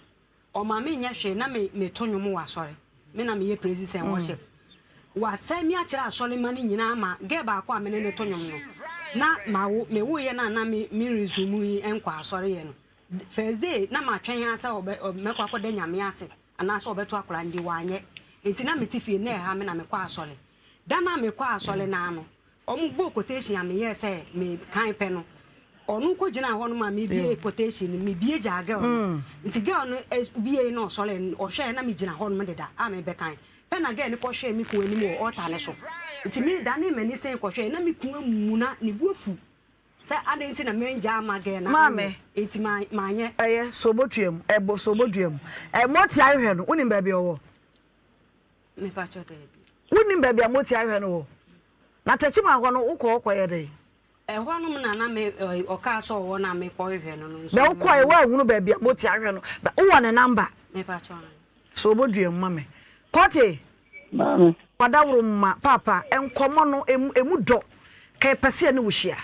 ɔma menyɛ hwee na me meto nnwom wɔ asɔre, me na meyɛ praises and worship. Wasɛe me akyerɛ asɔremma no nyinaa ma girl baako a me ne no to nnwom no, na mawo, mewoeɛ no a na me me resume yi nkɔ asɔre yɛ no, first day na matwɛn ara sɛ ɔbɛ mɛkɔ akɔda Nyame ase anaasɛ ɔbɛto akwadaa no din, wanyɛ. Enti na mete fie, na ɛha me na mekɔ asɔre. Da no a mekɔɔ asɔre no ara no, wɔbɔɔ quotation a meyɛɛ sɛ mekan pɛ no, ɔno kɔgyinaa hɔ nom a mebie quotation no, mebie gyaa girl no. Nti girl no biei na ɔsɔre no, ɔhwɛɛ na megyina hɔ nom deda a mebɛkan. Pɛ na girl no kɔhwɛɛ me kun anim wɔ altar no so. Nti medanee m'ani sen kɔhwɛɛ na me kun amuna, ne bo afu Sɛ adɛn nti na mangya amma gɛɛ na anyɛ Maame. enti manyɛ. Ɛyɛ sɛ obotua mu, ɛbɔ sɛ obodua mu. Ɛ Moti ahwehwɛ no, wonim baabi a ɔwɔ? Mepakyɛ daabi. Wonim baabi a Moti ahwehwɛ no wɔ? Na Techiman hɔ no, wokɔ hɔ kɔyɛ dɛn? Ɛhɔ nom na na me ɔkaa sɛ ɔwɔ na mekɔ hwehwɛ no no nso. Bɛ wokɔɛ woanhunu baabi a Moti ahwehwɛ no. Bɛ wowɔ ne number? Mepakyɛ aane. Sɛ obodua mu ma me. Kɔte! Maame. Wadaworo ma paapa nkɔmɔ no emu emu dɔ ka yɛpɛ sɛ yɛne wo hyia.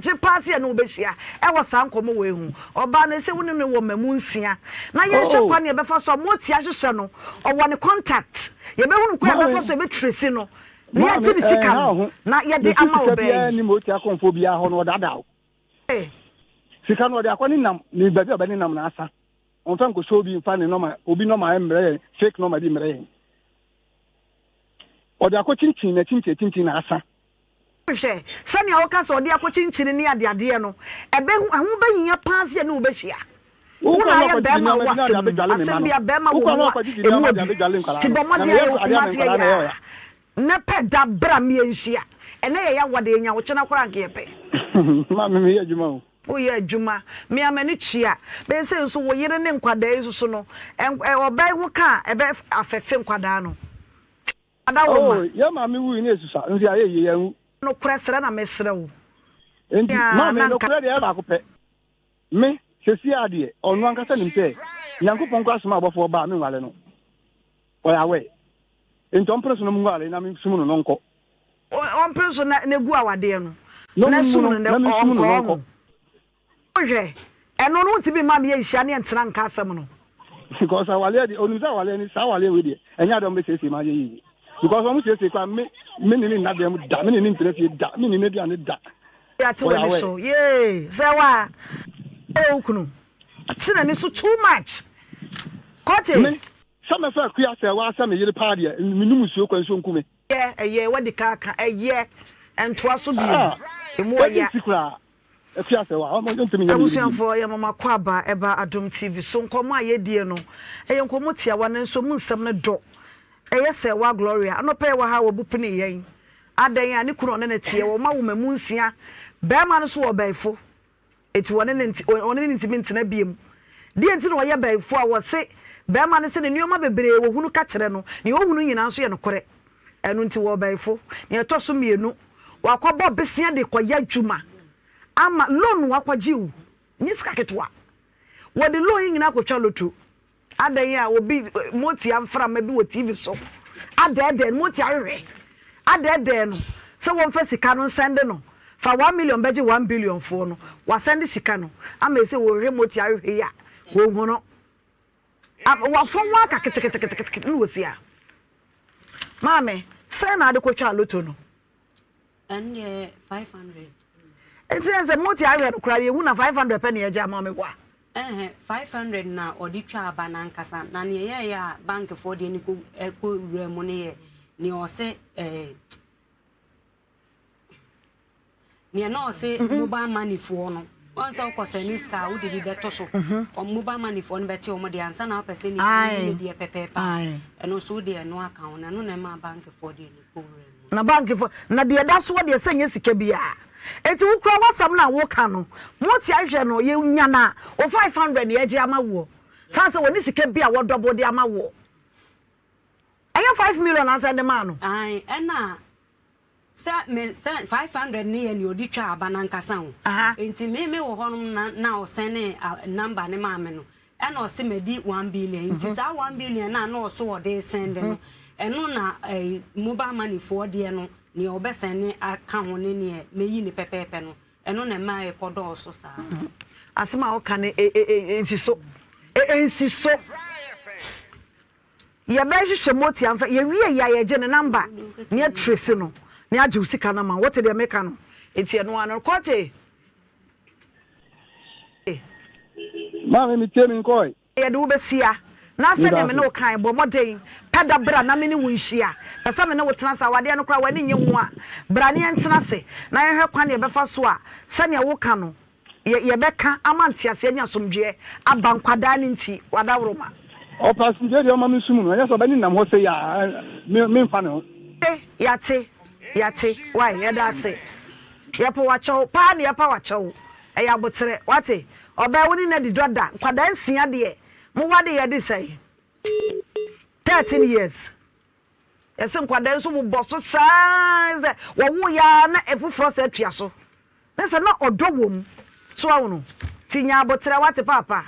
Gye paa sɛ yɛne wo bɛhyia ɛwɔ saa nkɔmɔ wei ho. Ɔbaa no ɛsɛ wo ne no wɔ mmamu nsia na yɛnhwɛ Oh. kwan yɛbɛfa so a moatia ahyehyɛ no ɔwɔ ne contact yɛbɛhunu kwan Maame. yɛbɛfa so yɛbɛtrace no na Maame, yɛagye ne sika ɛnha no wo ho. na yɛde Mesi ama sika ɔbaa biara yi. ni ma otia kɔnfoɔ biara hɔ no ɔdaadaa wo. Hey. Sika no ɔde akɔ ne nam ne baabi a ɔbɛ ne nam na asa. Ɔmfa nkɔhyɛ obi mfa ne nɔma obi nɔma mmerɛ yɛn fake nɔma bi mmerɛ yɛn. Ɔde akɔ kyinkyin na kyinkyin kyinkyin na asa. Hwɛ, sɛnea woka sɛ ɔde akɔkyinkyini ne adeadeɛ no, ɛbɛ, ɛho bɛhia paa sɛ yɛne wo bɛhyia. Wo na ayɛ bɛrima wɔ asɛm mu, asɛm bi a bɛrima wɔ mu a ɛmu ɔdu. Nti bɔ mmɔden ayɛ wo Kumasi yɛ a, na pɛ da bra me yɛnhyia. Ɛnɛ yɛ yawa deɛ yɛnya wo kyena koraa anka yɛpɛ. Maame meyɛ adwuma o. Woyɛ adwuma, me ara m'ani tua. Bɛyɛ sɛ nso wo yere ne nkwadaa yi nso so no, ɔbaa yi ho ka a ɛbɛ affect nkwadaa no. Adawoma. Oh, yɛn maame wui na esusua nso yɛayɛ yie yɛanwu. Nokorɛ srɛ na mesrɛ wo. Enti Aa, maame na nka. nokorɛ deɛ ɛyɛ baako pɛ. Me, seesei ara deɛ, ɔno ankasa nim sɛ Nyankopɔn koraa soma abɔfoɔ ba a menware no. Ɔyɛ aware. Enti ɔmpene so na menware na mensum no na ɔnkɔ. Ɔmpene so na na gu awadeɛ no. Na Na ɔmmu sum no no na na mensum no ɔnkɔ na ɔho. ɔnkɔ. Hwɛ, ɛno no wontumi mma me yɛnhyia ne yɛntena nka asɛm no. Because awaleɛ deɛ onim sɛ awaleɛ ni saa awaleɛ wei deɛ ɛnyɛ adeɛ ɔmo bɛsiesie ma ayɛ yie because ɔmo siesie koraa me me ne ne nna dan mu da me ne ne ntena fie da me ne ne aduane da. Ate Ɔyɛ w'ani aware. so yee sɛ wa ɛyɛ wo kunu ate n'ani so too much kɔte. Me sɛ mɛfa akua sɛ waa sɛ me yere paa deɛ menum nsuo kwa nsuo nku me. Ɛyɛ ɛyɛ wadi ka aka ɛyɛ ɛntoa so bio Ah emu ɛdi ɔya. nsi koraa. Abusuafoɔ yɛma mo akwaaba ɛba Adom TV so nkɔmmɔ a yɛdie no ɛyɛ nkɔmmɔ tiawa nanso emu nsɛm no dɔ ɛyɛ sɛ wa Gloria anɔpa yi wɔ ha wabu pene yɛn adɛn a ne kunu ɔne no teɛ wɔn awo mmamu nsia bɛrima no so wɔ ɔbɛɛfo eti wɔne ne nti ɔne ne ntumi ntena biem deɛ nti na ɔyɛ bɛɛfo a wɔse bɛrima no sɛ ne nneɛma bebree wɔhunu ka kyerɛ no nea ɔhunu nyinaa nso yɛ nokorɛ ɛno nti wɔ ɔbɛɛfo nea ɛtɔ so mmienu. Wakɔbɔ besia de kɔyɛ adwuma ama loan wakɔgye o, nyɛ sika ketewa. Wɔde loan yi nyinaa kɔtwa loto. Adɛn a obi motia mframa bi wɔ TV so adɛɛdɛɛ no, motia hwehwɛ adɛɛdɛɛ no sɛ wɔmfa sika no nsɛnde no, fa 1 million bɛgye 1 billion foɔ no, wasɛnde sika no ama ɛsɛ wɔhwehwɛ motia hwehwɛ yi a wɔnhu no. Wafɔn ho aka keteketekete na wɔsi a. Maame, sɛn na ade kɔtwaa loto no? Ɛno deɛ 500. Nti yɛn sɛ moti ahwɛ no koraa yɛhu na 500 pɛ na yɛgye ama me boa. Ɛhɛ, 500 na ɔde twa aba n'ankasa, na nea ɛyɛɛyɛ a bankfoɔ deɛ no kɔ ɛkɔ wura mu no yɛ nea ɔse ɛɛ nea na ɔse mobile money foɔ no, wɔn sɛ wokɔ sɛ ne sika a wode bi bɛto so, wɔn mobile money foɔ no bɛte wɔn deɛ ansa na wopɛ sɛ nipa no yi ne deɛ pɛpɛɛpɛ a, ɛno nso wode ɛno aka ho, na ɛno na ɛmaa bankfoɔ deɛ no kɔ wura mu. Na bankfoɔ na deɛ ɛda soɔ deɛ sɛ nyɛ sika biara. Enti wo koraa w'asɛm no a woka no, mote ahwɛ no, yɛnya no a, wo 500 na yɛgye ama woɔ. Saa sɛ wɔne sika bi a wɔdɔbo de ama woɔ. Ɛnyɛ 5 million ansa de maa no. Ae, ɛna sɛ me sɛ 500 no yɛ nea ɔde twa aba no ankasa o. Enti me me wɔ hɔnom na na ɔsɛne number no maa me no, ɛna ɔse madi 1 billion. Nti saa 1 billion no a na ɔso ɔde sɛnde no, ɛno na ɛɛ mobile money foɔ deɛ no, nea ɔbɛsɛne aka ho ne nea meyi ne pɛpɛɛpɛ no, ɛno na ɛma ɛkɔ dɔɔso saa. Asɛm a woka no ɛnsi so, ɛnsi so. Yɛbɛhwehwɛ moti amfa yɛwie yɛ a yɛgye ne number na yɛtrace no na yɛagye wo sika no ama wo. Wote deɛ meka no? Nti ɛno ara no. Kɔte. Maame metie me nkɔe. Yɛde wo bɛsia. Na sɛdeɛ me ne wo kae, bɔ mmɔden pɛ da bra na me ne wo nhyia. Pɛ sɛ me ne wo tena ase. Awadeɛ no koraa w'ani nnye ho a, bra na yɛntena ase na yɛnhwɛ kwan a yɛbɛfa so a sɛdeɛ woka no yɛ yɛbɛka ama nteaseɛ ne asomdwoeɛ aba nkwadaa no nti. W'adaworoma. Ɔpɛ asomdwoeɛ deɛ ɔma me nsom no, ɛnyɛ sɛ ɔbɛnenam hɔ sei a me memfa ne ho. Yɛate, yɛate, wai, yɛda ase. Yɛpɛ w'akyɛw paa na yɛpa w'akyɛw. Ɛyɛ aboterɛ, wate? Ɔbaa wo ne no adi dɔ da, nkwadaa nsia deɛ, mo wade yɛ de sɛn? 13 years. Yɛse nkwadaa nso bobɔ so saa sɛ wɔwo yɛ ara na ɛfoforɔ sɛ atua so. Na sɛ na ɔdɔ wɔ mu. So awo no? Ti nya aboterɛ, wate paapa?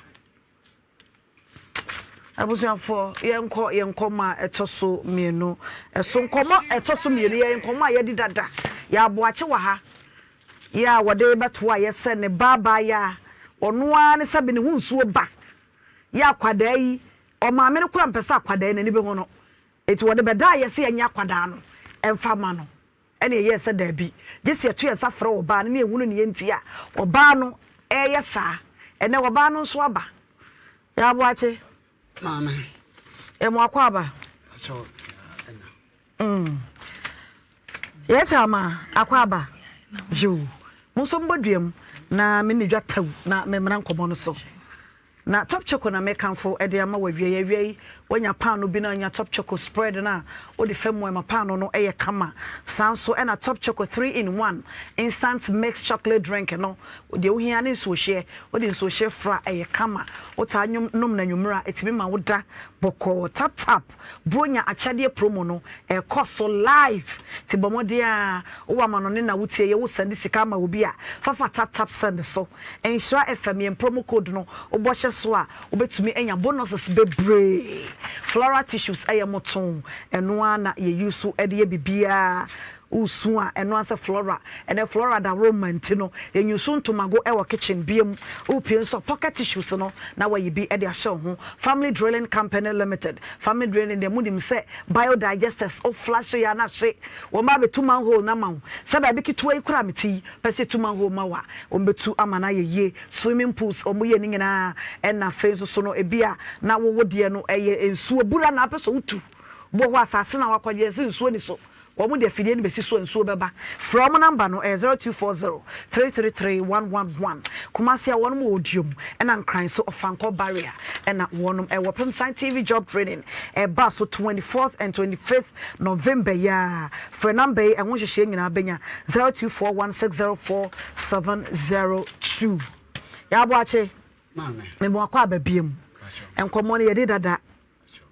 Abusuafoɔ, yɛnkɔ yɛn nkɔmmɔ a ɛtɔ so mmienu so. Nkɔmmɔ a ɛtɔ so mmienu yɛ nkɔmmɔ a yɛadi dada. Yɛ aboakye wɔ ha. Yɛ a wɔde bɛto a yɛsɛ ne ba abaayaa. Ɔno ara ne sɛbe ne ho nsuo ba. Yɛ akwadaa yi, ɔmaame no koraa mpɛ sɛ akwadaa yi n'ani bɛhu no. Enti wɔde bɛda a yɛsɛ yɛnyɛ akwadaa no mfa ma no. Ɛnna yɛyɛɛ sɛ dabi, gye sɛ yɛto yɛn nsa frɛ ɔbaa no na yɛhunu nea enti a ɔbaa no reyɛ saa. Ɛnnɛ ɔbaa no nso aba. Yaa Boakye. Maame. Yɛ mo akɔ aba. Akyɛw ɛna. Yɛ kyɛ ama akɔ aba. Yoo. Mo nso mbɔ dua mu na me ne dwa taw na me mmra nkɔmɔ no so. Na Top Choco na mekamfo de ama wo awia yi. Awia yi, woanya paano bi na anya Top Choco spread no a wode fa mu a ɛma paano no yɛ kama. Saa nso na Top Choco 3 in 1 instant mixed chocolate drink no, deɛ wohia ne nsuohyeɛ. Wode nsuohyeɛ fra a, ɛyɛ kama. Wotaa nom no anwummerɛ a, ɛtumi ma woda bɔkɔɔ. Tap Tap Buronya akyɛdeɛ promo no, ɛrekɔ so live. Nti bɔ mmɔden ara, wowɔ amanɔne na wotie yɛ, wosɛnde sika ama obi a, fa fa Tap Tap Send so. Nhyira FM yɛn promo code no wobɔ hyɛ so a wobɛtumi anya bonuses bebree. Floral tissues ɛyɛ moto ɛno ara na yɛ use de yɛ biribiara. Wosu a ɛno ara sɛ flora ɛnɛ flora daworo ma nti no yɛn use ntomago ɛwɔ kitchen bia mu. Wopie nso a pocket tissues no na wayi bi de ahyɛ wo ho. Family Drilling Company Limited, Family Drilling deɛ monim sɛ biodigesters wo flush yɛ a na ahye wɔn ba abɛtu manhole no ama wo sɛ baabi ketewa yi koraa mete yi Pɛ sɛ etu manhole ma wo a, wɔbɛtu ama no ayɛ yie. Swimming pools, wɔyɛ ne nyinaa. Ɛna afei nso so no, ebi a na wo wo deɛ no ɛyɛ nsuo bura na apɛ sɛ wotu. Bi wɔ hɔ a, asase no a wakɔgye yɛse nsuo ni so. Wɔn de afidie no bɛsi so a nsuo bɛba. Frɛ wɔn number no, ɛyɛ 0240 333 111. Kumasi a wɔnom wɔ Odiom, ɛna Nkran nso Ɔfankɔ Barrier ɛna wɔnom ɛwɔ. Pemsan TV job training ɛba so 24th and 25th November yi ara. Frɛ number yi, ɛho nhyehyɛe nyinaa bɛnya 0241604702. Yaa Boakye, mema wakɔ aba biam. Nkɔmmɔ no yɛde dada,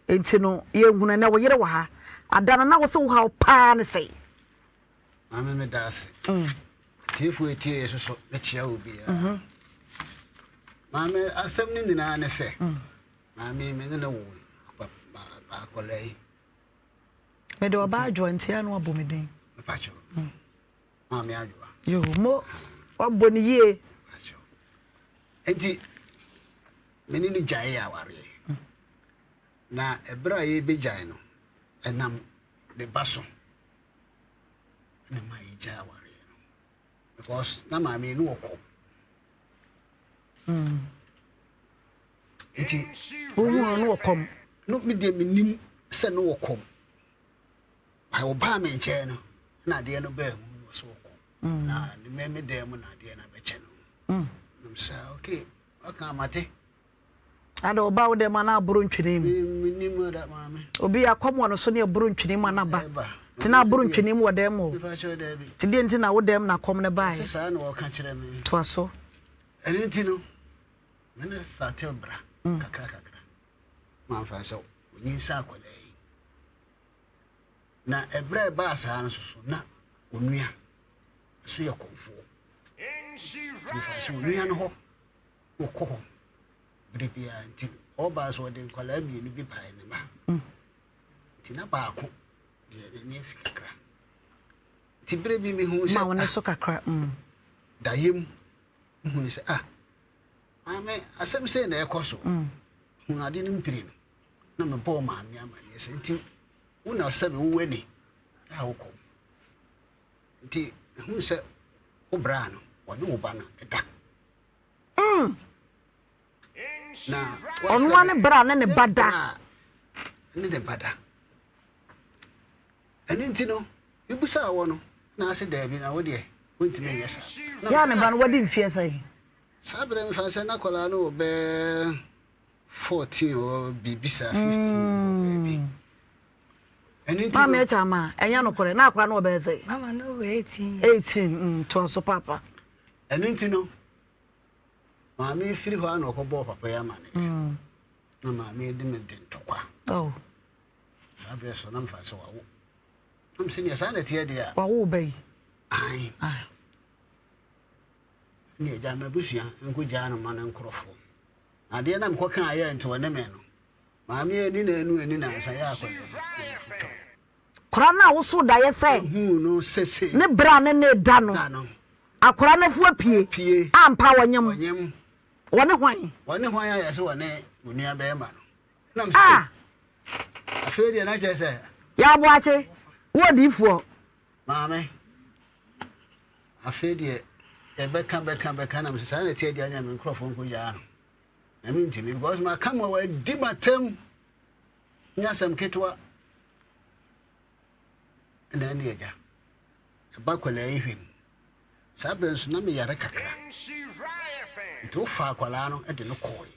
nti no yɛnhunu ɛnɛ wo yere wɔ ha. Ada no na wo se wo haw paa ne sɛn? Maame meda ase. Atiefoɔ etie yɛ soso mekyia obiara. Mhm. Maame asɛm no nyinaa ne sɛ mm. maame me ne ne wo akwadaa yi. Mede ɔbaa adwoa ntia no abɔ me din. Mepakyɛw. Mm. Maame adwoa. Yo mo wabɔ ne yie. Mepakyɛw. Nti me ne ne gyae awareɛ. Mm. Na ɛberɛ a yɛbɛgyae no ɛnam ne ba so. na ma yɛgyae awareɛ no because na maame no wɔ kɔm hmm. nti wohu no no wɔ kɔm no me deɛ menim sɛ no wɔ kɔm ɔbaa me nkyɛn no na adeɛ no baa mu no sɛ wɔ kɔm hmm. na ne me dan mu na adeɛ no abɛkyɛ no hmm. nam sɛ okay ɔka amate Ada ɔba wo dɛm ana aboro ntwene mu. Obi akɔm wɔ no so ne aboro ntwene mu ana ba. Nti na aboro ntwene mu wɔ dɛm o. Nti deɛ nti na wo dɛm na akɔm no baeɛ. Toa so. Ɛno nti no, me ne starte bra mm. kakra kakra. Mamfa sɛ onyinsa akwadaa yi. Na ɛberɛ a ɛbaa saa no soso na onua nso yɛ kɔmfoɔ. Mefa sɛ onua no hɔ wɔkɔ hɔ bere biara nti ɔbaa so ɔde nkwadaa mmienu bi baeɛ ne ma mm. nti na baako deɛ n'ani afi kakra nti bere bi mehu sɛ ma wɔn so kakra mm. dayɛ mu mehu sɛ ah maame asɛm sɛ na ɛkɔ so mm. hu ade no mpiri no na mebɔɔ maame amaneɛ sɛ nti wo na sɛ me wowɔ ani a wokɔ nti mehu sɛ wo braa no wɔne wo ba no da Mm. Ɔno ara ne bra ne ne ba da. Ne ne ba da. Ɛno nti no, mebusaa wɔ no na ase daabi na wo deɛ wontumi nyɛ saa. Yɛ ne ba no wadi mfeɛ sɛn? Saa berɛ mefa sɛ na kɔlaa no wɔ bɛɛ 14 or biribi saa 15 wɔ baabi. Mm. Ɛno nti Maame ɛkyɛ ama ɛnyɛ nokorɛ na akora no wɔ bɛɛ sɛn? Mama no wɔ 18. 18 mm, toa so papa. Ɛno nti no, maame yi firi hɔ a na ɔkɔbɔɔ papa yi amaneɛ. Mm. Na maame yi de me de ntɔkwa. Oh. Saa berɛ so na mefa sɛ wawo. Na mesɛ neɛ saa na ɛteɛ deɛ a. Wawo ba yi. Ae. Ah. Ne agya m'abusua nkɔgyaa no ma no nkurɔfoɔ. Na adeɛ na mekɔka ayɛ nti ɔne me no. Maame ani na anu ani na ansa yɛ akɔyɛ. Akwadaa no a wosoo daeɛ sɛ ne berɛ a ne ne da no, akwadaa no afu apue, ampa ɔnyem. Wɔne hwan? Wɔne hwan a yɛsɛ wɔne onua bɛrima no. Ah! Afei deɛ na kyerɛ sɛ. Yɛ aboakye, wo odiifoɔ. Maame, afei deɛ yɛbɛka bɛka bɛka nam sɛ saa na ɛteɛ deɛ ne me nkurɔfoɔ nkɔgyaa no. Na mentumi because maka ma wɔadi m'atam. Nyɛ asɛm ketewa na ɛne agya ɛba akwadaa yi hwɛ mu. Saa berɛ nso na meyare kakra. Nti wofa akwadaa no de no kɔe.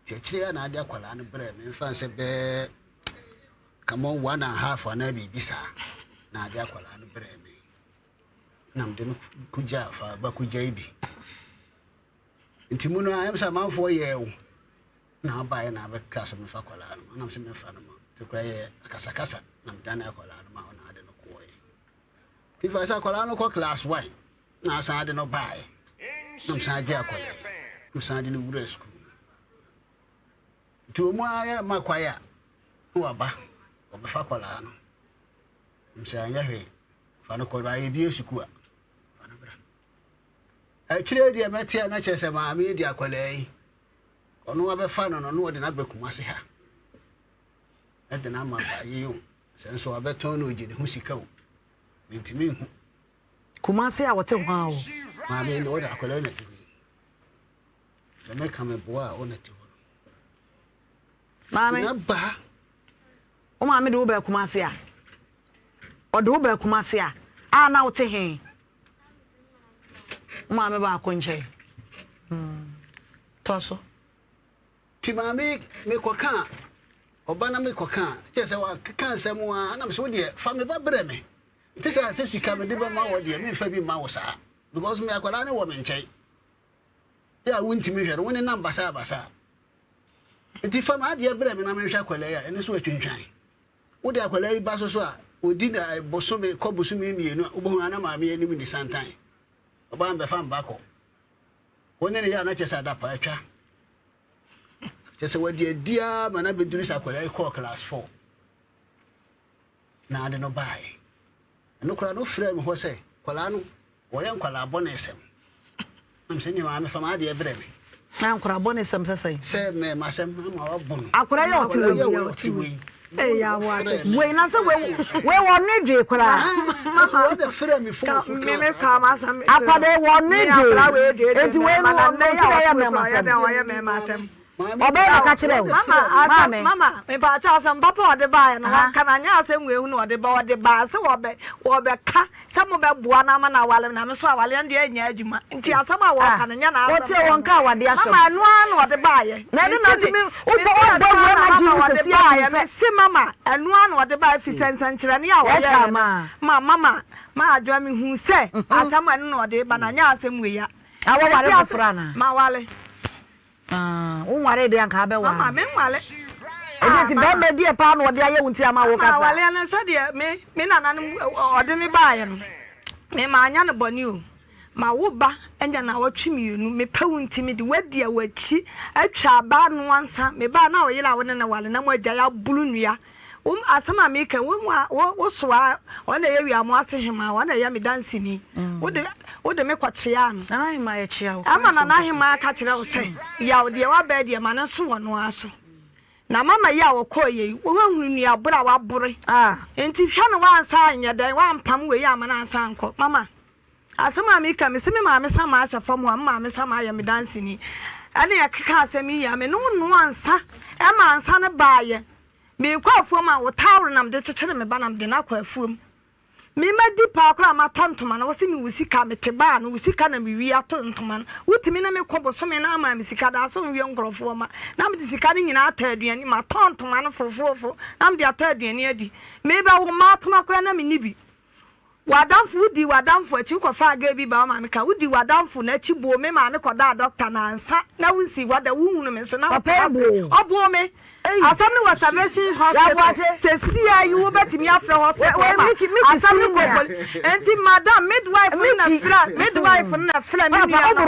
Nti akyire a na ade akwadaa no brɛ me mfa sɛ bɛɛ come on one and half anaa biribi saa na ade akwadaa no brɛ me. Na mede no kogyaa fa ba kogyae bi. Nti mu no ayɛ sɛ amanfoɔ yɛɛ wo na abaeɛ na abɛka sɛ mefa akwadaa no ma nam sɛ mefa no ma nti koraa yɛ akasakasa na medane akwadaa no ma ɔna ade no kɔɔɛ nti fa sɛ akwadaa no kɔ class one na asan ade no baeɛ na mesan gye akwadaa na mesan de no wura sukuu nti wɔn ara yɛ ma kwae a na waba wɔbɛfa akwadaa no mesɛ anyɛ hwee fa no kɔ ayɛ bie sukuu a fa no bra akyire deɛ mɛteɛ na kyerɛ sɛ maame di akwadaa yi Ɔno abɛfa no no na ɔde no aba Kumasi ha ɛde no ama ba yi o sɛ nso abɛtɔn no ogye ne ho sika o mentumi nhu. Kumasi a wɔte hɔ a o. Maame na ɔde akwadaa na te hɔ yi sɛ mɛka me boa a ɔna te hɔ no. Maame. Na ba. Wo maame de wo baa Kumasi a ɔde wo baa Kumasi a a na wote he wo maame baako nkyɛn. Hmm. Toa so. Nti maame mekɔka a, ɔba na mekɔka a, kyerɛ sɛ wakeka nsɛm a, ɛna mesɛ wo deɛ fa me ba brɛ me. Nti sɛ sɛ sika mede bɛma wɔ deɛ memfa bi mma wo saa because me akwadaa no wɔ me nkyɛn. Yɛ a wontumi hwɛ no, wo ne nam basaa basaa. Nti fa m'adeɛ brɛ me na menhwɛ akwadaa yi a, ɛno nso atwintwan. Wode akwadaa yi ba so so a, Ɔdi na bosome kɔ bosome mmienu a, wobɛhu a na maame anim ne santan. Ɔbaa mbɛfa mba kɔ. Wo ne no yɛ a na kyerɛ sɛ adapaa atwa. Kyerɛ sɛ wɔde adi ara ma no abɛduru sɛ akwadaa yi kɔɔ class 4 na ade no baeɛ. Ɛno koraa no wofrɛɛ me hɔ sɛ kwadaa no wɔyɛ nkwadaa bɔnesɛm. Na mesɛ ne maame fa m'adeɛ brɛ me. Na nkwadaa bɔnesɛm sɛ sɛn? Sɛ mmɛɛmasɛm ama wabɔ no. Akwadaa yi a ɔte wei yi. Wei wei na sɛ wei wei wɔn ne dwe koraa. Akwadaa wɔn ne dwe eti wei no wɔn no sɛ wɔyɛ mmɛɛmasɛm. Ɔbɛyɛ na ka kyerɛ wo. Maame. Mama, mepaakyɛ asɛm papa ɔde baeɛ no wanka no anyɛ asɛm wei ho na ɔde ba ɔde baa sɛ wɔbɛ wɔbɛka sɛ mobɛboa no ama no awale na me so awaleɛ no deɛ ɛnyɛ adwuma nti asɛm a wɔka no nyɛ n'asɛm. Wɔte wɔn ka awadeɛ asɛm. Mama ɛno ara na ɔde baeɛ. Na ɛno na ntumi wobɔ wobɔ wura na gye mu sɛ si atum sɛ. Mese mama ɛno ara na ɔde baeɛ fi sɛ nsɛnkyerɛnne a wɔyɛɛ no ma mama ma adwoa mehu sɛ asɛm ɛno na ɔde ba na nyɛ asɛm wei a. Na wɔware foforɔ anaa? Mawale. Ah, wonwaree deɛ anka abɛware. Mama, menwale. Ɛno nti bɛrima deɛ paa na ɔde ayɛ wo nti ama wo kasa. Mama, awaleɛ no sɛdeɛ me me nananom ɔde me baeɛ no, me manya no bɔne o. Ma wo ba anya naawɔtwe mmienu, mepɛ wo nti mede wo adi a w'akyi atwa aba ano ansa. Me ba na ɔyere a wo ne no wale na mo agyae aboro nnua. Wo asɛm a meka wo wo wo soa wɔn na ɛyɛ wiamo ase hemaa wɔn na ɛyɛ me danseni. Mm. Wo de wo de me kɔkyea no. Nana hemaa yɛ kyea wo. Ama nana hemaa ka kyerɛ wo sɛ yaw deɛ wabɛɛ deɛ ma no nso wɔ no ara so. Na mama yi a wɔkɔɔ yɛ yi woahunu nnuaboro a wabore. Ah. Nti hwɛ no wansa anyɛ dɛn wampam wei ama no ansa ankɔ. Mama asɛm a meka mese me maame sa ma ahyɛ fam a me maame sa ma ayɛ me danseni. Ɛne yɛkeka asɛm yi a me ne wo noa nsa ɛma nsa no baayɛ. Merekɔ afuom a, wo towel na mede kyekyere me ba na mede no akɔ afuom. Me madi paa koraa a matɔ ntoma no, wose me wo sika, mete baa no, wo sika na mewie ato ntoma no. Wotumi ne me kɔ bosome no ama me sika daa so nwie nkurɔfoɔ ma. Na mede sika no nyinaa atɔ aduane, matɔ ntoma no fofoofo na mede atɔ aduane adi. Mebɛwo mma atoma koraa na menni bi. W'adamfo, wodii w'adamfo akyi wokɔfaa girl bi baa wo maame ka, wodii w'adamfo no akyi boo me maame kɔdaa doctor nansa na wonsii hɔ da, wonhunu me nso na wote ase, ɔboo me. Asɛm no wɔ Salvation Hospital, sesia yi wobɛtumi afrɛ hospital ma asɛm no kɔ poli. Enti madam, midwife no na frɛ, midwife no na frɛ me nua no,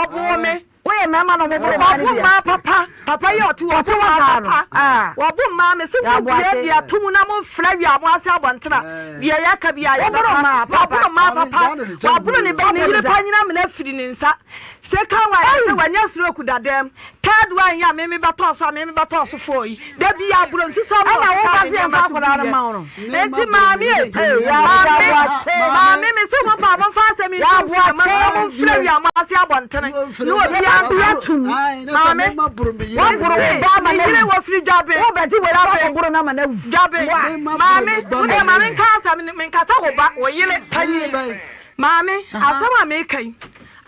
ɔboo me. Woyɛ mmarima na wɔboro mmaa no Wɔbo bi a. mmaa papa. Papa yi a ɔte hɔ, Ɔte ɔbo hɔ mmaa saa no, papa. ah. Wɔbo mmaa. Mese mo Yɛaboa bue te. deɛ ato mu na mo mfrɛ wia mo ase abɔntene a, deɛ yɛka biara Wɔboro yɛbɛka. mmaa papa. Wɔboro mmaa papa. Wɔaboro ne ba, ne yere panyin amena afiri ne nsa. Second one, Ei! yɛsɛ wanya stroke dadaam. Third one yi a me mebɛtɔɔ so a me mebɛtɔɔ so fɔɔ yi, da biara aburo nsusu ama Ɛna ɔkeka woka ne sɛ yɛmfa nneɛma to akwadaa no guiɛ. mma wo no. Enti maame ei, Ei, maame, Yɛaboakye. maame, mese mo paa momfa asɛm yi nto Yɛaboakye. mframa mu na momfrɛ wia mo ase abɔntene na obiara Yɛbɛbue atom. Maame, Woaboro wo ba ama me no yere awu. wɔfiri Dwabe, Wobɛgye wei Dwabe, akɔboro no ama no awu. Dwabe, Boa. maame, wo deɛ ma menka asɛm no, menkasa wo ba, wo yere panyin. Maame, asɛm a meka yi,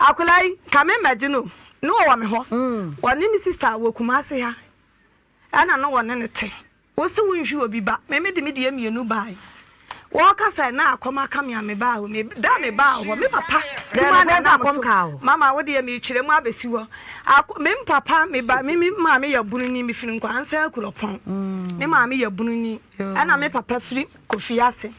akwadaa yi, nka memmɛgye no o, na ɔwɔ me hɔ, ɔne me sista wɔ Kumasi ha, ɛna na ɔne no te. Wo se wo nhwi obi ba, me me de me deɛ mmienu baae. Wɔka sɛ na akɔm aka me a me baa hɔ, me da me baa hɔ, me papa Dɛn kuma na na sɛ nam akɔm so. kaa wo? Mama wo deɛ mekyerɛ mu abɛsi hɔ. Ako, me papa, me ba, me me maame yɛ bununi, me firi Nkwansa Akuropɔn. Me maame yɛ bununi, ɛna me papa firi Kofi ase.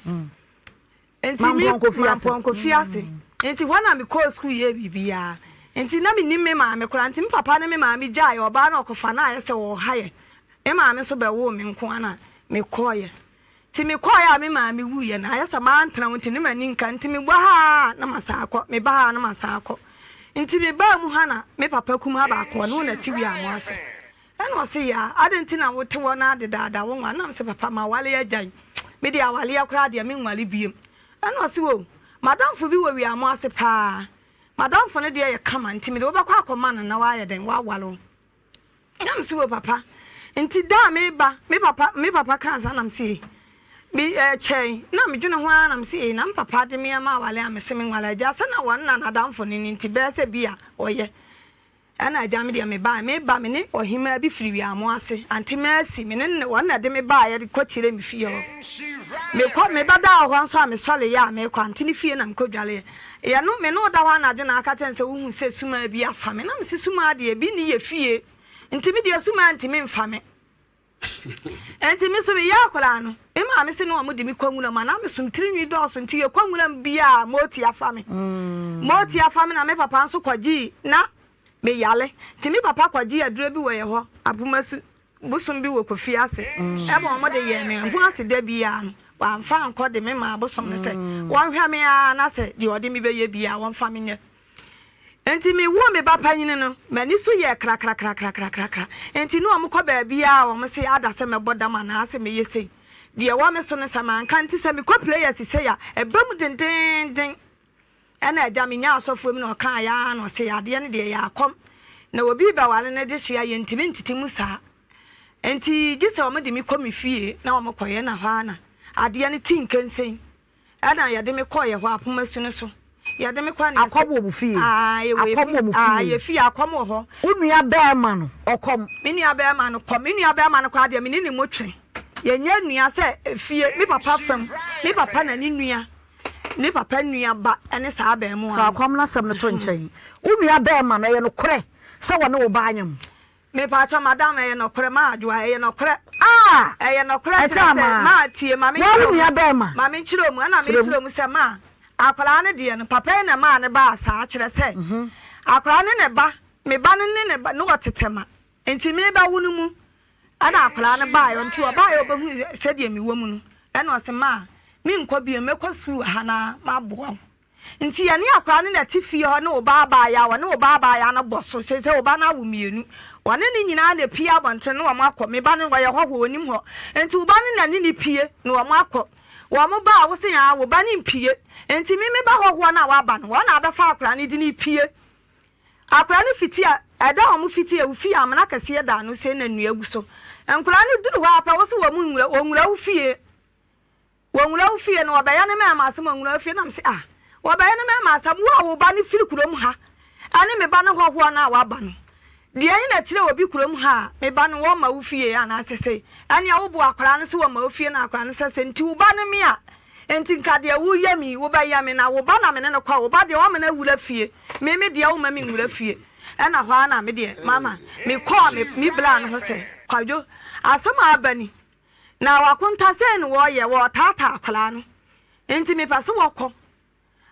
Nti me Mampɔn Kofi ase. Nti hɔ na me kɔɔ sukuu yɛɛ biribiara. Nti na me nim me maame koraa. Nti me papa ne me maame gyaeɛ ɔbaa no ɔkɔfa no ayɛ sɛ ɔɔha yɛ. Me maame nso bɛwoo me nko ara na me kɔɔeɛ. Nti me kɔɔeɛ a me maame wuiɛ no ayɛ sɛ mantena hɔ nti ne m'ani nka nti me ba ha a na masan akɔ, me ba ha a na masan akɔ. Nti me baa mu ha na me papa kumaa baako ɔne wo na te Wiamo ase. Ɛna ɔse yaa adɛn nti na wote hɔ na dedaada wo nwa? Ɛna mese papa mawale agyae me deɛ awaleɛ koraa deɛ menwale biom. Ɛna ɔse oh madamfo bi wɔ wiamo ase paa madamfo no deɛ yɛ kama nti mede wobɛkɔ akɔma no na wayɛ dɛn wawale wo. Ɛna mese oh papa nti da a meba me papa me papa kaa saa na mese ei me ɛkyɛe na medwene ho ara na mese ei na me papa de me ama awale a mese menwale agya sɛ na wɔn na nadamfo no ni nti bɛyɛ sɛ bi a ɔyɛ Ɛna agya me deɛ me baeɛ, me ba me ne ɔhemaa bi firi Wiamo ase, Ante Mercy, me ne no, wɔn na ɛde me baeɛ de kɔ kyerɛ me fie hɔ. Me kɔ, me ba daa hɔ nso a me sɔre yɛ a me kɔ Ante ne fie na me kɔ dwaleɛ. Yɛ no, me ne wo da hɔ anadwo na aka kyerɛ me sɛ wo hu sɛ sumaa bi afa me, na me se sumaa deɛ ebi nni yɛ fie, nti me deɛ sumaa ntumi nfa me. Enti me nso meyɛ akwadaa no, me maame se ne wɔn de me kɔ nwura mu a, na mesom tirinwi dɔɔso nti yɛkɔ nwura mu biara a, moti afa me. Moti afa me na me papa nso kɔgyee, na meyare. Nti me papa kɔgyee aduro bi wɔ yɛn hɔ, Apomasu, bosom bi wɔ Kofi ase, ɛma wɔn de yɛɛ me ho ase da biara no, wamfa ankɔ de me maa bosom no sɛ wɔnhwɛ me ara na sɛ deɛ ɔde me bɛyɛ biara wɔmfa me nyɛ. Enti mewoo me ba panyin no, m'ani so yɛɛ krakrakrakrakrakra. Enti na wɔkɔ baabiara a wɔse ada sɛ mɛbɔ dam anaasɛ mɛyɛ sei. Deɛ ɛwɔ me so no, sɛ manka nti sɛ mekɔ prayers sei a, ɛba mu dendeenden. Ɛna agya menyaa ɔsɔfoɔ bi na ɔkaeɛ ara na ɔse adeɛ no deɛ ɛyɛ akɔm. Na obi rebɛware no dehye a, yɛntumi ntete mu saa. Enti gye sɛ wɔde me kɔ me fie na wɔkɔyɛ na hɔ ara na adeɛ no ti nkensen. Ɛna yɛde me kɔɔ yɛ hɔ apomasu no so. Yɛde me kɔɔ ne Akɔm wɔ mo fie. Aa yɛwɔ Akɔm wɔ mo aa fie. yɛ fie akɔm wɔ hɔ. Wo nua bɛɛma no ɔkɔm. Me nua bɛɛma no kɔm. Me nua bɛɛma no koraa deɛ me ne ne mu twe. Yɛnyɛ nua sɛ efie me papa fam. Me papa na ne nua ne papa nua ba ne saa abɛɛmoa Fa no. akɔm no asɛm no to nkyɛn. Wo nua bɛɛma no ɛyɛ nokorɛ sɛ wɔne wo ba anyem? Mepakyɛw madam ɛyɛ nɔkorɛ maa adwoa ɛyɛ nɔkorɛ Ah! ɛyɛ nɔkorɛ Ɛkyɛ kyerɛ sɛ amaa. maa tie ma me Waa wo nkyerɛ nua mu bɛɛma. ma me nkyerɛ mu ɛna me Kyerɛ mu. nkyerɛ mu sɛ maa akwaraa no deɛ no papa yi na ɛmaa no baa saa kyerɛ sɛ akwaraa no ne ba me ba no ne ne ba ne ɔtete ma nti me bɛ wo no mu ɛna akwaraa no baeɛ nti ɔbaeɛ ɔbɛhu sɛdeɛ mewɔ mu no ɛna ɔse maa me nkɔ bio mɛkɔ sukuu ha na maboa wo. Nti yɛne akwadaa no na ɛte fie hɔ ne wo ba abaayewa, wɔne wo ba abaayewa no bɔ so, seesei wo ba no awo mmienu, wɔne no nyinaa na ɛpue abɔntene ne wɔn akɔ, me ba no ɔyɛ hɔhoɔ ɔnnim hɔ, nti wo ba no na ne no pue ne wɔn akɔ, wɔn ba a wo se aa wo ba no mpue, nti me me ba hɔhoɔ no a waba no wɔn na abɛfa akwadaa no de no repue. Akwadaa no fiti a, ɛda a wɔn fiti a, wo fie amena kɛseɛ da ano sei na nnua gu so, nkwadaa no duru hɔ ara pɛ wo se wɔn nwura, wɔnwura wo fie. Wɔnwura wo fie no, wɔbɛyɛ ne mmarima asɛm, wɔnwura wo fie. Na mese, Ah, wɔbɛyɛ ne mmarima asɛm, wo a wo ba no firi kurom ha, ɛne me ba no hɔhoɔ no a waba no. Deɛn na ɛkyerɛ obi kurom ha a me ba no wɔmma wo fie anaasɛ sei? Ɛnneɛ wobo akwadaa no sɛ wɔmma wo fie na akwadaa no sɛ sɛ nti wo ba no me a, nti nka deɛ woreyɛ me yi, wobɛyɛ me, na wo ba na me ne no kɔ a, wo ba deɛ wɔmma no awura fie, me me deɛ womma me nwura fie. Ɛna hɔ ara na me deɛ mama mekɔɔ me me bra no ho sɛ, Kwadwo, asɛm a aba ni, Na wakonta sei na wɔyɛ, wɔtaataa akwadaa no, nti mepɛ sɛ wɔkɔ.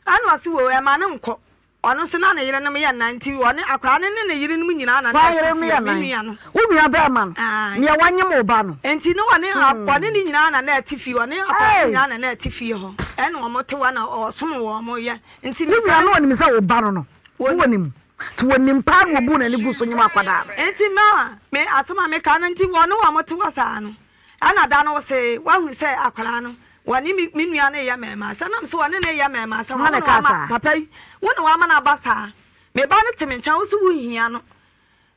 Ɛna ɔse woo ɛma no nkɔ. Ɔno nso na ne yerenom yɛ nnan nti ɔne akwadaa no ne ne yerenom nyinaa na na Hwan ɛte yerenom fie, yɛ me nnan? nua no. Wo nua bɛrima no, Ae. nea wanyem wo ba no? Nti ne ɔne ɔne ne nyinaa na na ɛte fie, ɔne akwadaa no Ei! nyinaa na na ɛte fie hɔ. Ɛna wɔn te hɔ na ɔsom wɔn yɛ. Nti Wo nua mesɔre. no ɔnim sɛ wo ba no no, Wɔnim. wonim? Nti wɔnim paa na wɔbuu n'ani guu so nyem akwadaa no. Nti ma me asɛm a meka no nti wɔne wɔn te hɔ saa no ɛna da no wose wahu sɛ akwadaa no wɔne me me nua no reyɛ mmarima asɛm na mese wɔne no reyɛ mmarima asɛm Hwan na wo na ɛkaa wama saa? papa yi wo na wama no aba saa me ba no te me nkyɛn wo so wonhia no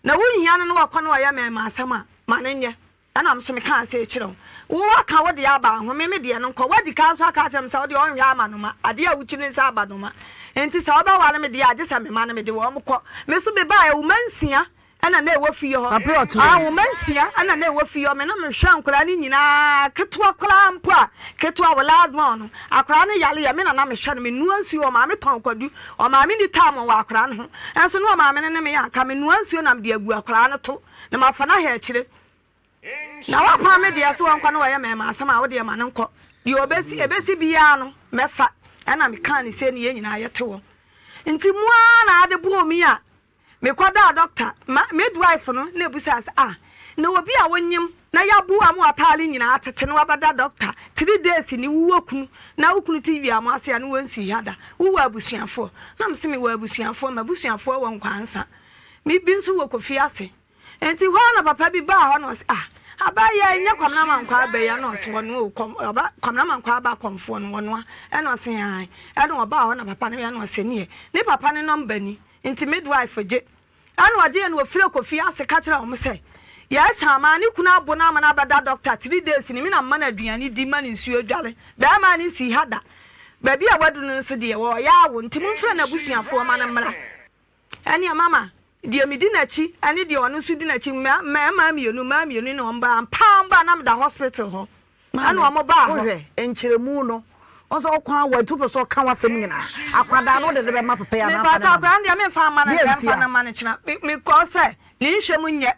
na wonhia no na wɔkɔ na wɔyɛ mmarima asɛm a ma no nyɛ Ɛna me nso mekaa sei kyerɛ wo, Wo woaka wo deɛ aba ho, me me deɛ no nkɔ. Woadi kan nso aka akyerɛ me sɛ wo deɛ ɔnhwɛ amanoma, adeɛ a wokyi ne nsa abanoma. Enti sɛ wobɛware me deɛ a, gye sɛ me mma no mede wɔn kɔ. Me nso mebaeɛ, wo mma nsia na na ɛwɔ fie hɔ. Papa ɔte Ah, hɔ. wo mma nsia na na ɛwɔ fie hɔ. Me no mehwɛ nkwadaa no nyinaa, ketewa koraa mpo a, ketewa, wo last born no, akwadaa no yareɛ, me na na mehwɛ no, menoa nsuo, ɔmaame tɔn kwadu, ɔmaame nni time wɔ akwadaa no ho. Nso na ɔmaame no ne me yɛ anka, menoa nsuo na mede agu akwadaa no to. Na mafa no ahɛ akyire. Na woapam me deɛ sɛ wɔnkɔ na wɔyɛ mmarima asɛm a, wo deɛ ma no nkɔ. Deɛ ɔbɛsi, ɛbɛsi biara no, mɛfa. Ɛnna mekaa no sei ne yɛn nyinaa yɛte hɔ. Nti mo ara na ade boo me a mekɔdaa dɔkta. Ma, midwife no na ɛbisaa sɛ, ah, na obi a wonyem na yɛabu ama w'ataare nyinaa tete na wabɛda dɔkta three days ni, wowɔ kunu na wo kunu te wia mo ase a ne wɔnsii ha da, wowɔ abusuafoɔ? Na mese mewɔ abusuafoɔ, m'abusuafoɔ wɔ Nkwansa. Me bi nso wɔ Kofi ase. Nti hɔ ara na papa bi baa hɔ na ɔse ah abaayewa yi nyɛ Kwamena Mankwaa aba yi a? Na ɔse ɔno o, kɔm ɔba Kwamena Mankwaa aba akɔmfoɔ no ɔnoa. Ɛna ɔse aane. Ɛna ɔbaa hɔ na papa no ɛna ɔse neɛ ne papa ne nɔmba ni nti midwife gye. Ɛna ɔgyeeɛ na ɔfiri Kofi ase ka kyerɛɛ wɔn sɛ yɛɛkyɛ ama ne kunu abo no ama no abɛda doctor three days ni me na mema no aduane di ma no nsuo dware. Bɛɛma no nsii ha da. Baabi a waduru no nso deɛ ɔɔyɛ awo nti momfrɛ n'abusuafoɔ ma no mmra. Ɛnneɛ mama deɛ medi n'akyi ne deɛ ɔno nso di n'akyi, mmarima mmienu, mmaa mmienu ne wɔn baa. Ampa ara wɔn baa na meda hospital hɔ. Ɛna wɔn baa hɔ. Wohwɛ nkyerɛmu no, wɔn sɛ ɔkwan awa nti wopɛ sɛ ɔka w'asɛm nyinaa. Akwadaa no wode no bɛma papa yi anaa Mepa mfa no kyɛw, ma no? akwadaa no deɛ memfa mma no Deɛ nnɛ, ntia? mfa no mma no kyena. Mekɔɔ sɛ ne nhwɛ mu nyɛ.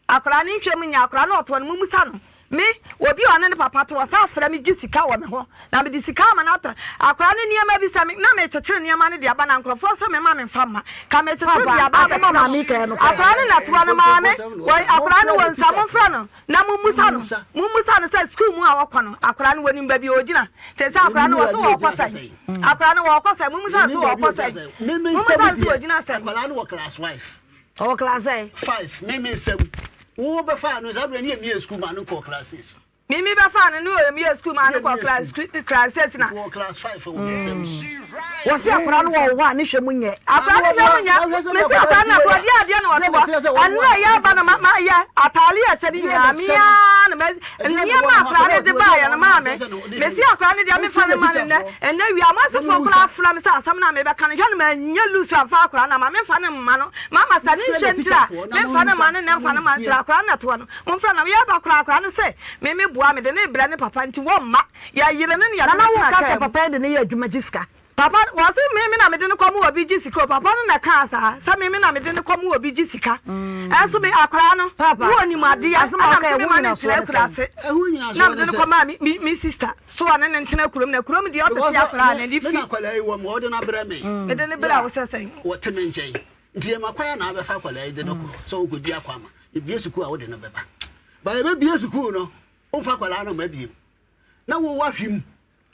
Akwadaa no nhwɛ mu nyɛ akwadaa no ɔtoɔ no mommisa no. Me, obi a ɔne ne papa te ɔsan frɛ me gye sika wɔ me hɔ na mede sika ama no atɔ akwadaa no nneɛma bi sɛ me na mekyekyere nneɛma no de aba na nkurɔfoɔ sɛ me ma memfa mma ka mekyekyere de aba abɛkyerɛ mo. Akwadaa no na toɔ no maame wɔ akwadaa no wɔ nsa momfrɛ no na mommisa no mommisa no sɛ sukuu mu a ɔkɔ no akwadaa no wɔnim baabi a ɔgyina sɛ sɛ akwadaa no wɔ so wɔkɔ sɛn akwadaa no wɔkɔ sɛn mommisa no sɛ wɔkɔ sɛn mommisa no sɛ wɔgyina sɛn. Akwadaa no wɔ class five. Ɔwɔ class sɛn? Five. Me me nsam. Wo bɛfaa no saa berɛ ne yɛ mie school ma no kɔɔ class six. Me me bɛfaa no ne yɛ mie school ma no kɔɔ class class six na. Wɔ class five wɔ me nsam. Wɔsi akwadaa no wɔ hɔ a ne hwɛ mu nyɛ. Akwadaa no hwɛ mu nyɛ. Me si akwadaa no akwadaa deɛ adeɛ na ɔte hɔ. Ɛno na ɛyɛ aba na ma ma yɛ ataale a ɛhyɛ ne nyinaa me ara na ma nneɛma akwadaa no de baayɛ no maa me. Me si akwadaa no deɛ me fa no ma no nnɛ. Ɛnnɛ wia mo asefoɔ koraa frɛ me sɛ asɛm no a mebɛka no hwɛ no manyɛ loose amfa akwadaa no amma memfa no mma no mama sa ne nhyɛ ntira memfa no mma no nnɛ mfa no mma ntira akwadaa no na ɛtoɔ no momfrɛ no yɛba koraa akwadaa no sɛ me me boa mede no rebrɛ ne papa nti wɔmma yɛyere no ne yɛde Nana no wo tena ka kaa sɛ mu. papa yi de no yɛ adwuma gye sika. Papa wɔse me me na mede no kɔ ma obi gye sika o papa no na ɛkaa saa sɛ me me na mede no kɔ ma obi gye sika ɛnso me akwadaa no Papa, wɔ nim adeɛ asɛm a ɛna woka mese yi, me ɛho ma no nyinasoɔ ntena ne akura sɛn? ase na mede no kɔ maa me me me sister so ɔne no ntena kurom na kurom deɛ ɔtete akwadaa no ani me fi na akwadaa yi wɔ mu ɔde no abrɛ me mede no brɛ wo sɛ sɛn wɔte me nkyɛn nti yɛ ma kwan na abɛfa akwadaa yi de no korɔ sɛ wokɔdi akɔ ama ebie sukuu a wode no bɛba ba yɛbɛbie sukuu no womfa akwadaa no ma biem na wowɔ ahwim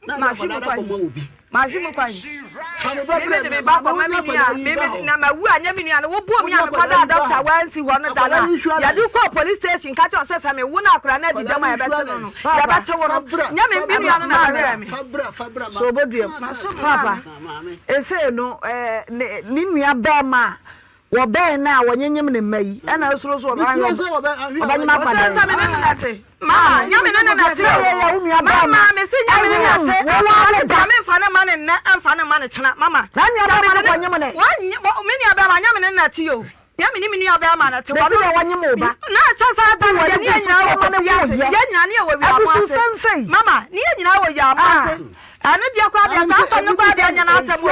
na ade akwadaa no akɔma obi. Mahwe mu kwan. Meme de me ba kɔma me nua meme na mawu a nyɛ me nua no wobuo me a mekɔdaa dɔkta wansi hɔ no da no a yɛde kɔɔ police station ka kyerɛ sɛ sɛ mewo no akora no adi dɛm a yɛbɛkye no no yɛbɛkye wo no nyɛ me me nua no na bɛwerɛ me. So oboduam papa ese no ne nua bɛrima a Wɔbɛn no a, wɔnyenyem ne mma yi, ɛna esuro so ɔbɛnyem akwadaa yi. Sɛ me ne no nate. Ma, nyɛ me ne no nate. Sɛ yɛyɛ wo nua bɛrima. Mama, me se nyɛ me ne no nate. Ɛnyem wo ara wo ba. Memfa ne ma ne nnɛ, ɛmfa ne ma ne kyena. Mama. Na nua bɛrima no kɔnyem ne. Me nua bɛrima, nyɛ me ne no nate o. Nyɛ me ne me nua bɛrima nate. Bɛsi deɛ wɔnyem wo ba. Na kyɛ sɛ ada no deɛ ne yɛ nyinaa wɔ kofi ase. Yɛ nyinaa ne yɛ wɔ wiamo ase. Mama, ne yɛ nyinaa wɔ wiamo ase. Ɛno deɛ koraa deɛ saa asɛm no koraa deɛ nyɛ n'asɛm o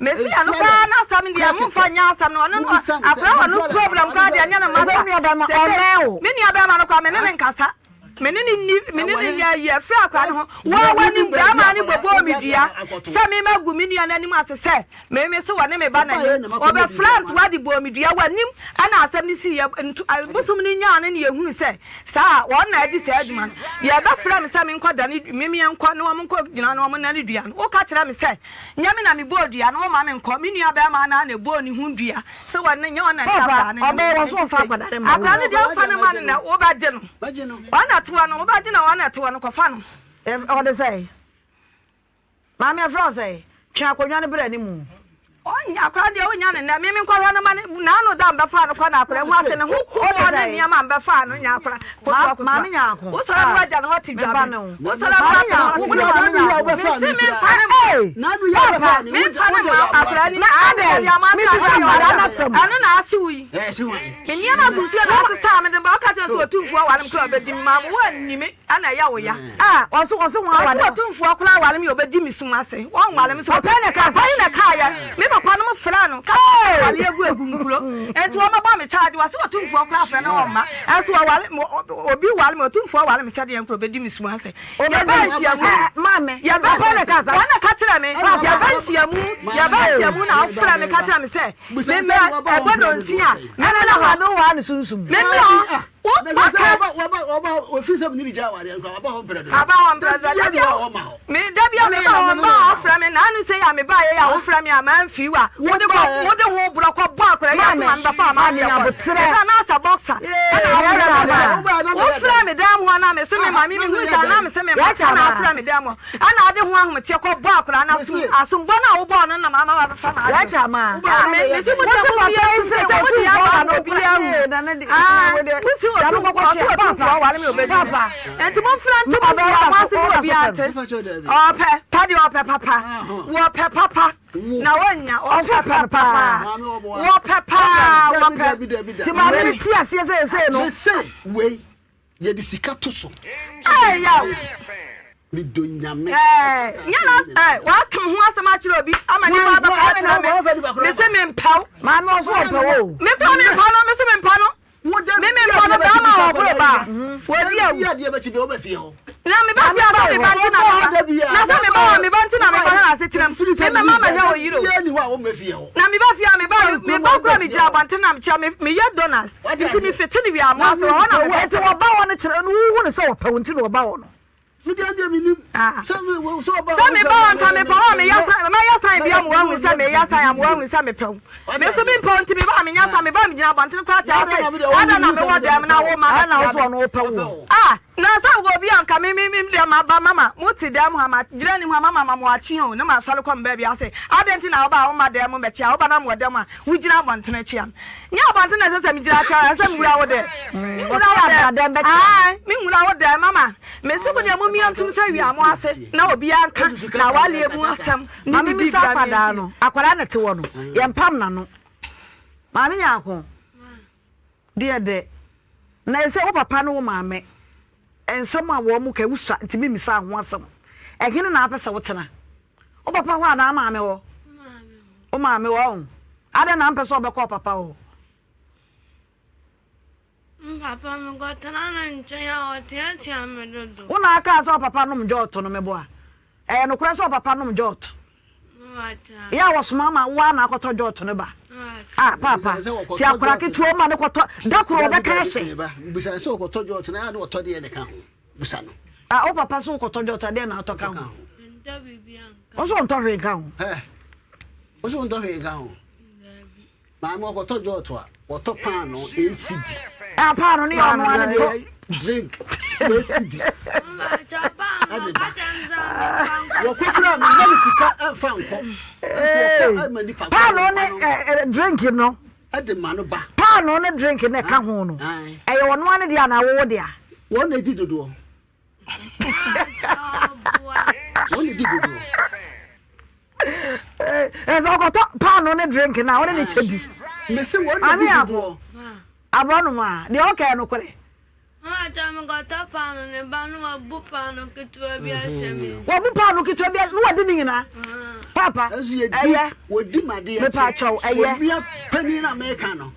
mesi ɛno koraa n'asɛm deɛ momfa nyɛ asɛm no ɔno no akora wɔ no problem koraa deɛ nyɛ no masa sɛ me nua bɛrima no koraa me ne ne nkasa me ne ne ni me ne ne nyɛ ayi afiri akora no ho wɔn wɔnim bɛrima no bɔbɔɔ me dua sɛ me ma gu me nua n'anim ase sɛ me me se wɔne me ba n'anim ɔbɛfra ntoa de bɔɔ me dua wɔnim ɛna asɛm no si yɛ nto bosom no nyaa no ne yɛhunu sɛ Saa a, wɔn na adi saa adwuma no. Yɛbɛfrɛ me sɛ menkɔdane, me menkɔ ne wɔn nkɔgyina na wɔnnane dua no. Woka kyerɛ me sɛ, Nyɛ me na mebɔɔ dua no, womma menkɔ. Me nuabarima no ara na ɛbɔɔ ne ho dua sɛ wɔne, nyɛ ɔno na ɛde akwadaa no Papa, ɔbɛyɛ wɔn so wɔmfa akwadaa no mma wo. Akwadaa no deɛ womfa no mma no nnɛ, wobɛgye no. Wɔn na ɛte hɔ no, wobɛgye no a wɔn na ɛte hɔ no, kɔfa no. Ɔde sɛn? Maame ɛfrɛ wo sɛn? Twe akonnwa no bra anim. Ɔnya akora deɛ ɔnya ne nɛ meme nkɔhwɛ no ma ne naano da mbɛfaa no kɔ na akora ho ase ne ho kɔɔ ne nneɛma mbɛfaa no nya akora kotoa kotoa Maame Nyaako wosɔre no wagya ne hɔ te dwa meba me ne ho wosɔre no Maame wagya Nyaako ne wo ne hɔ Maame Nyaako mese memfa ne Papa memfa ne ma akora ni na adɛn mebisa nkwadaa no asɛm ɛno na ahye wo yi me nneɛma gu nsuo na ɔsesaa me de ba ɔka kyerɛ sɛ ɔtumfoɔ ware me kora ɔbɛdi me maa mo woanni me ɛna ɛyɛ wo ya. Ah, ɔse ɔse wɔn aware. Ɔse otumfoɔ koraa aware me obedi me sum ase. Wɔn nware me so. Papa na ɛka Papa yi na ɛka yɛ. Me papa no mo frɛ no. Ka sɛ aware egu egu nkuro. Enti wɔn bɛbɔ me charge. Wɔse otumfoɔ koraa frɛ no ɔmma. Ɛnso ɔware me obi ware me otumfoɔ ware me sɛdeɛ nkuro obedi me sum ase. Yɛbɛ nhyiamu. Maame. Yɛbɛ Papa na ɛka sa. Wɔn na ka kyerɛ me. Yɛbɛ nhyiamu. Yɛbɛ nhyiamu na ɔfrɛ me ka kyerɛ me sɛ. Me mmerɛ ɛbɔ donsi a. Me Ɛna mmerɛ na hɔ. maame wɔ ha ne sunsum. Me mmerɛ hɔ. Wo paka. Aba hɔ mprɛ dodo. Da bia me da bia me ba hɔ mba a ɔfrɛ me na anu sɛ ya me ba yɛ ya wofrɛ me a man fi wa. Wo de kɔ wo de ho borɔ kɔ bɔ akora yi asoma me bɛfa ama adeɛ kɔ. Ɛbɛ na asa boxer. Ɛna wofrɛ me. Wofrɛ me dan mu hɔ na me se me ma me me hu sa na me se me ma na afrɛ me dan mu. Ɛna ɔde ho ahometeɛ kɔ bɔ akwadaa no asom asombɔ no a wobɔɔ no nam ama wabɛfa ma ade no. Ah, me me si mo deɛ mo bia su sɛ sɛ mo deɛ aba no obi awu. Ah, mo si otu ɔsi otumfoɔ wale mi obedi. Nti mo nfira nto mo bia mo ase mo obi ante. Ɔpɛ pa deɛ ɔpɛ papa. Wɔpɛ papa. Na wɔnya ɔpɛ papa. Wɔpɛ paa wɔpɛ. Ti maame ne ti aseɛ sɛ ɛsɛ no. Wei yɛde sika to so. Ɛɛ yaw. Medɔ Nyame. Ɛɛ nyɛ na ɛɛ waka ho asɛm akyerɛ obi ama nipa abɛka akyerɛ me. Mese mempɛw. Maame ɔso ɔpɛ wo. Me kura mempɛ no, mese mempɛ no. Me me mpɔ no bɛrima wɔ ɔboro ba a, wɔdi awu. Na me ba fie a sɛ me ba nti na me ba, na sɛ me ba wɔ me ba nti na me ba ha asetena mu. Me mɛma mɛhwɛ wɔ yere o. Na me ba fie a me ba me ba kura me gyina abɔnten na mekyia me meyɛ donuts nti me fete ne wia mo ase wɔ hɔ na me ba. Nti wɔba hɔ no kyerɛ no wohu no sɛ wɔpɛ wo nti na wɔba hɔ no. Me deɛ deɛ menim. Ah. Sɛ me wɔ sɛ ɔba. Sɛ me ba wa nka mepɛ wo a meyɛ san mɛyɛ san bi ama wahu sɛ meyɛ san ama wahu sɛ mepɛ wo. Me nso mempɛ wo nti me ba a menya san me ba a megyina abɔntene koraa kyerɛ sɛ ada na mewɔ dɛm na wo ma Ada na wo bɛkyia so me. ɔno wopɛ wo. Ah na sɛ wɔ obi a nka me me me deɛ ma ba mama mo te dɛm ha ma gyina anim ha mama ma mo akye o ne ma asɔre kɔ me baabi ase adɛn nti na wo ba a wo ma dɛm mbɛkyia wo ba na mewɔ dɛm a wogyina abɔntene kyia me. Nyɛ abɔnten na ɛsɛ sɛ megyina kyɛ, ɛsɛ sɛ mewura wo dɛ. Mewura wo dɛ. Ae, mewura wo dɛ, mama. Mese mo deɛ mommia ntom sɛ wia mo ase na obiara nka na awaleɛ mu asɛm ne Maame biribi bisa biara akwadaa mfiri. no, akwadaa na te hɔ no, yɛmpam n'ano. Maame Nyarko, deɛ dɛ, na ɛsɛ wo papa ne wo maame nsɛm a wɔn ka wusua nti memmisa ho asɛm. Ɛhene na apɛ sɛ wotena? Wo papa hɔ anaa maame hɔ? Wo maame hɔ ɔho. Adɛn na ampɛ sɛ ɔbɛkɔ wo papa hɔ? Mpapa mekɔtena ne nkyɛn a ɔteatea me dodo. Wo na akaa sɛ ɔpapa nom jɔɔto no meboa. Ɛyɛ nokorɛ sɛ ɔpapa nom jɔɔto? Yɛ a wɔsoma ma wo ara na akɔtɔ jɔɔto no ba. Ah paapa, ti akwadaa ketewa ma no kɔtɔ da koro ɔbɛka ahyɛ. Bisa sɛ ɔkɔtɔ jɔɔto na ɔtɔ deɛ de ka ho. Bisa no. Ah, wo papa so wokɔtɔ dwɔtɔ deɛ na atɔ ka ho? Mentɔ biribi anka. Wo so ntɔ hwee nka ho? Hɛ, wo so ntɔ hwee nka ho? Maame ɔkɔtɔ dwɔtɔ a, wɔtɔ paano eight cedi. Ah, paano ne yɛ ɔno ara deɛ. Drink eight cedi. Ɛde ba. Wɔkɔ kura mi nyɛ ne sika ɛnfa nkɔ. Paano ne drink no. Ɛde ma no ba. Paanoo ne drink na ɛka ho no, ɛyɛ ɔno ara ne dea anaa wo wo dea? Wɔn na edi dodoɔ. Wɔn na edi dodoɔ. Ɛsɛ ɔkɔtɔ paanoo ne drink na ɔne ne kyɛ bi. Mese wɔn na edi dodoɔ. Aborɔnoma, deɛ ɔka yɛ nokorɛ. Mpakyɛw mekɔtɔ paano ne ba no wabu paano ketewa bi ahyɛ me nsa. Wabu paano ketewa bi na wadi ne nyinaa. Paapa ɛyɛ. Wɔdi ma deɛ Mepakyɛw ɛyɛ. Onua panin na meka no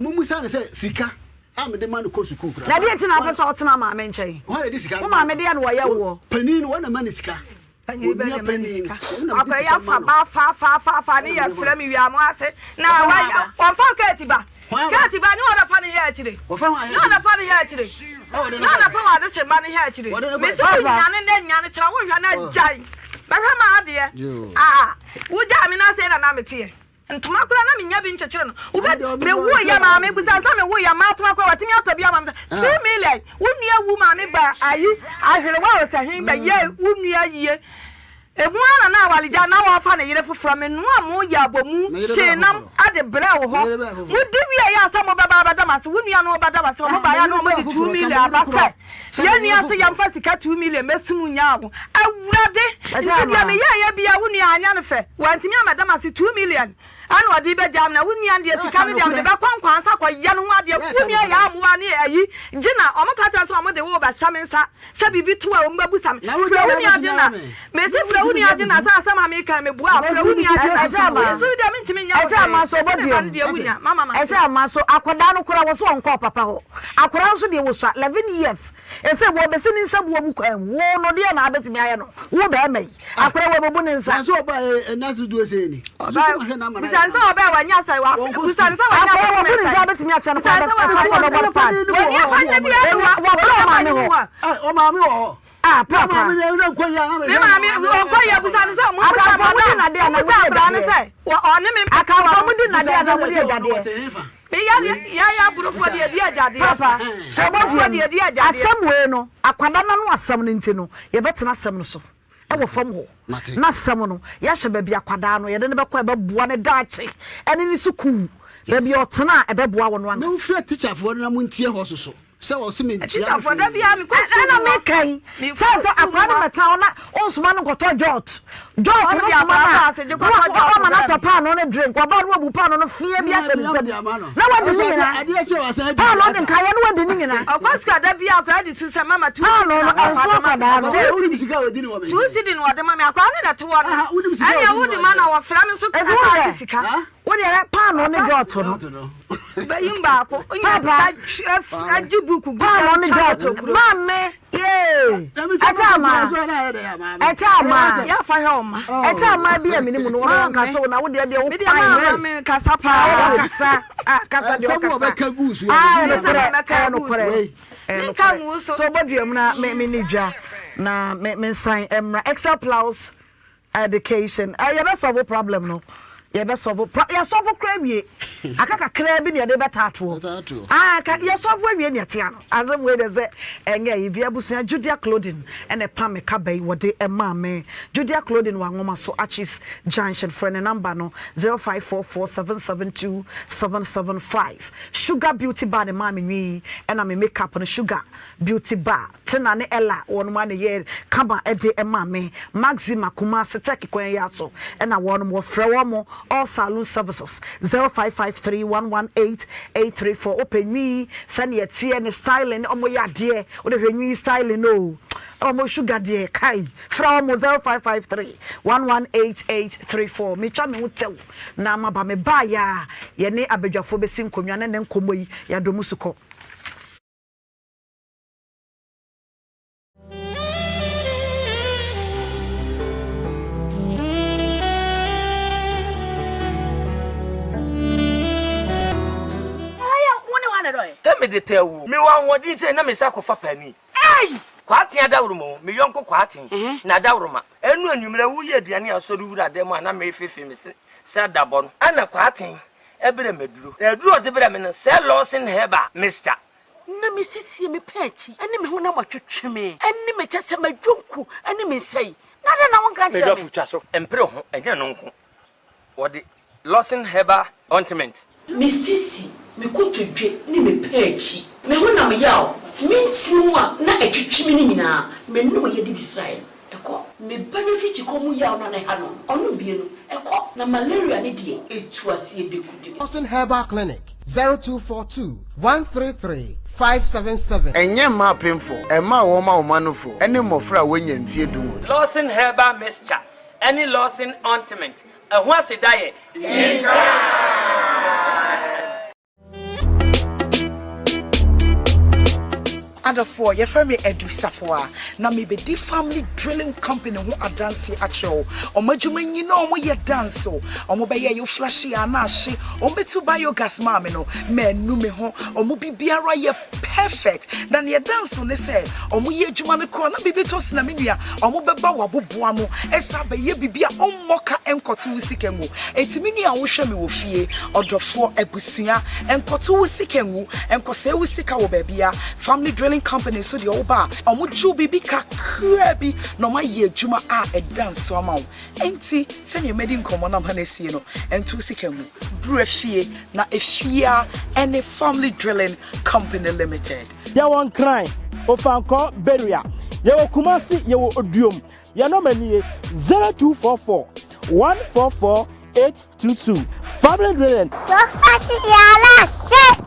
mummusa no sɛ sika a mede ma no kɔ sukuu koraa. Na deɛ nti na apɛ sɛ ɔtena maame nkyɛn. Wɔn na de sika. Wo maame deɛ na wɔyɛ woɔ. Panin no wɔn na ma ne sika. Panyin bɛ na ma ne sika. Akɔyɛ afa ba fa fa fa fa ne yɛ frɛ me wia mo ase na wa wɔnfa keeti ba keeti ba ne wɔn fa ne hɛ akyire ne wɔn fa ne hɛ akyire ne wɔn fa wɔn adehye ba ne hɛ akyire mesi wo nyane ne nyane kyerɛ wo hwɛ na gyae bɛhwɛ ma adeɛ aa wo gyae me na sɛ na na meteɛ. Ntoma koraa na menya bi nkyekyere no. Wobɛ me wo yɛ maame busa sɛ me wo yɛ maa toma koraa watumi atɔ bi ama me sɛ 2 million wo nua wu maame ba ayi ahwerewa o sɛ hen bɛ yɛ wo nua yie emu ara na awaregya na wɔfa ne yere foforɔ me noa mo yɛ abɔmu hyee nam ade brɛ wo hɔ mo di wie yɛ asɛ mo bɛba abɛda mo ase wo nua no bɛda mo ase wɔn ba yɛ na wɔn de 2 million aba sɛ Yɛn nua se yɛmfa sika 2 million mɛsum nyaa wo. Awurade! Nti deɛ meyɛeɛ biara wo nua anyɛ no fɛ. Wantumi ammɛda m'ase 2 million ɛna ɔde rebɛgyaa me na wo nua no deɛ sika no deɛ mede bɛkɔ nkwansa akɔyɛ ne ho adeɛ. Wo nua yɛ amoa ne ayi gye na wɔn ka kyerɛ me sɛ wɔn de wo rebɛhyɛ me nsa sɛ biribi to a wɔn bɛbusa me. Frɛ wo nua gye na mese frɛ wo nua gye na sɛ asɛm a meka yi meboa a frɛ wo nua gye na. Me nso deɛ mentumi nyɛ wo hwee. Mese me ba no deɛ wonya. Mama mate. Ɛkyɛ ama so akwadaa no koraa wɔ so ɔnkɔɔ papa hɔ. Akwadaa nso deɛ wɔsua 11 years ɛsɛ wɔbɛsi ne nsa buo mu kwan mu wo no deɛ na abɛtumi ayɛ no wo bɛrima yi akwadaa wɔbɛbu ne nsa. Nanso ɔbaa yɛ ɛna so duo sei ni. Bisa ne sɛ ɔbaa wanya sɛ wafe bisa ne sɛ wanya akwadaa wɔbu ne nsa abɛtumi akyɛ no kwan bɛfa so ɔbɛbɔ pad wɔni akwannyɛ bi ɛnu hɔ wɔbrɛ ɔmaame hɔ. Ɔmaame wɔ hɔ. Ah papa. Me maame ɔnkɔ yie busa ne sɛ mo busa Akanfoɔ mo di nnadeɛ anaa mo busa mo di akwadaa ne agyadeɛ? sɛ ɔne me Akanfoɔ mo di nnadeɛ anaa mo di agyadeɛ? Meyɛ yɛyɛ aburofoɔ deɛ di agyadeɛ. Papa, sɛ ɔbɔ Aburofoɔ deɛ di agyadeɛ. Asɛm wei no, akwadaa no ano asɛm no nti no, yɛbɛtena asɛm no so wɔ fam hɔ. Na asɛm no, yɛahwɛ baabi akwadaa no, yɛde no bɛkɔ a ɛbɛboa ne daakye ɛne ne sukuu. Baabi a ɔtena a ɛbɛboa wɔn ankasa. Momfrɛ tikyafoɔ no na montie hɔ soso. Sɛ ɔse mentua no Atikyafoɔ da biara mekɔ Ɛ- sukuu ɛna mu hɔ. meka yi Mekɔ sɛ sɛ sukuu mu akwadaa no hɔ. mɛtena hɔ na ɔnsoma no nkɔtɔ jɔt jɔt Ɔno no de soma akwadaa no ba a ase gye na kɔtɔ wakɔ jɔt ɔma no brɛ atɔ me. paano ne drink ɔbaa no wabu paano no fia bi ahyɛ ne nsam na wadi ne nyinaa paano de nkaeɛ no wadi ne nyinaa Ɔkɔ sukuu a da biara akwadaa de su sɛ mama 2 cedi paano na no papa ɛnso de ma me. akwadaa no 2 cedi 2 cedi na ɔde ma me akwadaa no na ɛte hɔ no. Ɛnea wode ma na wɔfrɛ me nso ɛti kasa wohwɛ agye sika. Wo deɛ hwɛ paanoo ne dwɔɔto no. Bɛyim baako. Papa. Agye buku gu. Paanoo ne dwɔɔto. Maame yee. Ɛkyɛ ama. Ɛkyɛ ama. Yɛafa hwɛ ɔma. Ɛkyɛ ama bi a mene mu no wɔn kasa o na wo deɛ deɛ wo pan. Me deɛ kasa paa. Kasa. Ah kasa deɛ ɔkasa. Ah ɛnokorɛ ɛnokorɛ. Ɛnokorɛ. So bɔ dua mu na me me ni dwa na me me nsan ɛmra Excel plows. Education eh yɛbɛ solve problem no yɛbɛ solve pro yɛ solve kora awie aka kakraa bi na yɛde bɛta atoɔ ah ka yɛ solve awie na yɛte ano asɛm wei de sɛ ɛnyɛ yi bi abusua Judea clothing ɛna ɛpa me kaba yi wɔde ɛmaa me Judea clothing wɔ anwoma so Achis Junction frɛ ne namba no 0544772775 Sugar Beauty Bar ne maa me nwi yi ɛna me makeup no Sugar Beauty Bar, Tina ne Ella wɔnom a na ɛyɛ kama de ma me, Maxima Kumasi Turkey kwan yi ara so na wɔnom, wɔfrɛ wɔn All Saloon Services 0553 118 834, wopɛ nwi sɛdeɛ ɛteɛ ne styling ne wɔn yɛ adeɛ, wode hwɛ nwi styling o, wɔn sugar deɛ kai, frɛ wɔn 0553 118 834, metwa me ho tɛw na maba, mebaeɛ a yɛne abadwafoɔ bɛsi nkonnwa ne ne nkɔmmɔ yi yɛadɔ mu sukɔ. Tɛ mede tɛ wo. Mewɔ ahoɔden sei na me nsa akɔfa paani. Ei! Kwaaten adaworoma o, me yɔnko Kwaaten na adaworoma. Ɛno anwummerɛ woyɛ aduane a asɔre wura dan mu a na merefeefee me se sɛ adabɔ no, ɛna Kwaaten brɛ me aduro. Na aduro a ɔde brɛ me no, sɛ Lawson Herbal Mixture. Na mesiesie me pɛ akyi ne me honam atwetwe me ne me kyɛ sɛ m'adwonku ne me nsa yi, na adɛn na wonka Me nkyerɛ me? dɔfo twa so mpere ho, ɛnyɛ ɛno nko. Wɔde Lawson Herbal Ointment. Me sisi, me kotodwe ne me pɛ akyi, me honam yaw, me ntini mu a na ɛtwetwe me no nyinaa, menom yɛ de bi srae no, ɛkɔ. Me ba no afikyikɔ mu yaw no a na ɛha no no, ɔnom bie no, ɛkɔ. Na malaria no deɛ, ɛtu aseɛ dekudene. Lawson Herbal Clinic, 0242 133 577. Ɛnyɛ mma apemfo, mma a wɔma wɔn anofo, ne mmofra a wɔanya mfeɛ dunwɔtwe. Lawson Herbal Mixture ne Lawson Ointment, ɛho aseda yɛ Yinka! Adɔfoɔ, yɛfrɛ me Adu Safoa, na mebɛdi Family Drilling Company ho adanseɛ akyerɛ wo. Wɔn adwuma nyina wɔn yɛ danso. Wɔn bɛyɛ yo flashe a na ahye, wɔn bɛtu biogas maa me no, manu me ho. Wɔn biribiara yɛ perfect. Na neɛ ɛda nso ne sɛ, wɔn yɛ adwuma no koraa na biribi tɔ sina me nua, wɔn bɛba w'aboboano ɛsan abɛyɛ biribi a ɔmmɔ ka nkɔto wo sika ngu. Enti me nua a wohwɛ me wɔ fie, ɔdɔfoɔ, abusua, nkɔto wo sika ngu, nkɔsɛe wo sika wɔ baabia. Family Drilling Company nso deɛ woba a, wɔgye wo biribi kakraa bi na wɔayɛ adwuma a ɛda nso ama wo. Enti sɛdeɛ madi nkɔmmɔ no ama no asie no, nto wo sika ngu. Bra fie, na efie ara ne Family Drilling Company Limited. Yɛwɔ Nkran, Ofankor, Beria, yɛwɔ Kumasi, yɛwɔ Oduom. Yɛn nɔma nie, 0244 144 822. Family Drilling. Yɛfa sisi ala se.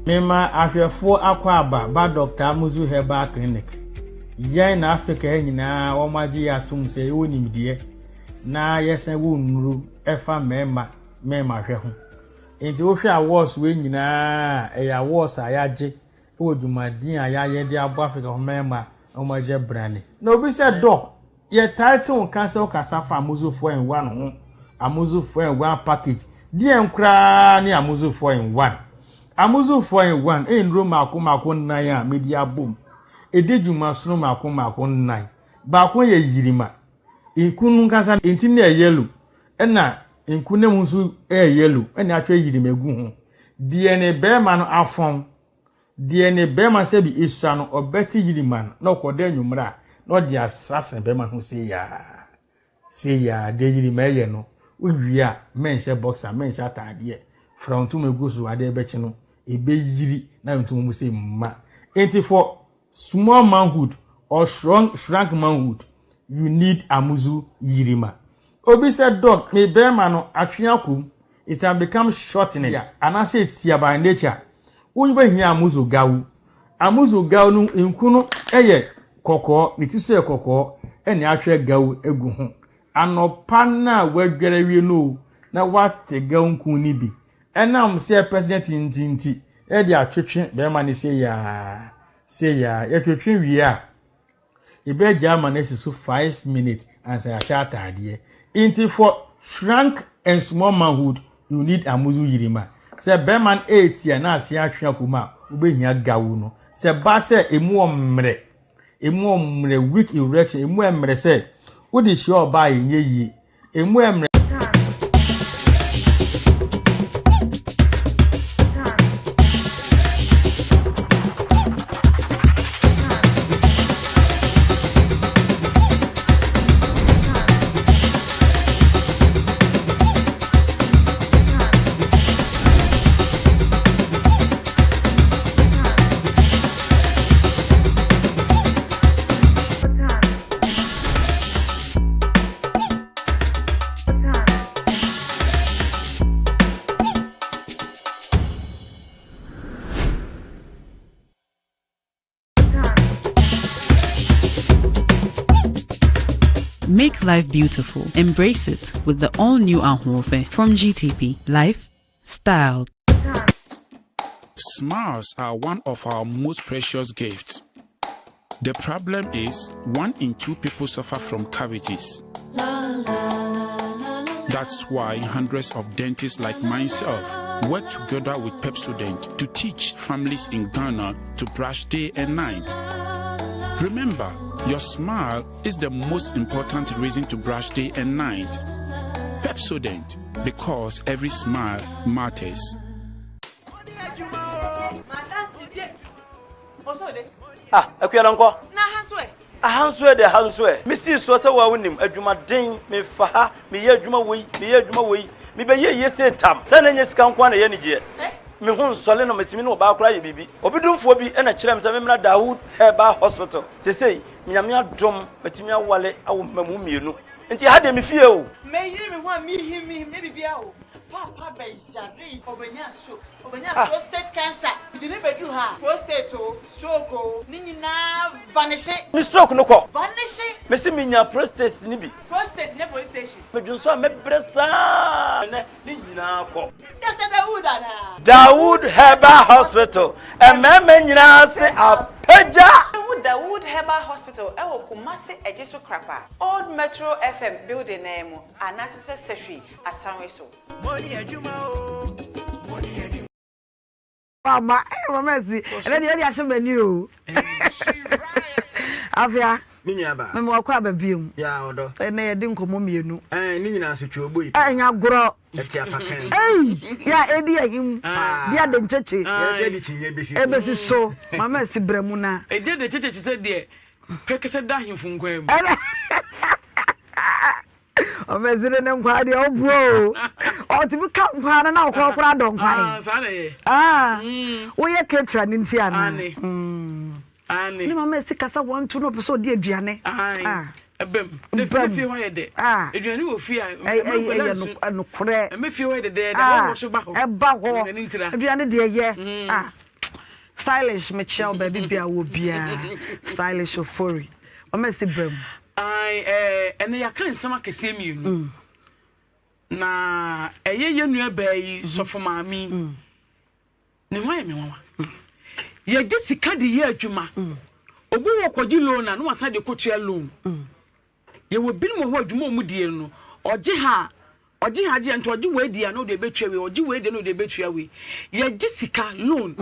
Mema ahwɛfoɔ akwaaba ba Dɔkta Amuzu Herbal Clinic. Yɛn na Africa ha nyinaa wɔagye yɛn atom sɛ yɛwɔ nimdeɛ na yɛsan wɔ nnuru ɛfa mmarima mmarima hwɛ ho. Enti wohwɛ awards wei nyinaa a, ɛyɛ awards a yɛagye wɔ dwumadin a yɛayɛ de aboa Africa hɔ mmarima na wɔagye brane. Na obi sɛ Doc, yɛtae te wo nka sɛ wokasa fa Amuzu 4 in 1 ho, Amuzu 4 in 1 package. Deɛn koraa ne Amuzu 4 in 1? Amuzu 4 in 1 yɛ nnuro mmaako mmaako nnan a mede abom. Ɛdi dwuma sono mmaako mmaako nnan. Baako yɛ yirima. Nku no ankasa ntini no yɛ yellow ɛna nku no mu nso yɛ yellow ɛna atwa yirima agu ho. Deɛ ne bɛrima no afɔn, deɛ ne bɛrima sɛbi esua no ɔbɛte yirima no na ɔkɔda anwummerɛ a na ɔde asrasra bɛrima ho sei aa sei aa deɛ yirima ɛyɛ no wowie a mɛnhyɛ boxer mɛnhyɛ ataadeɛ fra wo ntoma gu so adeɛ bɛkye no ɛbɛyiri na ntoma mu sei mma enti for Small manhood or shrunk shrunk manhood you need amuzu yirima. Obi sɛ dog me bɛɛma no atwe akɔ mu it has become shortened anaasɛ etia by nature wo bɛ hia amuzu gawu. Amuzu gaw no nku no yɛ kɔkɔɔ, ne ti so yɛ kɔkɔɔ, ɛna atwerɛ gaw agu ho. Anɔpa no a woadware awie no o, na woate gaw nku no bi. Ɛnam sɛ ɛpɛ sɛ nya tenten nti, yɛde atwetwe bɛrima no sei ara, sei ara. Yɛtwetwe wie a, Yɛbɛgyaa ama no asi so 5 minutes ansa yɛahyɛ ataadeɛ. Nti for shrunk and small manhood, you need amuzu yirima. Sɛ bɛrima no ɛretia na aseɛ atwe akɔ mu a, wobɛhia gawu no. Sɛ ba sɛ ɛmu ɔmmerɛ, ɛmu ɔmmerɛ, weak erection, ɛmu ɛmmerɛ sɛ wode hyia ɔbaa a ɛnyɛ yie, ɛmu ɛmmerɛ. Make life beautiful. Embrace it with the all new Ahofe from GTP. Life styled. Smiles are one of our most precious gifts. The problem is, one in two people suffer from cavities. That's why hundreds of dentists like myself work together with Pepsodent to teach families in Ghana to brush day and night. Remember, your smile is the most important reason to brush day and night. Pepsodent, because every smile matters. Ah, akua no nkɔ. Na aha nso ɛ? Aha nso ɛ de aha nso ɛ. Mesii soɔ sɛ woa wonim adwumaden, mefa ha, meyɛ adwuma wei, meyɛ adwuma wei, mebɛyɛ yie sei tam. Sɛ na ɛnyɛ sika nko ara na ɛyɛ anigyeɛ. Me ho nsɔle no, metumi ne ɔbaa koraa yɛ biribi. Obi domfoɔ bi na kyerɛɛ me sɛ memmra Dawood Herbal Hospital. Seesei, Nyame adom, matumi awale awo mmamu mmienu. Nti ɛha deɛ me fie o. Meyere me ho a mehim mehim nyɛ biribiara o. Paapa bɛyaree, ɔbɛnyaa stroke. Obenya ah. prostate cancer. Mede ne bɛduru ha. Prostate o, stroke o, ne nyinaa vanishe. Me stroke no kɔ. Vanishe. Mese menya prostate ne bi. Prostate ne police station. Medwonsɔ a mɛbrɛ saa. Ɛnɛ ne nyinaa kɔ. Dr. Dawood anaa? Dawood Herbal Hospital. Mmarima nyinaa se apagya. Wobɛhu Dawood Herbal Hospital wɔ Kumasi Ejisu Krapa, Old Metro FM building no ara mu anaa to sɛ Sehwi Asanwe so. Mama, eh, mama si. Ɛnɛ deɛ ɔde ahyɛ m'ani o. Afia. Me nua ba. Mema wakɔ aba biom. Ya ɔdɔ. Ɛnɛ yɛde nkɔmɔ mmienu. Ɛɛ ne nyinaa so twe obo yi. Ɛnyɛ agorɔ. Ɛte apakan. Ɛyi yɛ a edi ahim. Di ade nkyekye. Yɛhwɛ de kyinye besi so. Ebesi so. Mama si brɛ mu na. Edi ade nkyekye te sɛ deɛ pɛkɛsɛ da ahemfo nkwan mu. Ɔbɛsere ne nkwa deɛ ɔboa o. Ɔtumi ka nkwa no na ɔkɔ kora dɔ nkwa. Ah, saa na ɛyɛ. Ah, mm. woyɛ ketra ne nti ana? Ane. Mm. Ane. Ne mama esi kasa wɔn tu na ɔpɛ sɛ ɔde aduane. Ah. Ɛbɛm. Ne fie hɔ ayɛ dɛ. Ah. Aduane wɔ fie a. Ɛyɛ nokorɛ. Ɛmɛ fie hɔ yɛ dɛdɛɛdɛ. Ah. Wɔn so ba hɔ. Ɛba hɔ. Aduane deɛ yɛ. Mm. Ah. Stylish mekyia wo baabi bia wɔ biara. Stylish ofori. Mama esi brɛ mu. Ae ɛɛ ɛnɛ yɛaka nsɛm akɛseɛ mmienu. Na ɛyɛ yɛn nua baa yi mhm. sɔfo maame yi. Mm. Ne ho ayɛ me nwanwa. Mm. Yɛgye sika de yɛ adwuma. Mm. Obi wɔ kɔgye loan a na wasan de kɔtua loan. Yɛwɔ binom wɔ hɔ adwuma a wɔn die no ɔgye ha a ɔgye ha gye nti ɔgye wei di a na ɔde ebetua wei ɔgye wei di a na ɔde ebetua wei yɛgye sika loan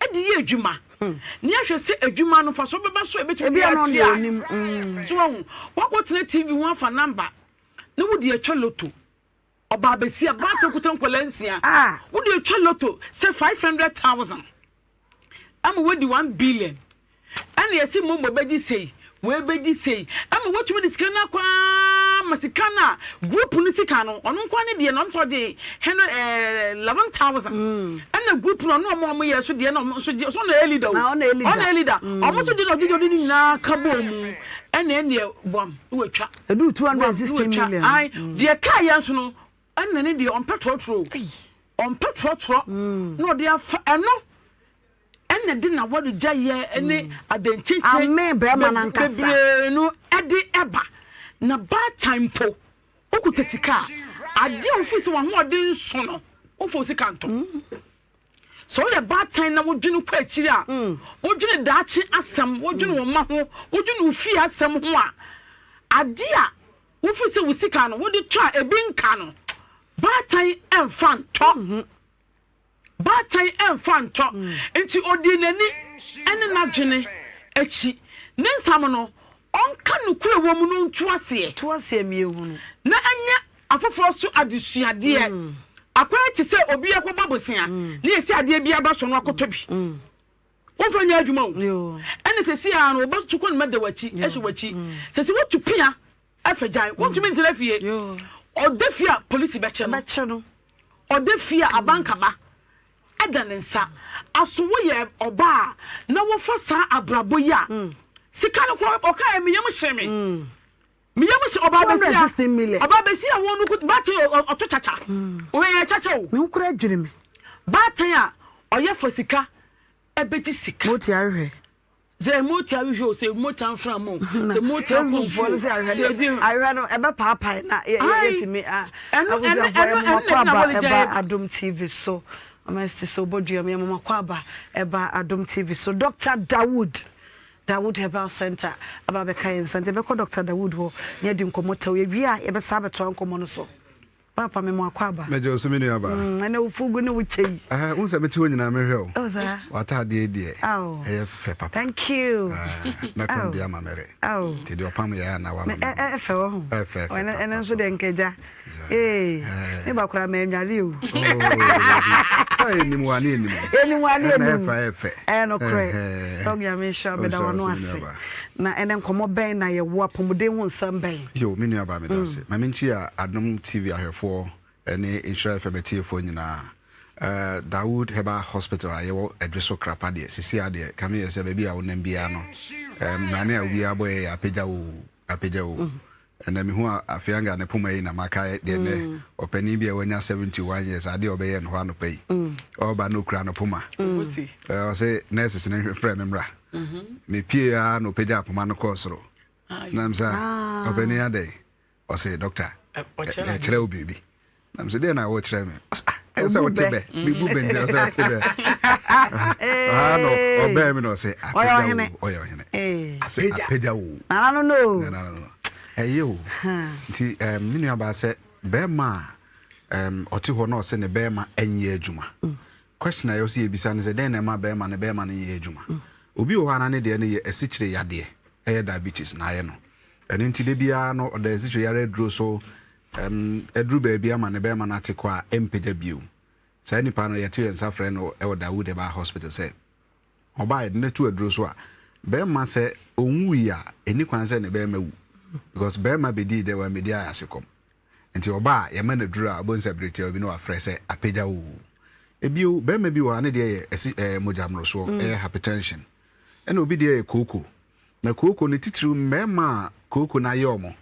ɛde yɛ adwuma ne ahwɛ sɛ adwuma no nfaso bɛba so ebetumi de atua so wɔn wakɔ tena tv ho afa namba na wodi atwa loto ɔbaa besia baasa kuta nkɔla nsia wodi atwa loto sɛ 500,000 ama wadi 1 billion ɛna yɛsi momo bɛgye sei wei bɛgye sei ama watumi de sika no akɔ ara ma sika no a group no sika no ɔno nko ne deɛ no ɔno nso ɔgye hundred ɛɛ 11,000 ɛna group no ɔno ɔmo ɔmo yɛ so deɛ na ɔmo nso gye so ɔno yɛ leader o ɔno yɛ leader ɔmo nso deɛ na ɔgye deɛ ɔde ne nyinaa ka bɔ mu ɛna ɛneɛ bɔm na watwa ɛdu 216 million ayi deɛ kaa yɛn nso no ɛna ne deɛ ɔmpɛ trɔtrɔ o ɔmpɛ trɔtrɔ na ɔde afa ɛno. Ɛna. Ɛna ɛde n'awaregyaeɛ ne adɛnkyekyɛ Amee bɛrima no ankasa. bebree no de ba. Na baatan mpo, wokuta sika a, adeɛ a wofiri sɛ w'ahoɔden nso no, womfa wo sika ntɔ. Sɛ woyɛ baatan na wodwene kɔ akyiri a, wodwene daakye asɛm, wodwene wo mma ho, wodwene wo fie asɛm ho a, adeɛ a wofiri sɛ wo sika no wode tɔ a ebi nka no, baatan mfa ntɔ. Baatan mfa ntɔ. Nti ɔdii n'ani ne n'adwene akyi. Ne nsam no, ɔnka nokorɛ wɔ mu na ɔntu aseɛ. Tu aseɛ ma yɛnhunu. Na ɛnyɛ afoforɔ so adesuadeɛ. Akwan te sɛ obi rekɔbɔ bosea na yɛsi adeɛ bi aba so no akɔtɔ bi. Womfa nyɛ adwuma o. Ɛne sɛsi ara no, wɔbɛto kɔ no ma da w'akyi, hyɛ w'akyi. Sɛsi wotu pia Ɛfɛ gyae, wontumi ntena fie. Ɔda fie a polisi bɛkyɛ no. Ɔda fie a abankaba ɛda ne nsa. Aso woyɛ ɔbaa na wofa saa abrabɔ yi a, mm. sika no kora ɔka yɛ meyam hyɛ me. Mm. Meyam hyɛ ɔbaa bɛsi a ɔbaa bɛsi a wɔn no baatan ɔto kyakya. Mm. Ɔyɛ kyakya o. Me ho kora adwiri me. Baatan a ɔyɛ fa sika ɛbɛgye sika. Mo ti ahwehwɛ. Sɛ motia ahwehwɛ o, sɛ motia mframa o, sɛ motia kɔmfo o, sɛ ɛdi. Ahwehwɛ no ɛbɛpaapae na yɛtumi a. Abusuafoɔ yɛ mo makɔ aba ɛba Adom TV so. Ɔmɛsti so bɔdua mu yɛ mo makɔ aba ɛba Adom TV so. Dr. Dawood Dawood Herbal Center aba abɛka yɛn nsa nti yɛbɛkɔ Dr. Dawood hɔ na yɛadi nkɔmmɔ tɛw. Yɛwie a yɛbɛsan abɛtoa nkɔmmɔ no so. Paapa me mo akwaaba. Mɛgye wo so me nua baa. Mm, ɛnɛ wo fugu ne wo kyɛ yi. Ɛhɛ, wo sɛ mete hɔ nyinaa mehwɛ wo. Oh, saa. W'ataadeɛ deɛ. Oh. Ɛyɛ fɛ papa. Thank you. Mɛpam bi ama mɛrɛ. Oh. Nti deɛ ɔpam yɛ a na wama me. Ɛfɛ wɔ ho. Ɛfɛ fɛ papa. Ɛno nso deɛ nkagya. Ee, ne ba koraa mɛnwale o. Sɛ ɛnim wa ne ɛnim. Ɛnim wa ne ɛnim. Ɛna ɛfɛ ɛfɛ. Ɛyɛ nokorɛ. Dɔg Nyame nhyira meda w'ano ase. Na ɛnɛ nkɔmmɔ bɛn na yɛwɔ apɔmuden ho nsɛm bɛn? Yo, me nua baa meda ase. Ma menkyia Adom TV ahwɛfoɔ ne Nhyira FM atiefoɔ nyinaa. Eh, Dawood Herbal Hospital a yɛwɔ Adweso Krapa deɛ, sisi a deɛ, kame yɛ sɛ baabi a wonam biara no, eh, mmrane a obiara bɔ yɛ yɛ apagya wo, apagya wo. Ɛnɛ mehu a Afeanga ne poma yi na makae deɛ nɛ ɔpanin bi a wanya 71 years adeɛ a ɔbɛyɛ no hɔ anɔpa yi. Ɔreba na okura no poma. Ɔse nurses no frɛ me mmra. Mepie ara na ɔpagya poma no kɔɔ soro. Nam sɛ ɔpanin adɛn? Ɔse doctor ɛkyerɛ wo biribi. Na mesɛ deɛ na wɔkyerɛ me ɛsɛ sɛ wote bɛ mebu bɛ nti ɛsɛ wote bɛ ɔha no ɔbɛn mi na ɔsɛ apagya wo ɔyɛ ɔhene asɛ apagya wo nana no no nana no ɛyɛ o nti me nua baa sɛ bɛrima a ɔte hɔ na ɔsɛ ne bɛrima ɛnyɛ adwuma mm. question a yɛwɔ sɛ yɛbisa no sɛ dɛn na ɛma bɛrima ne bɛrima no nyɛ adwuma mm. obi wɔ hɔ ana ne deɛ no yɛ asikyire yadeɛ ɛyɛ diabetes na ayɛ no ɛno nti da biara no ɔda asikyire yare aduro so Aduru baabi ama ne bɛrima no ate kɔ a ɛmpagya bio. Saa nipa no yɛto yɛn nsa frɛ no wɔ Dawood Herbal Hospital sɛ ɔba a yɛde no to aduro so a, bɛrima sɛ ɔnwui a ɛnni kwan sɛ ne bɛrima wu because bɛrima bɛdii dɛ wammɛdi ayasekɔm. Nti ɔba a yɛma no aduro a wobɛhu sɛ bere tiawa bi na wafrɛ sɛ apagya wo. Ebio bɛrima bi wɔ hɔ a ne deɛ yɛ ɛsi ɛɛ mogya mmorosoɔ ɛyɛ hypertension ɛna obi deɛ yɛ kooko. Na kooko no, titiriw mmarima a kooko no ayɛ wɔn,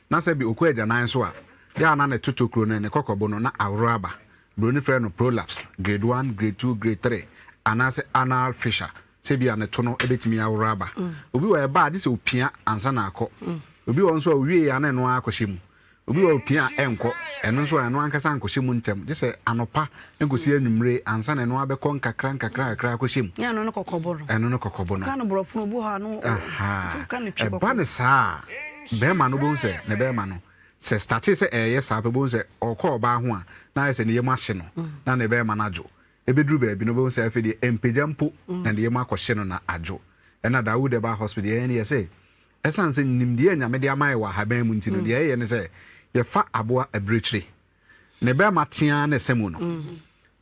na sɛ bi ɔkɔ agyanan so a, yɛ a na ne totokuro no, ne kɔkɔbo no, na aworo aba. Buroni frɛ no prolapse, grade one, grade two, grade three, anaasɛ anal fissure, sɛ bi a ne to no bɛtumi aworo aba. Obi wɔ ɛba a, gye sɛ ɔpia ansa na akɔ. Obi wɔ hɔ nso a, ɔwie a na ɛno ara akɔhyɛ mu. Obi wɔ hɔ a opia a ɛnkɔ, ɛno nso a ɛno ankasa ankɔhyɛ mu ntɛm, gye sɛ anɔpa nkosi anwummere ansa na ɛno abɛkɔ nkakra nkakra nkakra akɔhyɛ mu. Nyɛ ɛno ne kɔkɔbo no. Ɛno ne kɔkɔbo no. Woka no borɔfo no, obi wɔ hɔ a no. Aha. Ɛba no saa a, bɛrima no wobɛhu sɛ ne bɛrima no, sɛ startee sɛ ɛreyɛ saa pɛ, wobɛhu sɛ ɔkɔ ɔbaa ho a, na ayɛ sɛ ne yam ahye no, na ne bɛrima no adwo. Ɛbɛduru baabi no, wobɛhu sɛ afei deɛ ɛmpagya mpo, na ne yam akɔhye no na adwo. Ɛna Dawood Herbal Hospital, yɛn yɛse Ɛsiane sɛ nimdeɛ a Nyame de ama yɛ wɔ ahaban mu nti no, deɛ yɛyɛ ne sɛ yɛfa aboa abirekyire, ne bɛrima teaa ne ɛsɛ mu no,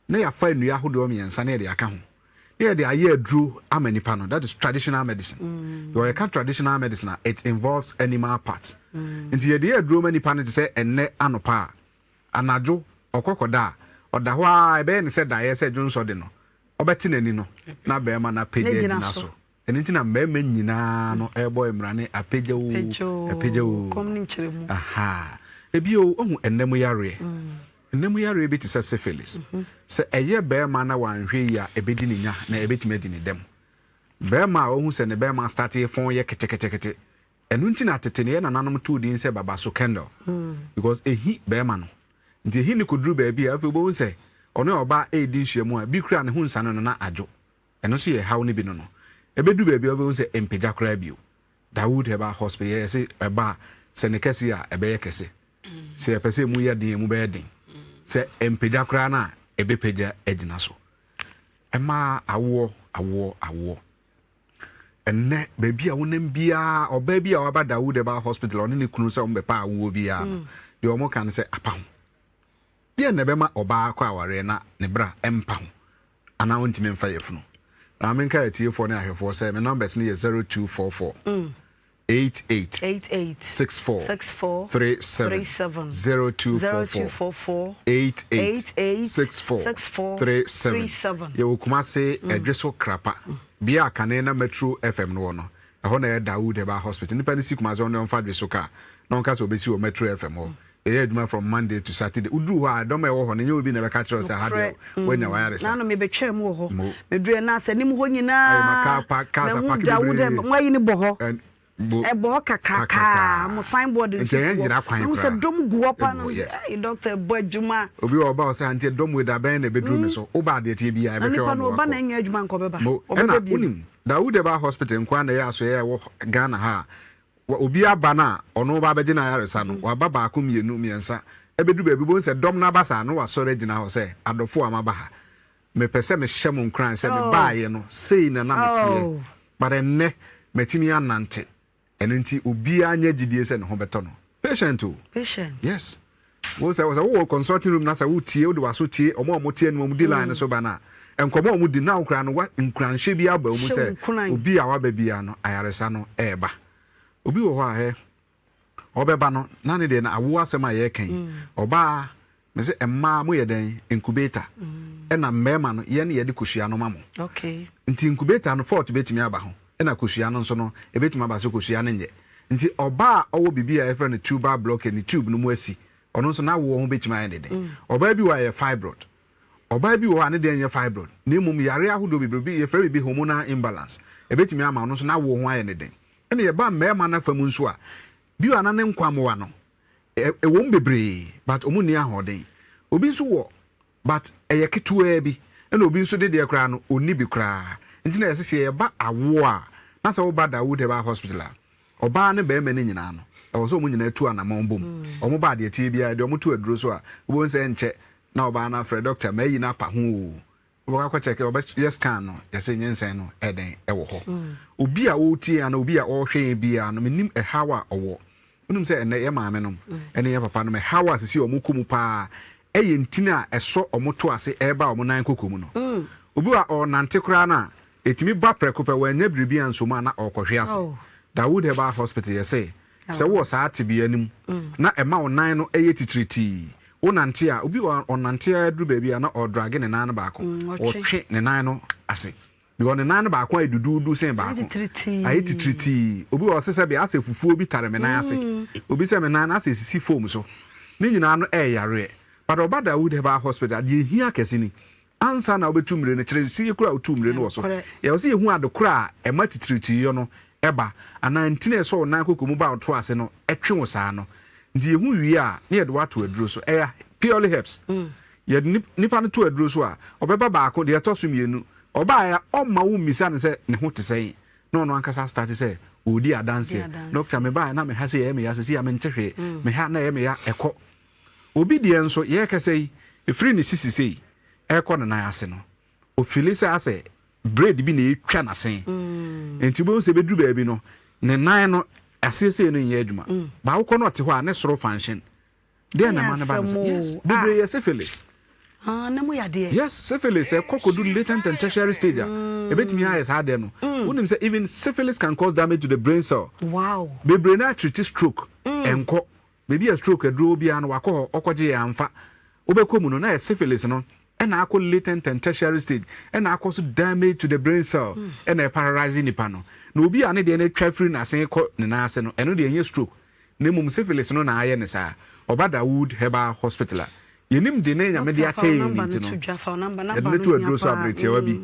na yɛafa nnua ahodoɔ mmiɛnsa na yɛde aka ho, na yɛde ayɛ aduro ama nipa no. That is traditional medicine. Deɛ yɛka traditional medicine a, it involves animal parts. Nti yɛde yɛ aduro ma nipa no te sɛ ɛnnɛ anɔpa a, anadwo ɔkɔ kɔda a, ɔda hɔ ara ɛbɛyɛ ne sɛ daeɛ sɛ dwonsɔ de no, ɔbɛte n'ani no na bɛrima no apagya agyina so. Ɛno nti na mmarima nyinaa no ɛrebɔ mmara ne apagya o, apagya o. Kɔm ne nkyerɛmu. Aha. Ebio, ohu ɛnna mu yareɛ. Ɛnna mu yareɛ bi te sɛ syphilis. Sɛ ɛyɛ barima na wanhwɛ yie a, ɛbɛdi ne nya na ɛbɛtumi adi ne dɛm. Barima a wahu sɛ ne barima starte fɔn yɛ keteketekete. Ɛno nti na tete no yɛ nananom too din sɛ babaso candle. Because ɛhi barima no. Nti ɛhi no kɔduru baabi a afei wobɛhu sɛ ɔne ɔbaa ɛredi nhyiamu a, bi koraa ne ho nsane no na adwo. Ɛno nso yɛ haw no bi no no. Ɛbɛduru baabi a wobɛhu sɛ ɛmpagya koraa bio. Dawood Herbal Hospital yɛ sɛ ɛba a sɛ ne kɛse a ɛbɛyɛ kɛse. Sɛ yɛpɛ sɛ emu yɛ den a emu bɛyɛ den. Sɛ ɛmpagya koraa no a ɛbɛpagya agyina so. Ɛma awoɔ awoɔ awoɔ. Ɛnnɛ baabi a wonam biara ɔbaa bi a waba Dawood Herbal Hospital ɔne ne kunu sɛ wɔbɛpa awoɔ biara no deɛ wɔka no sɛ apa ho. Deɛn na ɛbɛma ɔbaa akɔ awareɛ na ne bra mpa ho anaa ɔntumi mfa yafunu? Na menka atiefoɔ ne ahwɛfoɔ sɛ me numbers no yɛ 0244 88 64 37 0244 88 64 37 Yɛwɔ Kumase Ɛdweso Krapa bea a kane na Metro FM no wɔ no. Ɛhɔ na ɛyɛ Dawood Herbal Hospital. Nipa no si Kumasi ɔno ɔmfa dwe so car na ɔnka sɛ ɔbɛsi wɔ Metro FM hɔ. Yɛyɛ adwuma from Monday to Saturday. Woduru hɔ a, ɛdɔm a ɛwɔ hɔ no, ɛnyɛ obi na ɛbɛka kyerɛ wo sɛ ha deɛ woanya w'ayaresa. Naano mebɛtwaa mu wɔ hɔ. Meduruiɛ na asɛ anim hɔ nyinaa mahu Dawood Herbal. Moayi no bɔ hɔ. Ɛbɔ hɔ kakrakaa. Mo signboard nso si hɔ. Mahu sɛ dɔm gu hɔ paa na mesɛ ei doctor ɛbɔ adwuma. Obi wɔ hɔ ɔba ɔsɛ auntie dɔm wei da bɛn na ɛbɛduru me so. Woba adeɛ teɛ biara ɛbɛhwɛ wo ama wakɔ. Na nipa no ɔba na ɛnyɛ adwuma nka ɔbɛba. Ɔbɛba bio. Ɛna wonim Dawood Herbal Hospital nko ara na ɛyɛ asoɛeɛ a ɛwɔ Ghana ha a obi aba no a ɔno ba abɛgye n'ayaresa no, waba baako, mmienu, mmiɛnsa, ɛbɛduru baabi wobɛhu sɛ dɔm no aba saa na wasɔre agyina hɔ sɛ, adɔfoɔ a moaba ha, mepɛ sɛ mehyɛ mo nkuran sɛ mebaeɛ no sei na na meteɛ, but ɛnnɛ matumi anante, ɛno nti obiara nyɛ gyidie sɛ ne ho bɛtɔ no. Patient o. Patient. Yes. Wo sɛ sɛ wowɔ consulting room na sɛ wotie wode w'aso tie ɔmo a ɔmo te anim ɔmo di line no so ba no a nkɔmɔ a ɔmo di na wokora no wa nkuranhyɛ bi aba mu sɛ obi a waba biara no ayaresa no ɛɛba. Obi wɔ hɔ a hɛ ɔbɛba no na ne deɛ no awo asɛm a yɛreka yi mm. ɔbaa me sɛ mmaa moyɛ dɛn incubator mm. ɛna mmarima no yɛn yɛde kosua no ma mo nti incubator no fault bɛtumi aba ho Ɛna kosua no nso no, ɛbɛtumi aba sɛ kosua no nyɛ. Nti ɔbaa a ɔwɔ biribi a yɛfrɛ no tubal blockage, ne tube no mu asi, ɔno nso n'awoɔ ho bɛtumi ayɛ ne den. Ɔbaa bi wɔ hɔ a ɛyɛ fibroid. Ɔbaa bi wɔ hɔ a ne deɛ nyɛ fibroid, na mmom yareɛ ahodoɔ bebree bi, yɛfrɛ biribi hormonal imbalance, ɛbɛtumi ama ɔno nso n'awoɔ ho ayɛ ne den. Ɛna yɛba mmarima no afa mu nso a, bi wɔ a na ne nkwammoa no, ɛwɔ mu bebree, but wɔn nni ahoɔden. Obi nso wɔ But ɛyɛ ketewaa bi ɛna obi nso de deɛ koraa no ɔnni bi koraa nti na yɛse sɛ yɛba awoɔ a na sɛ woba Dawood Herbal Hospital a ɔbaa ne barima no nyinaa no ɛwɔ sɛ wɔn nyinaa tu anamɔn bom wɔn ba adeɛ teɛ biara deɛ wɔn to aduro so a wobɛhu sɛ ɛnkyɛ na ɔbaa no afrɛ doctor mayi no apa ho oo wobɛkɔ akɔ check ɔbɛyɛ scan no yɛse nyinsɛn no ɛdɛn ɛwɔ hɔ obi a ɔretie anaa obi a ɔrehwɛ yɛn biara no menim ɛhaw a ɔwɔ Wonim sɛ ɛnnɛ yɛn maamenom ne yɛn papanom ɛhaw a sisi wɔn kɔ mu paa yɛ ntini a ɛsɔ wɔn to ase ɛreba wɔn nan koko mu no. Obi wɔ a ɔrenante koraa no a, ɛtumi ba prɛko pɛ, wannya biribi anso mu a na ɔrekɔhwe ase. Dawood Herbal Hospital yɛse sɛ wowɔ saa tebea no mu na ɛma wo nan no yɛ titiritii, wonante a, obi wɔ a ɔnante ara duru baabi a na ɔredrage ne nan no baako, ɔtwe ne nan no ase. Because ne nan no baako ayɛ duduudu sen baako. Ayɛ titiritii. Obi wɔ ɔse sɛ bia asɛ fufuo bi tare me nan ase. Mm. Obi sɛ me nan no asɛ sisi foam so. Ne nyinaa no ɛyɛ yareɛ. But ɔba Dawood Herbal Hospital deɛ ehia kɛse ni. Ansa na wobɛtu mmire no kyerɛ si kura wotu mmire no wɔ so. Yɛwɔ sɛ yɛhu ade koro a ɛma titiritii no ɛba anaa ntini a ɛsɔ wo nan koko mu ba wo to ase no ɛtwe wo saa no. Nti yɛhu wie a na yɛde wo ato aduro so. Ɛyɛ purely herbs. Mm. Yɛde nipa no to aduro so a, ɔbɛba baako, deɛ ɛtɔ so mmienu, ɔbaeɛ a, ɔmma wommisa no sɛ ne ho te sɛn, na ɔno ankasa astarte sɛ ɔredi adanseɛ. Dɔkta, mebaeɛ na me ha sei ɛyɛ me ya, seesei a mente hwee, me ha na ɛyɛ me ya, ɛkɔ. Obi deɛ nso, yɛrekasa yi, ɛfiri ne sisi sei ɛrekɔ ne nan ase no, ɔfili sɛ asɛ braid bi na ɛretwa n'asen. Nti wobɛhu sɛ ɛbɛduru baabi no, ne nan no, aseɛ sei no nyɛ adwuma. Baako kɔ na ɔte hɔ a, ne soro function. Deɛ na ɛma no ba no sɛ yes bebree yɛ syphilis. Ah, na mu yadeɛ. Yes, syphilis ɛkɔ kɔdu latent and tertiary stage a ebetumi ayɛ saa adeɛ no. Wonim sɛ even syphilis can cause damage to the brain cell. Wow. Bebree no atreat stroke ɛnkɔ. Baabi a stroke aduro biara no wakɔ hɔ ɔkɔgye yɛ amfa. Wobɛkɔ mu no na yɛ syphilis no ɛna akɔ latent and tertiary stage ɛna akɔ so damage to the brain cell ɛna ɛparalyze nipa no. Na obi a ne deɛ no atwa firi n'asen kɔ ne nan ase no ɛno deɛ ɛnyɛ stroke. Na mmom syphilis no na ayɛ no saa. Ɔba Dawood Herbal Hospital a, yɛnim de ne Nyame de akyɛ yɛn nti no, yɛde no to aduro so abere tiawa bi.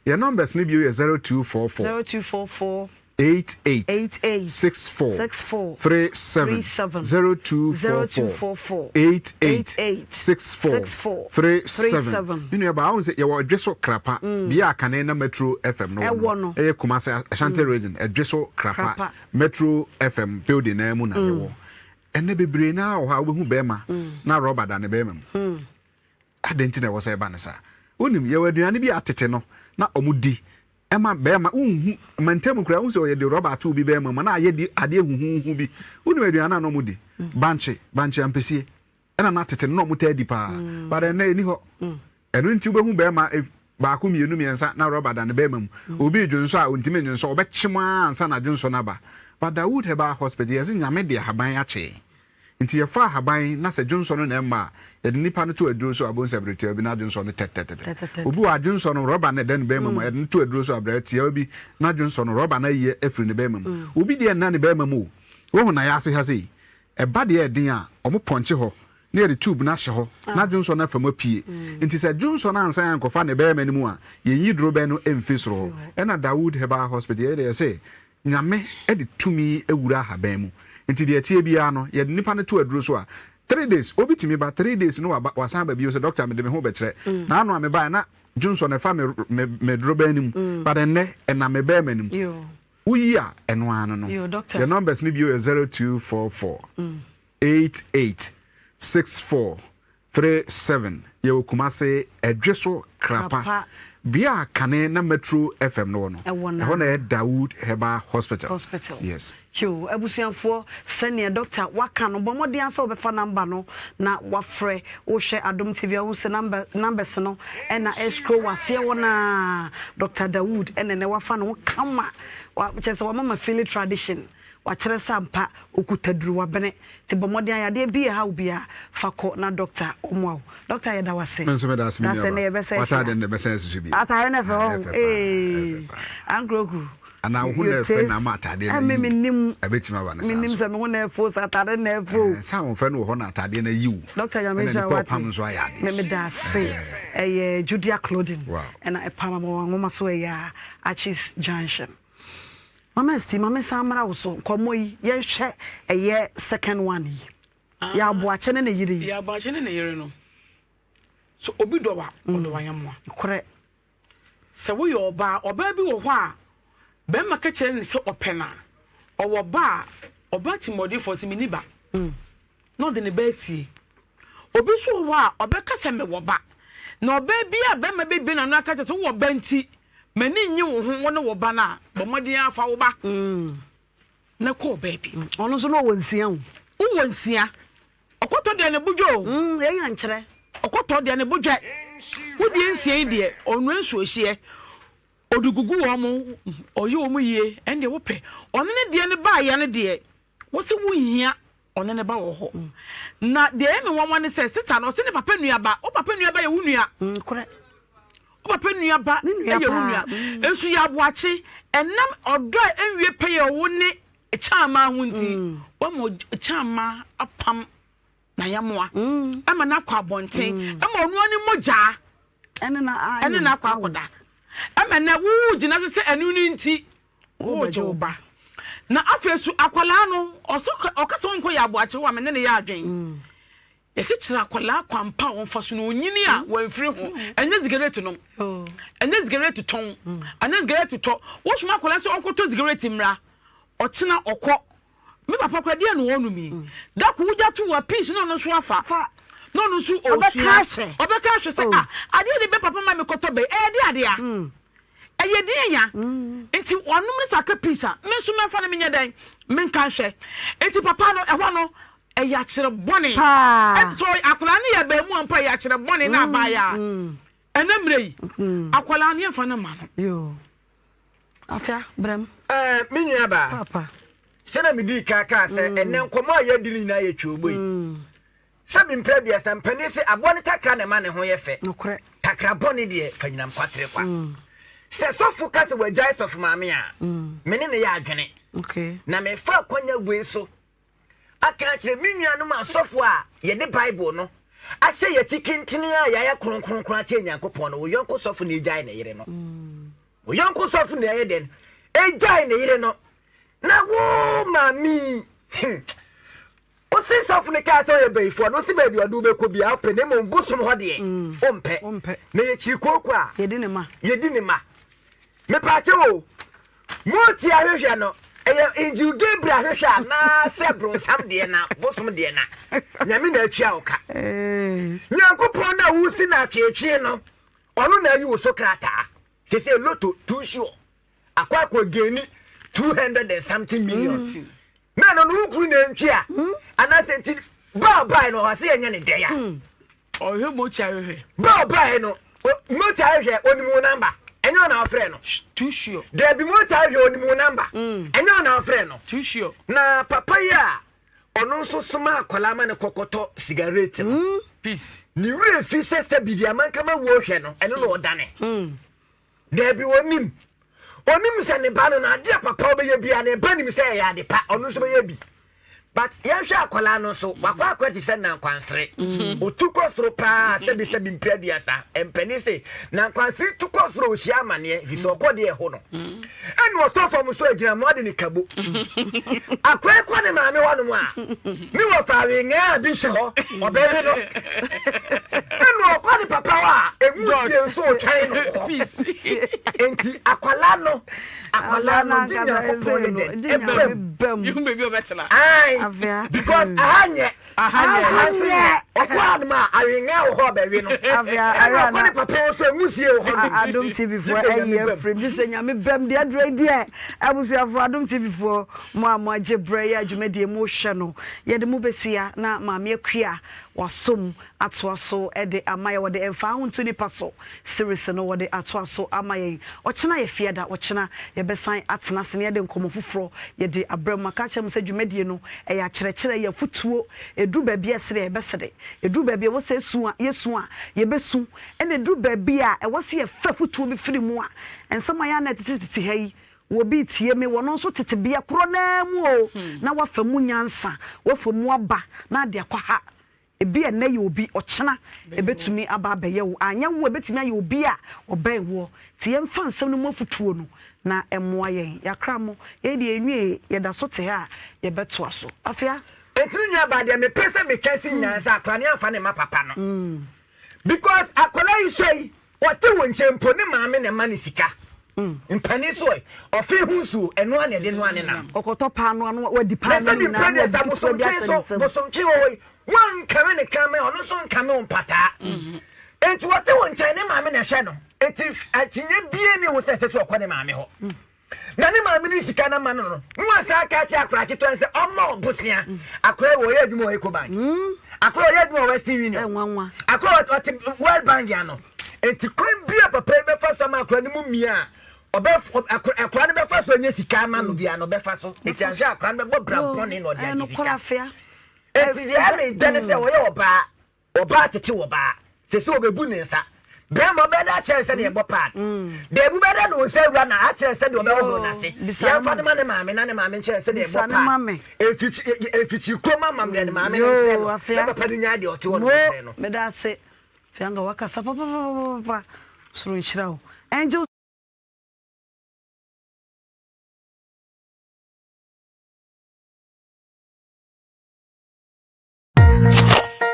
Yɛn numbers no bio yɛ 0244. 0244. 88 88 64 64 37 37 0244 88 64 37 Me nua baa wohu sɛ yɛwɔ Ɛdwe so Krapa mm. bea a kane na Metro FM no wɔ no ɛyɛ Kumasi Ashanti mm. region Ɛdwe so Krapa Metro FM building naa mu na mm. yɛwɔ ɛnɛ bebree naa wɔ hɔ a wobɛhu bɛrima na rɔba da ne bɛrima mu adɛn nti na ɛwɔ sɛ ɛba no saa wonim yɛwɔ aduane bi a tete no na ɔmo di Ɛma bɛɛma wonhu mantam koraa wohu sɛ ɔyɛ de rɔba ato obi bɛɛma mu na ayɛ di adeɛ huhuuhu bi. Wonim aduane a na ɔmo di? Bankye, bankye ampesie ɛna na tete no na ɔmo taa di paa. But ɛnnɛ ɛni hɔ. Ɛno nti wobɛhu bɛɛma baako mmienu mmiɛnsa na rɔba da ne bɛɛma mu. Obi redwonsɔ a ɔntumi nnwonsɔ, ɔbɛkyem ara ansa na dwonsɔ no aba. But Dawood Herbal Hospital yɛse Nyame de ahaban akyɛ yɛn. Nti yɛfa ahaban na sɛ dwonsɔ no na ɛmma a, yɛde nipa no to aduro so a wobɛhu sɛ bere tiawa bi na dwonsɔ no tɛtɛtɛtɛ. Obi wɔ a dwonsɔ no rɔba na ɛda ne bɛrima mu a, yɛde no to aduro so a bere tiawa bi na dwonsɔ no rɔba no ayi afiri ne bɛrima mu. Obi deɛ nna ne bɛrima mu o. Wohu na yɛase ha sei, ɛba deɛ ɛden a, wɔpɔnkye hɔ na yɛde tube no ahyɛ hɔ na dwonsɔ no afa mu apue. Nti sɛ dwonsɔ no ansan ankɔfa ne bɛrima no mu a, yɛnyi dorobɛn no mfi soro hɔ. Ɛna Dawood Herbal Hospital yɛyɛ deɛ yɛse Nyame de tumi awura ahaban mu nti deɛ ɛteɛ biara no yɛde nipa no to aduro so a three days obi tumi ba three days no waba wasan aba bio sɛ doctor mede me ho bɛkyerɛ na ano a mebaeɛ na dwonsɔ no ɛfa me me me dorobɛn no mu but ɛnnɛ ɛnam me bɛɛma no mu woyi a ɛno ara no no yɛ numbers no bio yɛ 0244 88 64 37 yɛwɔ Kumase Ɛdweso Krapa bea a kane na Metro FM no wɔ no ɛhɔ na ɛyɛ Dawood Herbal Hospital. Hospital. Yes. Yoo abusuafoɔ sɛdeɛ doctor waka no bɔ mmɔden ara sɛ wobɛfa number no na wafrɛ wohwɛ Adom TV a wohu sɛ number numbers no ɛna ɛscroll wɔ aseɛ hɔ no ara Doctor Dawood ɛna ɛnɛ wafa ne ho kama wa kyerɛ sɛ wama ma feeli tradition Wakyerɛ sɛ ampa okuta duru wabene nti bɔ mmɔden ayɛ adeɛ bi ɛha wo biara fa kɔ na doctor ɔmoa wo. Doctor yɛda wo ase. Me nso meda ase me Dasɛ nuaba. nɛ yɛbɛsɛ W'ataade hyia. no deɛ mɛsan asusu bio. Ataare no ɛfɛ Ah, hɔ ɛfɛ paa, ee. ɛfɛ paa. Ankroku. Anaa wo ho You na ɛfɛ taste na ama ataadeɛ no ɛme ayi wo. menim. Ɛbɛtumi aba no saa Menim nso. sɛ me ho na ɛfo sɛ ataare no na ɛfo. Ɛɛ, sɛ ahoɔfɛ no wɔ hɔ na ataadeɛ no ayi wo. Doctor Nyame Ɛna nhyira nipa wo ate. ɔpam nso ayɛ adeɛ. Me meda ase. Ɛyɛ Judea clothing. Wow. Ɛna ɛpam ama wɔn nwoma so ɛyɛ Archie's Junction. Mama Esti ma me nsan mmra wo so nkɔmmɔ yi yɛnhwɛ ɛyɛ second one yi. Yɛ aboakye ne ne yere yi. Yɛ aboakye ne ne yere no. So obi dɔ wa ɔdɔ wa yɛmmoa. Korɛ. Sɛ woyɛ ɔbaa ɔbaa bi wɔ hɔ a bɛrima ka kyerɛ ne sɛ ɔpɛ no a ɔwɔ ba a ɔbaa timmɔdenfoɔ sɛ menni ba. na ɔde ne ba asie. Obi nso wɔ hɔ a, ɔbɛka sɛ mewɔ ba. Na ɔbaa bi a bɛrima bɛbue n'ano aka kyerɛ sɛ wowɔ ba nti, m'ani nnye wo ho, wo ne wo ba no a, bɔ mmɔden ara fa wo ba na kɔ ɔbaa bi. Ɔno nso na ɔwɔ nsia o. Wowɔ nsia. Ɔkɔtɔ deɛ ne bo dwo o. Yɛn ankyerɛ. Ɔkɔtɔ deɛ ne bo dwɛ. Wo deɛ nsia yi deɛ, ɔnoa nsuohyeɛ. Ɔde gugu wɔn, ɔyɛ wɔn yie, ɛndeɛ wopɛ. Ɔno ne deɛ no baeɛ no deɛ, Wo se wo nhia ɔne ne ba wɔ hɔ. Na deɛ ɛyɛ me nwanwa ne sɛ sister no ɔse ne papa nua ba. Wo papa nua ba yɛ wo nua. Nokorɛ. Wo papa nua ba yɛ wo nua. Mm. Nso yɛ aboakye ɛnam ɔdɔ a ɛnwie pɛ yɛ wo ne Kyaama ho nti mm. wama Kyaama apam n'ayɛmoa mm. ɛma no akɔ abɔnten mm. ɛma ɔno ani mogyaa ɛne na akɔ akɔda ɛma nɛ wo gyina so sɛ ɛno no nti Woregye wo ba. Na afei so akwadaa no, ɔsɛ ɔka sɛ ɔnkɔ yɛ aboakye hɔ a, me ne no yɛ adwen. Mm. Yɛsɛ kyerɛ akwadaa kwan pa a ɔmfa so na onyini a mm. wamfiri ho. Ɛnyɛ sigaret nom. Oh. Ɛnyɛ sigaret tɔn. Mm. Ɛnyɛ sigaret tɔ. Wosoma akwadaa sɛ ɔnkɔtɔ sigaret mmra. Ɔkyena ɔkɔ. Me papa kora deɛ na ɔnom yi. Da ko wogya to wɔ peace na ɔno nso afa. Na ɔno nso ɔsua. Ɔbɛka ahwɛ sɛ oh. ah adeɛ de bɛ papa ma mekɔtɔ bɛ. Ɛyɛ de adeɛ a. Ɛyɛ deɛn ya? Nti ɔnom ne sɛ aka peace a, me nso mɛmfa no menyɛ dɛn? Menka nhwɛ. Nti papa no, ɛhɔ no, ɛyɛ akyerɛ bɔne. Paa. So akwadaa no yɛ abaamuwa mpo a, ɛyɛ akyerɛ bɔne na abaayaa. Ɛnɛ mmerɛ yi, akwadaa no yɛmfa no mma no. Yoo. Afia, brɛm. Ɛɛ, me nua baa. Papa. Sɛdeɛ medii kan kaa sɛ, ɛnɛ nkɔmmɔ a yɛadi no nyinaa yɛ twoobo yi. Sɛ bi mprɛ aduasa, mpanin se aboa no takra na ɛma ne ho yɛ fɛ. Nokorɛ. Takra bɔne deɛ, fa nyinam kwatere kwa. Sɛ sɔfo ka sɛ wagyae sɔfo maame a, me ne no yɛ adwene. Okay. Na mefa akwanya wei so aka akyerɛ me nuanom asɔfo a yɛde Bible no ahyɛ yɛn akyi kentene a yɛayɛ kronkronkron akyerɛ Nyankopɔn no, wo yɔnko sɔfo na egyae ne yere no. Wo yɔnko sɔfo na ɛyɛ dɛn egyae ne yere no na wo maame yi hmm wosi sɔfo no kaa sɛ ɔyɛ bayifoɔ no wosi baabi ɔde wobɛkɔ biara wopɛ na mmom bosom hɔ deɛ mm. wompɛ na yɛkyiri kooko a yɛdi ne ma yɛdi ne ma mepaakyɛ o moti ahwehwɛ no ɛyɛ angel gabriel ahwehwɛ anaasɛ bronsam deɛ na bosom deɛ na nyame na atua wo ka eh. nyankopɔn no a wosi no atweetwee no Ɔno na ayi wo so krataa. Sese loto too sure. Akɔ akɔ gaini 200 and something million. Mm. Na no no wo kunu na ntwi a. Mm. Anaasɛ nti baa baa no ɔse ɛnyɛ ne dɛn a. Mm. Ɔhwɛ moti ahwehwɛ. Baa baa no moti ahwehwɛ onim wo namba. Ɛnyɛ ɔna ɔfrɛ no. Too sure. Dabi moti ahwehwɛ onim wo namba. Mm. Ɛnyɛ ɔna ɔfrɛ no. Too sure. Na papa yi a Ɔno nso somaa akwadaa ma no kɔkɔtɔ sigaret no. Hmm. Peace. Ne werɛ fi sɛ sɛ biribi amankama wuo hwɛ no, ɛno na ɔdane. Hmm. Daabi onim. Onim sɛ ne ba no no adeɛ papa ɔbɛyɛ bia ne ba nim sɛ ɛyɛ ade pa, ɔno nso bɛyɛ bi. But yɛnhwɛ akwadaa no nso, wakɔ akɔ te sɛ nankwansere. Hmm. Otu kɔ soro paa sɛbisɛbi mpere aduasa. Mpanin se nankwansere tu kɔ soro ohyia amaneɛ, fi sɛ ɔkɔ deɛ ɛho no. Ɛna ɔtɔ fam nso agyinamoa de ne kabo. Akora yi kɔ ne maame hɔnom a, ne wɔfa awengaa bi hyɛ hɔ, ɔbɛwe no. Ɛna ɔkɔ ne papa hɔ a, emu fie nso ɔtwɛn no wɔ hɔ. Enti akwalaa no, akwalaa no gye Nyankopɔn yɛ dɛn? Ɛbam. Yehu baabi a ɔbɛtena. Ae, because aha nyɛ. Aha nso nyɛ. Ɔkɔ hanom a, awengaa wɔ hɔ a ɔbɛwe no. Ɛna ɔkɔ ne papa hɔ nso a, nwusie wɔ hɔnom. Adom TV foɔ ayi afirim gye sɛ Nyame bɛm deɛ aduro yi deɛ abusuafoɔ Adom TV foɔ mo a mo agye brɛ yɛ adwumadie mo hwɛ no yɛde mo bɛsia na Maame Akua wasom atoa so de ama yɛn wɔde ɛmfaa ho nto nipa so series no wɔde atoa so ama yɛn ɔkyena yɛ fiada ɔkyena yɛbɛsan atena ase na yɛde nkɔmmɔ foforɔ yɛde abrɛ mo maka akyerɛ mo sɛ dwumadie no ɛyɛ akyerɛkyerɛ ɛyɛ afutuo ɛduru baabi a ɛsere a yɛbɛsere ɛduru baabi a ɛwɔ sɛ ɛsu a yɛsu a yɛbɛsu ɛna ɛduru baabi a ɛwɔ sɛ yɛfa afutuo bi firi mu a nsɛm a yɛ a na ɛtete tete ha yi Obi retie me, wɔno nso tete bea korɔ no ara mu o, na wafa mu nyansa, wafa mu aba na ade akɔ ha. Ebia ɛnnɛ yɛ obi, ɔkyena ebetumi aba abɛyɛ wo. Anyɛ wo a, ebetumi ayɛ obi a ɔbɛn woɔ. Nti yɛmfa nsɛm no mu afotuo no na ɛmmoa yɛn. Yɛakra mo. Yɛn deɛ yɛnwieeɛ, yɛda so te ha a, yɛbɛtoa so. Afea. Enti me nua baa deɛ mepɛ sɛ meka si nyinaa sɛ akwadaa no yɛmfa no mma papa no because akwadaa yi sɔ yi Ɔte wo nkyɛn mpo, ne maame na ɛma no sika. Mpanin so ɛ, ɔfe ho nsuo, ɛno ara na ɛde noa ne nam. Ɔkɔtɔ paano ano, wadi paano Na sɛbi nyinaa na mprɛ wadi deɛ ketewa bi bosomtwe ahyɛ ne nso, nsam. bosomtwe wɔ hɔ yi, woankame ne kraman a, ɔno nso nkame wo mpataa. Enti ɔte wo nkyɛn, ne maame na ɛhwɛ no. Enti akyinnye biara nni ho sɛ ɛsɛ sɛ ɔkɔ ne maame hɔ. Na ne maame de sika no ama no no, na wasan aka akyerɛ akwadaa ketewa no sɛ ɔmmɔ bosea. Akwadaa yi ɔyɛ adwuma wɔ Ecobank. Akwadaa ɔyɛ adwuma wɔ Western Union. Akwadaa ɔte World Bank ano. Nti kwan bi a papa yi bɛfa so ama akwadaa no mu mia a, ɔbɛ akwadaa no bɛfa so anya sika ama no bia no ɔbɛfa so. Nti anhwɛ akwadaa no bɛbɔ bra bɔne na ɔde agye sika. Nti deɛ ɛmɛ dɛ ne sɛ ɔyɛ ɔbaa. Ɔbaa tete ɔbaa. Sese ɔbɛbu ne nsa. Bɛrima ɔbɛda akyerɛ nsɛ deɛ ɛbɔ pad. Daabi bɛda de wo nsa awura na akyerɛ nsɛ deɛ ɔbɛhohoro n'ase. Yɛmfa no ma ne maame na ne maame nkyerɛ nsɛ deɛ ɛbɔ pad. Mfikyi kurom amammerɛ ne maame no nkyerɛ no. Na papa no nyaa deɛ ɔte hɔ no nkyerɛ no. Meda ase. Fianga wakasa papapapapa. Soro nhyira wo. Angel.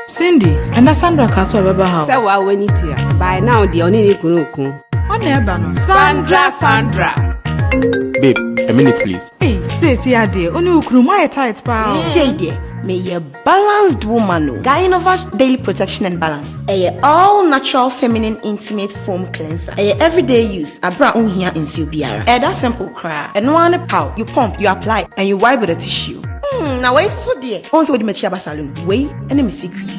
Cindy, ɛnɛ Sandra kaa sɛ ɔbɛba ha o. Sɛ waa w'ani tua. By now deɛ ɔne ne kunu ko. Ɔna ɛba no. Sandra Sandra. Babe, a minute please. Ei, seesei adeɛ, wo ne wo kunu moayɛ tight paa o. Sei deɛ, meyɛ balanced woman o. Gynovas Daily Protection and Balance, ɛyɛ all natural feminine intimate foam cleanser. Ɛyɛ everyday use, aberɛ a wonhia nsuo biara. Ɛyɛ that simple koraa. Ɛno ara ne pow, you pump, you apply and you wipe with a tissue. Hmm, na wei nso deɛ. Wohu sɛ wodi m'akyi aba saloon. Wei ne me secret.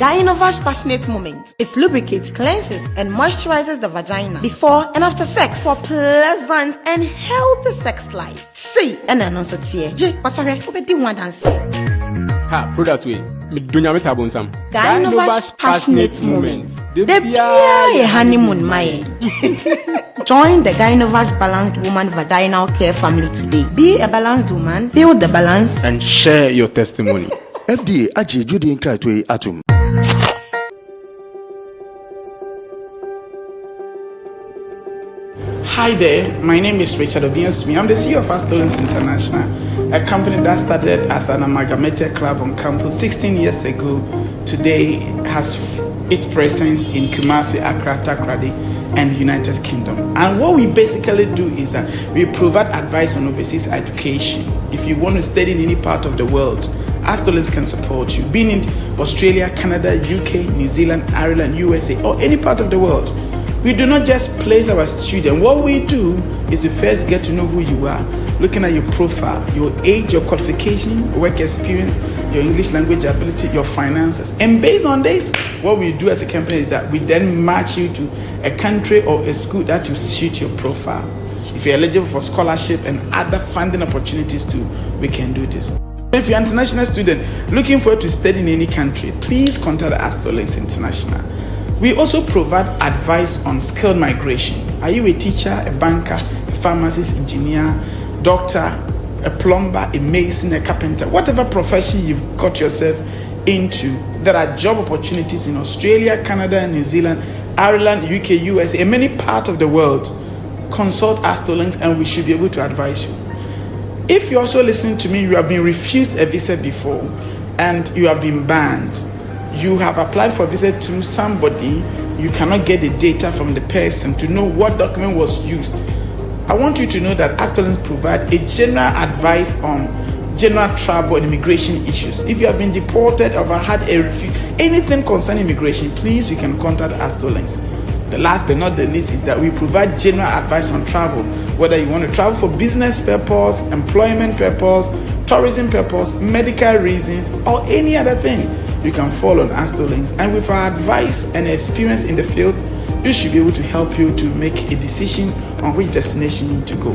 Gynovash Passionate Moment. It lubricates, cleanses, and moisturizes the vagina before and after sex for pleasant and healthy sex life. Sei ɛna ɛno nso teɛ. Gye, kɔsɔhwɛ, wobɛdi ho adanseɛ. Ha, product wei, medɔ Nyame taa bonsam. Gynovash Passionate Moment. Da biara yɛ honeymoon ma yɛn. Join the Gynovash Balanced Woman Vaginal Care family today. Be a balanced woman, feel the balance. And share your testimony. FDA agye dwodie nkratoɔ yi atom. Hi there, my name is Richard Obiansmi. I'm the CEO of Astolins International, a company that started as an amalgamated club on campus 16 years ago. Today has its presence in Kumasi, Accra, Takoradi, and United Kingdom. And what we basically do is that we provide advice on overseas education. If you want to study in any part of the world, Astolins can support you, being in Australia, Canada, UK, New Zealand, Ireland, USA, or any part of the world. We do not just place our student. What we do is to first get to know who you are, looking at your profile, your age, your qualification, work experience, your English language ability, your finances. And based on this, what we do as a company is that we then match you to a country or a school that will suit your profile. If you're eligible for scholarship and other funding opportunities too, we can do this. If you're an international student looking forward to study in any country, please contact Astolinks International. We also provide advice on skilled migration. Are you a teacher, a banker, a pharmacist, engineer, doctor, a plumber, a mason, a carpenter, whatever profession you've got yourself into? There are job opportunities in Australia, Canada, New Zealand, Ireland, UK, USA, and many parts of the world. Consult Astolinks and we should be able to advise you. If you also listen to me, you have been refused a visa before and you have been banned. You have applied for visa through somebody, you cannot get the data from the person to know what document was used. I want you to know that Astolins provide a general advice on general travel and immigration issues. If you have been deported or had a refuse, anything concerning immigration, please you can contact Astolins. The last but not the least is that we provide general advice on travel, whether you want to travel for business purpose, employment purpose, tourism purpose, medical reasons, or any other thing. You can follow on Astolinks, and with our advice and experience in the field, we should be able to help you to make a decision on which destination to go.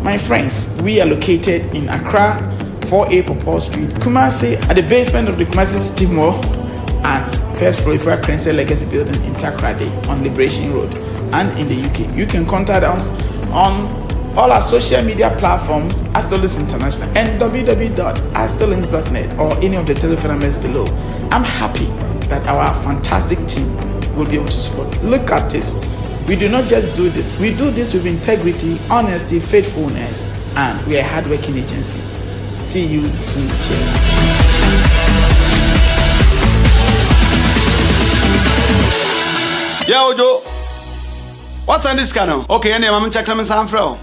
My friends, we are located in Accra, 4A Popol Street, Kumasi, at the basement of the Kumasi City Mall, and first floor Ifua Crense Legacy Building in Takoradi on Liberation Road and in the UK. You can contact us on all our social media platforms, Astolis International and www.astolins.net or any of the telephone numbers below. I'm happy that our fantastic team will be able to support. Look at this. We do not just do this, we do this with integrity, honesty, faithfulness, and we are a hardworking agency. See you soon. Cheers. Yeah, Ojo. What's on this channel? Okay, any I'm checking me san frɛ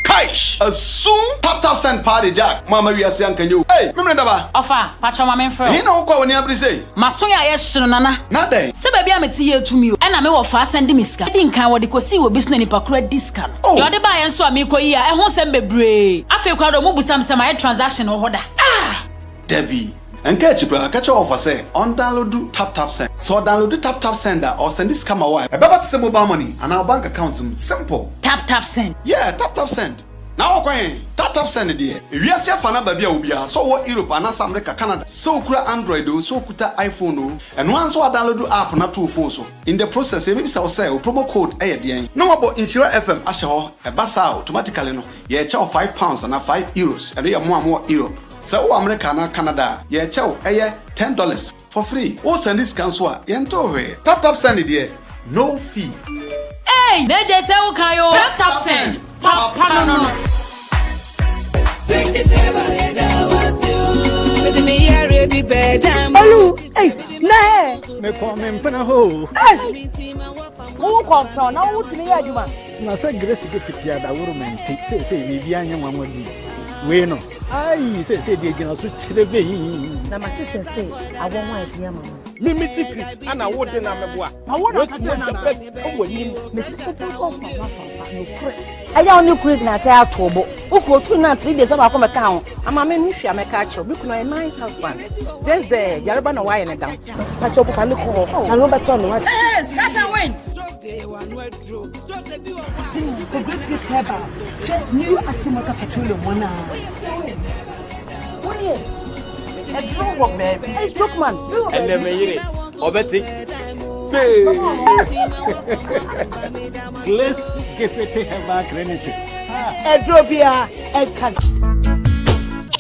Kaish! Asum tap tap send party jack. Mama we are can you. Hey, me daba. Ɔfa, pakyɛ ma memfrɛ wo. Ɛhe na wokɔ a w'ani abere sei? M'aso yɛ a yɛ hye no nana. Na dɛn? Sɛ baabi a mete yɛ tumi o, ɛna me wɔfa asan de me sika. Edi nkan wɔde kosii wɔ bi so na nipa koro adi sika no. Oh! Deɛ ɔde baeɛ nso a meekɔ yi a, ɛho nsɛm bebree. Afei koraa deɛ ɔmo busa me sɛ mayɛ transaction wɔ hɔ da. Ah! Dabi. Nka akyi koraa, ka kyerɛ wɔfa sɛ ɔndownloadu Tap Tap Send. Sɛ ɔdownloadu Tap Tap Send a, ɔresɛnde sika ma wo a, ɛbɛba te sɛ mobile money anaa wo bank account mu. Simple! Tap Tap Send. Yeah, Tap Tap Send. Na wokɔ he? Tap Tap Send deɛ, ewiase afa no aba bi a wɔ biara, sɛ wowɔ Europe anaasɛ America, Canada, sɛ wokura Android oo, sɛ wokuta iPhone oo, ɛno ara ne sɛ woadownloadu app no ato wo phone so. In the process, yɛbɛbisa wo sɛ wo promo code yɛ deɛn? Na woabɔ Nhyira FM ahyɛ hɔ. Ɛba saa a, automatically no, yɛrekyɛ wo £5 anaa €5, ɛno yɛ mo a mowɔ Europe. Sɛ wowɔ America anaa Canada a, yɛrekyɛ wo ɛyɛ $10 for free. Wo sɛnde sika nso a, yɛntew hwee. Tap tap send deɛ, no fee. Eii na gye sɛ wo kan oo. Tap tap send, papa no no. Olu, ei, na ɛ. Mekɔ me mpena hɔ o. Ei, wo kɔmpɔn na wotumi yɛ adwuma. Na sɛ Grace ke fiti adaworo ma nti seesei biribiara nyɛ nwanwa bio. Wei no, ayi seesei deɛ gyina so kyerɛ bɛyi. Na mate sɛ sɛ awɔ ho ayɛ den ama mo. Me me secret ana wo de na meboa. Na wo na Wasi kate na mogya na. bɛ wɔ anim. Mesi open kɔ fa fa fa nokorɛ. Ɛyɛ wo ne kunu gyina atɛ ato bo. Wo kuro tu na 3 days baako mɛka ho. Ama me no hwɛ a mɛka akyerɛ wo. Me kunu ɔyɛ nice husband. Just there yareba na wayɛ ne dam. Pakyɛ wo fa ne kɔ hɔ. Na no bɛtɔ no. Hey, scratch and win. The Grace Gift Herbal, hwɛ New Achimota Petroleum wɔn a. Wonie, ɛduro wɔ baabi. Hey, stroke man. Ɛnɛ me yere, ɔbɛte. Glace Gift Herbal Clinic. Ɛduro biara ɛka.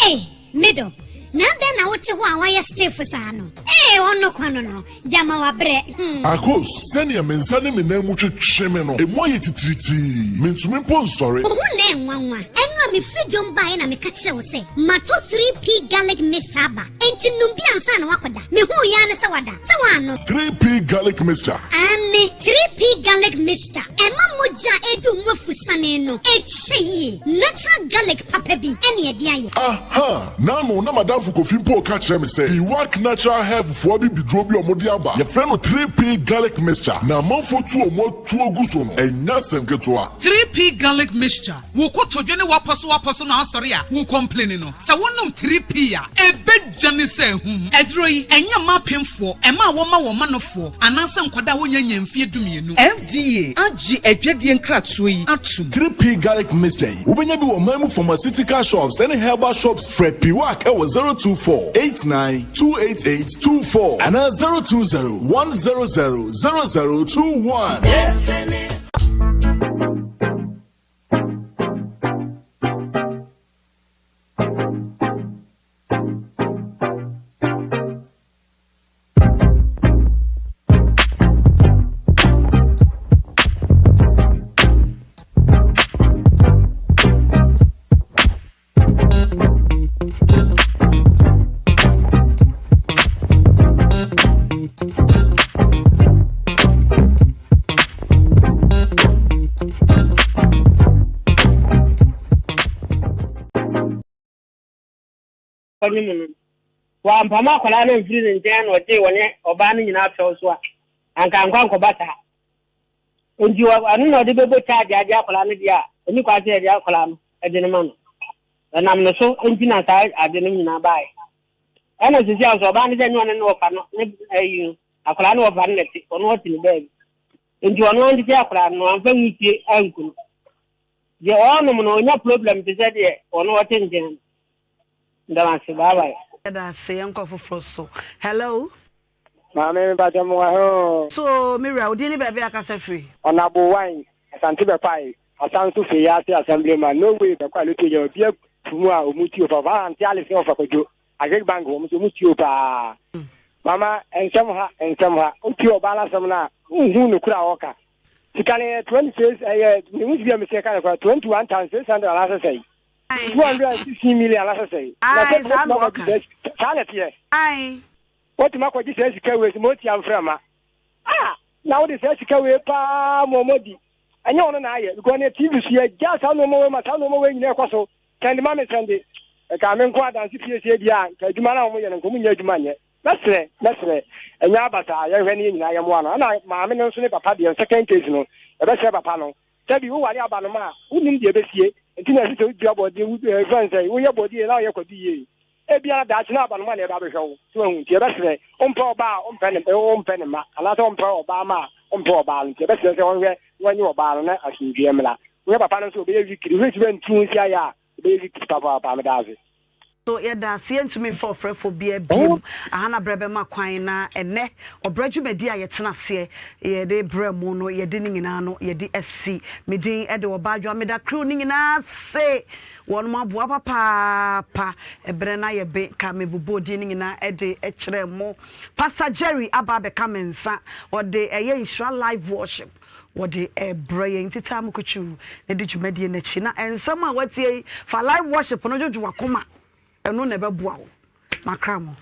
Hey, middle. Na adɛn na wote hɔ a woayɛ stiff saa no? Ee, ɔno kwa no no, gyama wabrɛ. Hmm. Akos, sɛnea me nsa ne me nan mu twetwe me no, emu ayɛ titiritii. Mintumi mpo nsɔre. Wo ho nnɛ nwanwa. Ɛno a mefiri dwom baeɛ na meka kyerɛɛ wo sɛ matɔ 3P garlic mixture aba. Enti nom bi ansa na woakɔda. Mehuu yi ara ne sɛ wada. Sɛ woannom. 3P garlic mixture. Aane, 3P garlic mixture. Ɛma mogya a ɛredi wo mu afusane no kyɛ yie. Natural garlic papa bi ne ɛde ayɛ. Aha! N'ano na m'adamfo Kofi mpo reka kyerɛ me sɛ Iwak Natural Health foɔ abibiduro bi a wɔde aba, yɛfrɛ no 3P Garlic Mixture, na amanfoɔ tu wɔn atuo gu so no, ɛnyɛ asɛm ketewa. 3P Garlic Mixture, Wo kotodwe ne w'apɔsowapɔso no asɔre a wo complaini no, sɛ wonom 3P a, ɛbɛdwane sɛ ahum. Aduro yi, ɛnyɛ mma apemfoɔ, ɛma a wɔma wɔn manofoɔ, anaasɛ nkwadaa a wɔnnya nnya mfeɛ dumienu. FDA agye adwadie nkratoɔ yi atom. 3P Garlic Mixture yi, wobɛnya bi wɔ ɔman mu pharmaceutical shops ne herbal shops. Frɛ Piwak wɔ 024 89 288 24 anaa 020 100 0021. No mu no, wampamo akwadaa no amfiri ne nkyɛn na ɔgyee wɔne ɔbaa no nyinaa fɛw so a, anka ankɔ ankɔba saa. Nti ɔno na ɔde bɛbɔ charge agye akwadaa no deɛ a, ɛni kwan sɛ yɛde akwadaa no de no ma no. Ɛnam ne so nti na saa ade no nyinaa baeɛ. Ɛna sisi a nso ɔbaa no sɛ nyɛ ɔne ne wɔfa no ne ayi no, akwadaa no wɔfa no na ɛte, ɔno ɔte ne baabi. Nti ɔno antete akwadaa no, wamfa nwusie anku no. Deɛ ɔɔnom no ɔnya problem te sɛ deɛ ɔno ɔte nkyɛn no. Meda mo ase bye bye. Yɛda ase yɛnkɔ foforɔ so hello. Maame me pakyɛ mo wɔ he oo. So me wura wo din ne baabi a kasa firi. Ɔnabo wine Asante bɛkwae Asanso Feyiase Assembly man no way bɛkwae loto yɛ obi afu mu a ɔmu tie o papa Ante Alice ne ɔfa kwadwo Agric bank wɔn nso ɔmu tie o paa Mama nsɛm ha nsɛm ha wotie ɔbaa no asɛm no a wonhu nokora a ɔka Sika no yɛ 26 ɛyɛ mehu sika mi sɛ ka no kora 21,600 anaasɛ sɛe 216 million anaasɛ sɛe na sɛ saa na wɔka saa na ɛteɛ wotumi akɔgye saa sika wei sɛ motia mframa ah na wode saa sika wei paa ma ɔmɔdi ɛnyɛ ɔno na ayɛ because ne tv so yɛgya saa nnoɔma wei ma saa nnoɔma wei nyina ɛkɔ so sɛnde ma me sɛnde ɛka me nko adanse pie sie deɛ a nka adwuma no a wɔyɛ no nka ɔmu nyɛ adwuma nyɛ Mɛsrɛ, mɛsrɛ, ɛnyɛ aba saa, yɛnhwɛ ne yɛn nyinaa yɛmmoa no. Ɛna maame no nso ne papa deɛ, second case no, yɛbɛsrɛ papa no. Sɛbi woware abanoma a, wonnim deɛ ɛbɛsie, nti na ɛsɛ sɛ wodua bɔɔdeɛ, wo, eh, fɛn sɛ, woyɛ bɔɔdeɛ na woyɛ kwadu yie. Ebia na daakye na abanoma na ɛba abɛhwɛ wo, so wahu, nti yɛbɛsrɛ, wompɛ ɔbaa a, wompɛ ne, wompɛ ne mma, anaasɛ wompɛ ɔbaa ma a, wompɛ ɔbaa no, nti yɛbɛsrɛ sɛ wɔnhwɛ na wɔnye ɔbaa no na asomdwoeɛ mmra. Wohwɛ papa no nso, ɔbɛyɛ wikiri, wohwɛ si bɛntu ho si ayɛ a, ɔbɛyɛ wikiri papaapa, meda ase. So yɛda ase yɛntumi mfa ɔfrɛfoɔ biara biom aha na berɛ bɛma kwan na ɛnnɛ ɔbrɛ dwumadie a yɛtena aseɛ yɛde brɛ mo no yɛde ne nyinaa no yɛde asi. Me din de Ɔbaadwoa meda crew no nyinaa ase wɔnom aboa papaapa ɛberɛ no ayɛ be ka mebobɔɔ din no nyinaa de kyerɛɛ mo. Pastor Jerry aba abɛka me nsa ɔde ɛyɛ Nhyira Live Worship Wɔde rebrɛ yɛn nti taa mokotwiw na di dwumadie no akyi. Na nsɛm a woatie yi, fa live worship no dwodwo w'akoma. Ɛno na ɛbɛboa wo. Makra mo.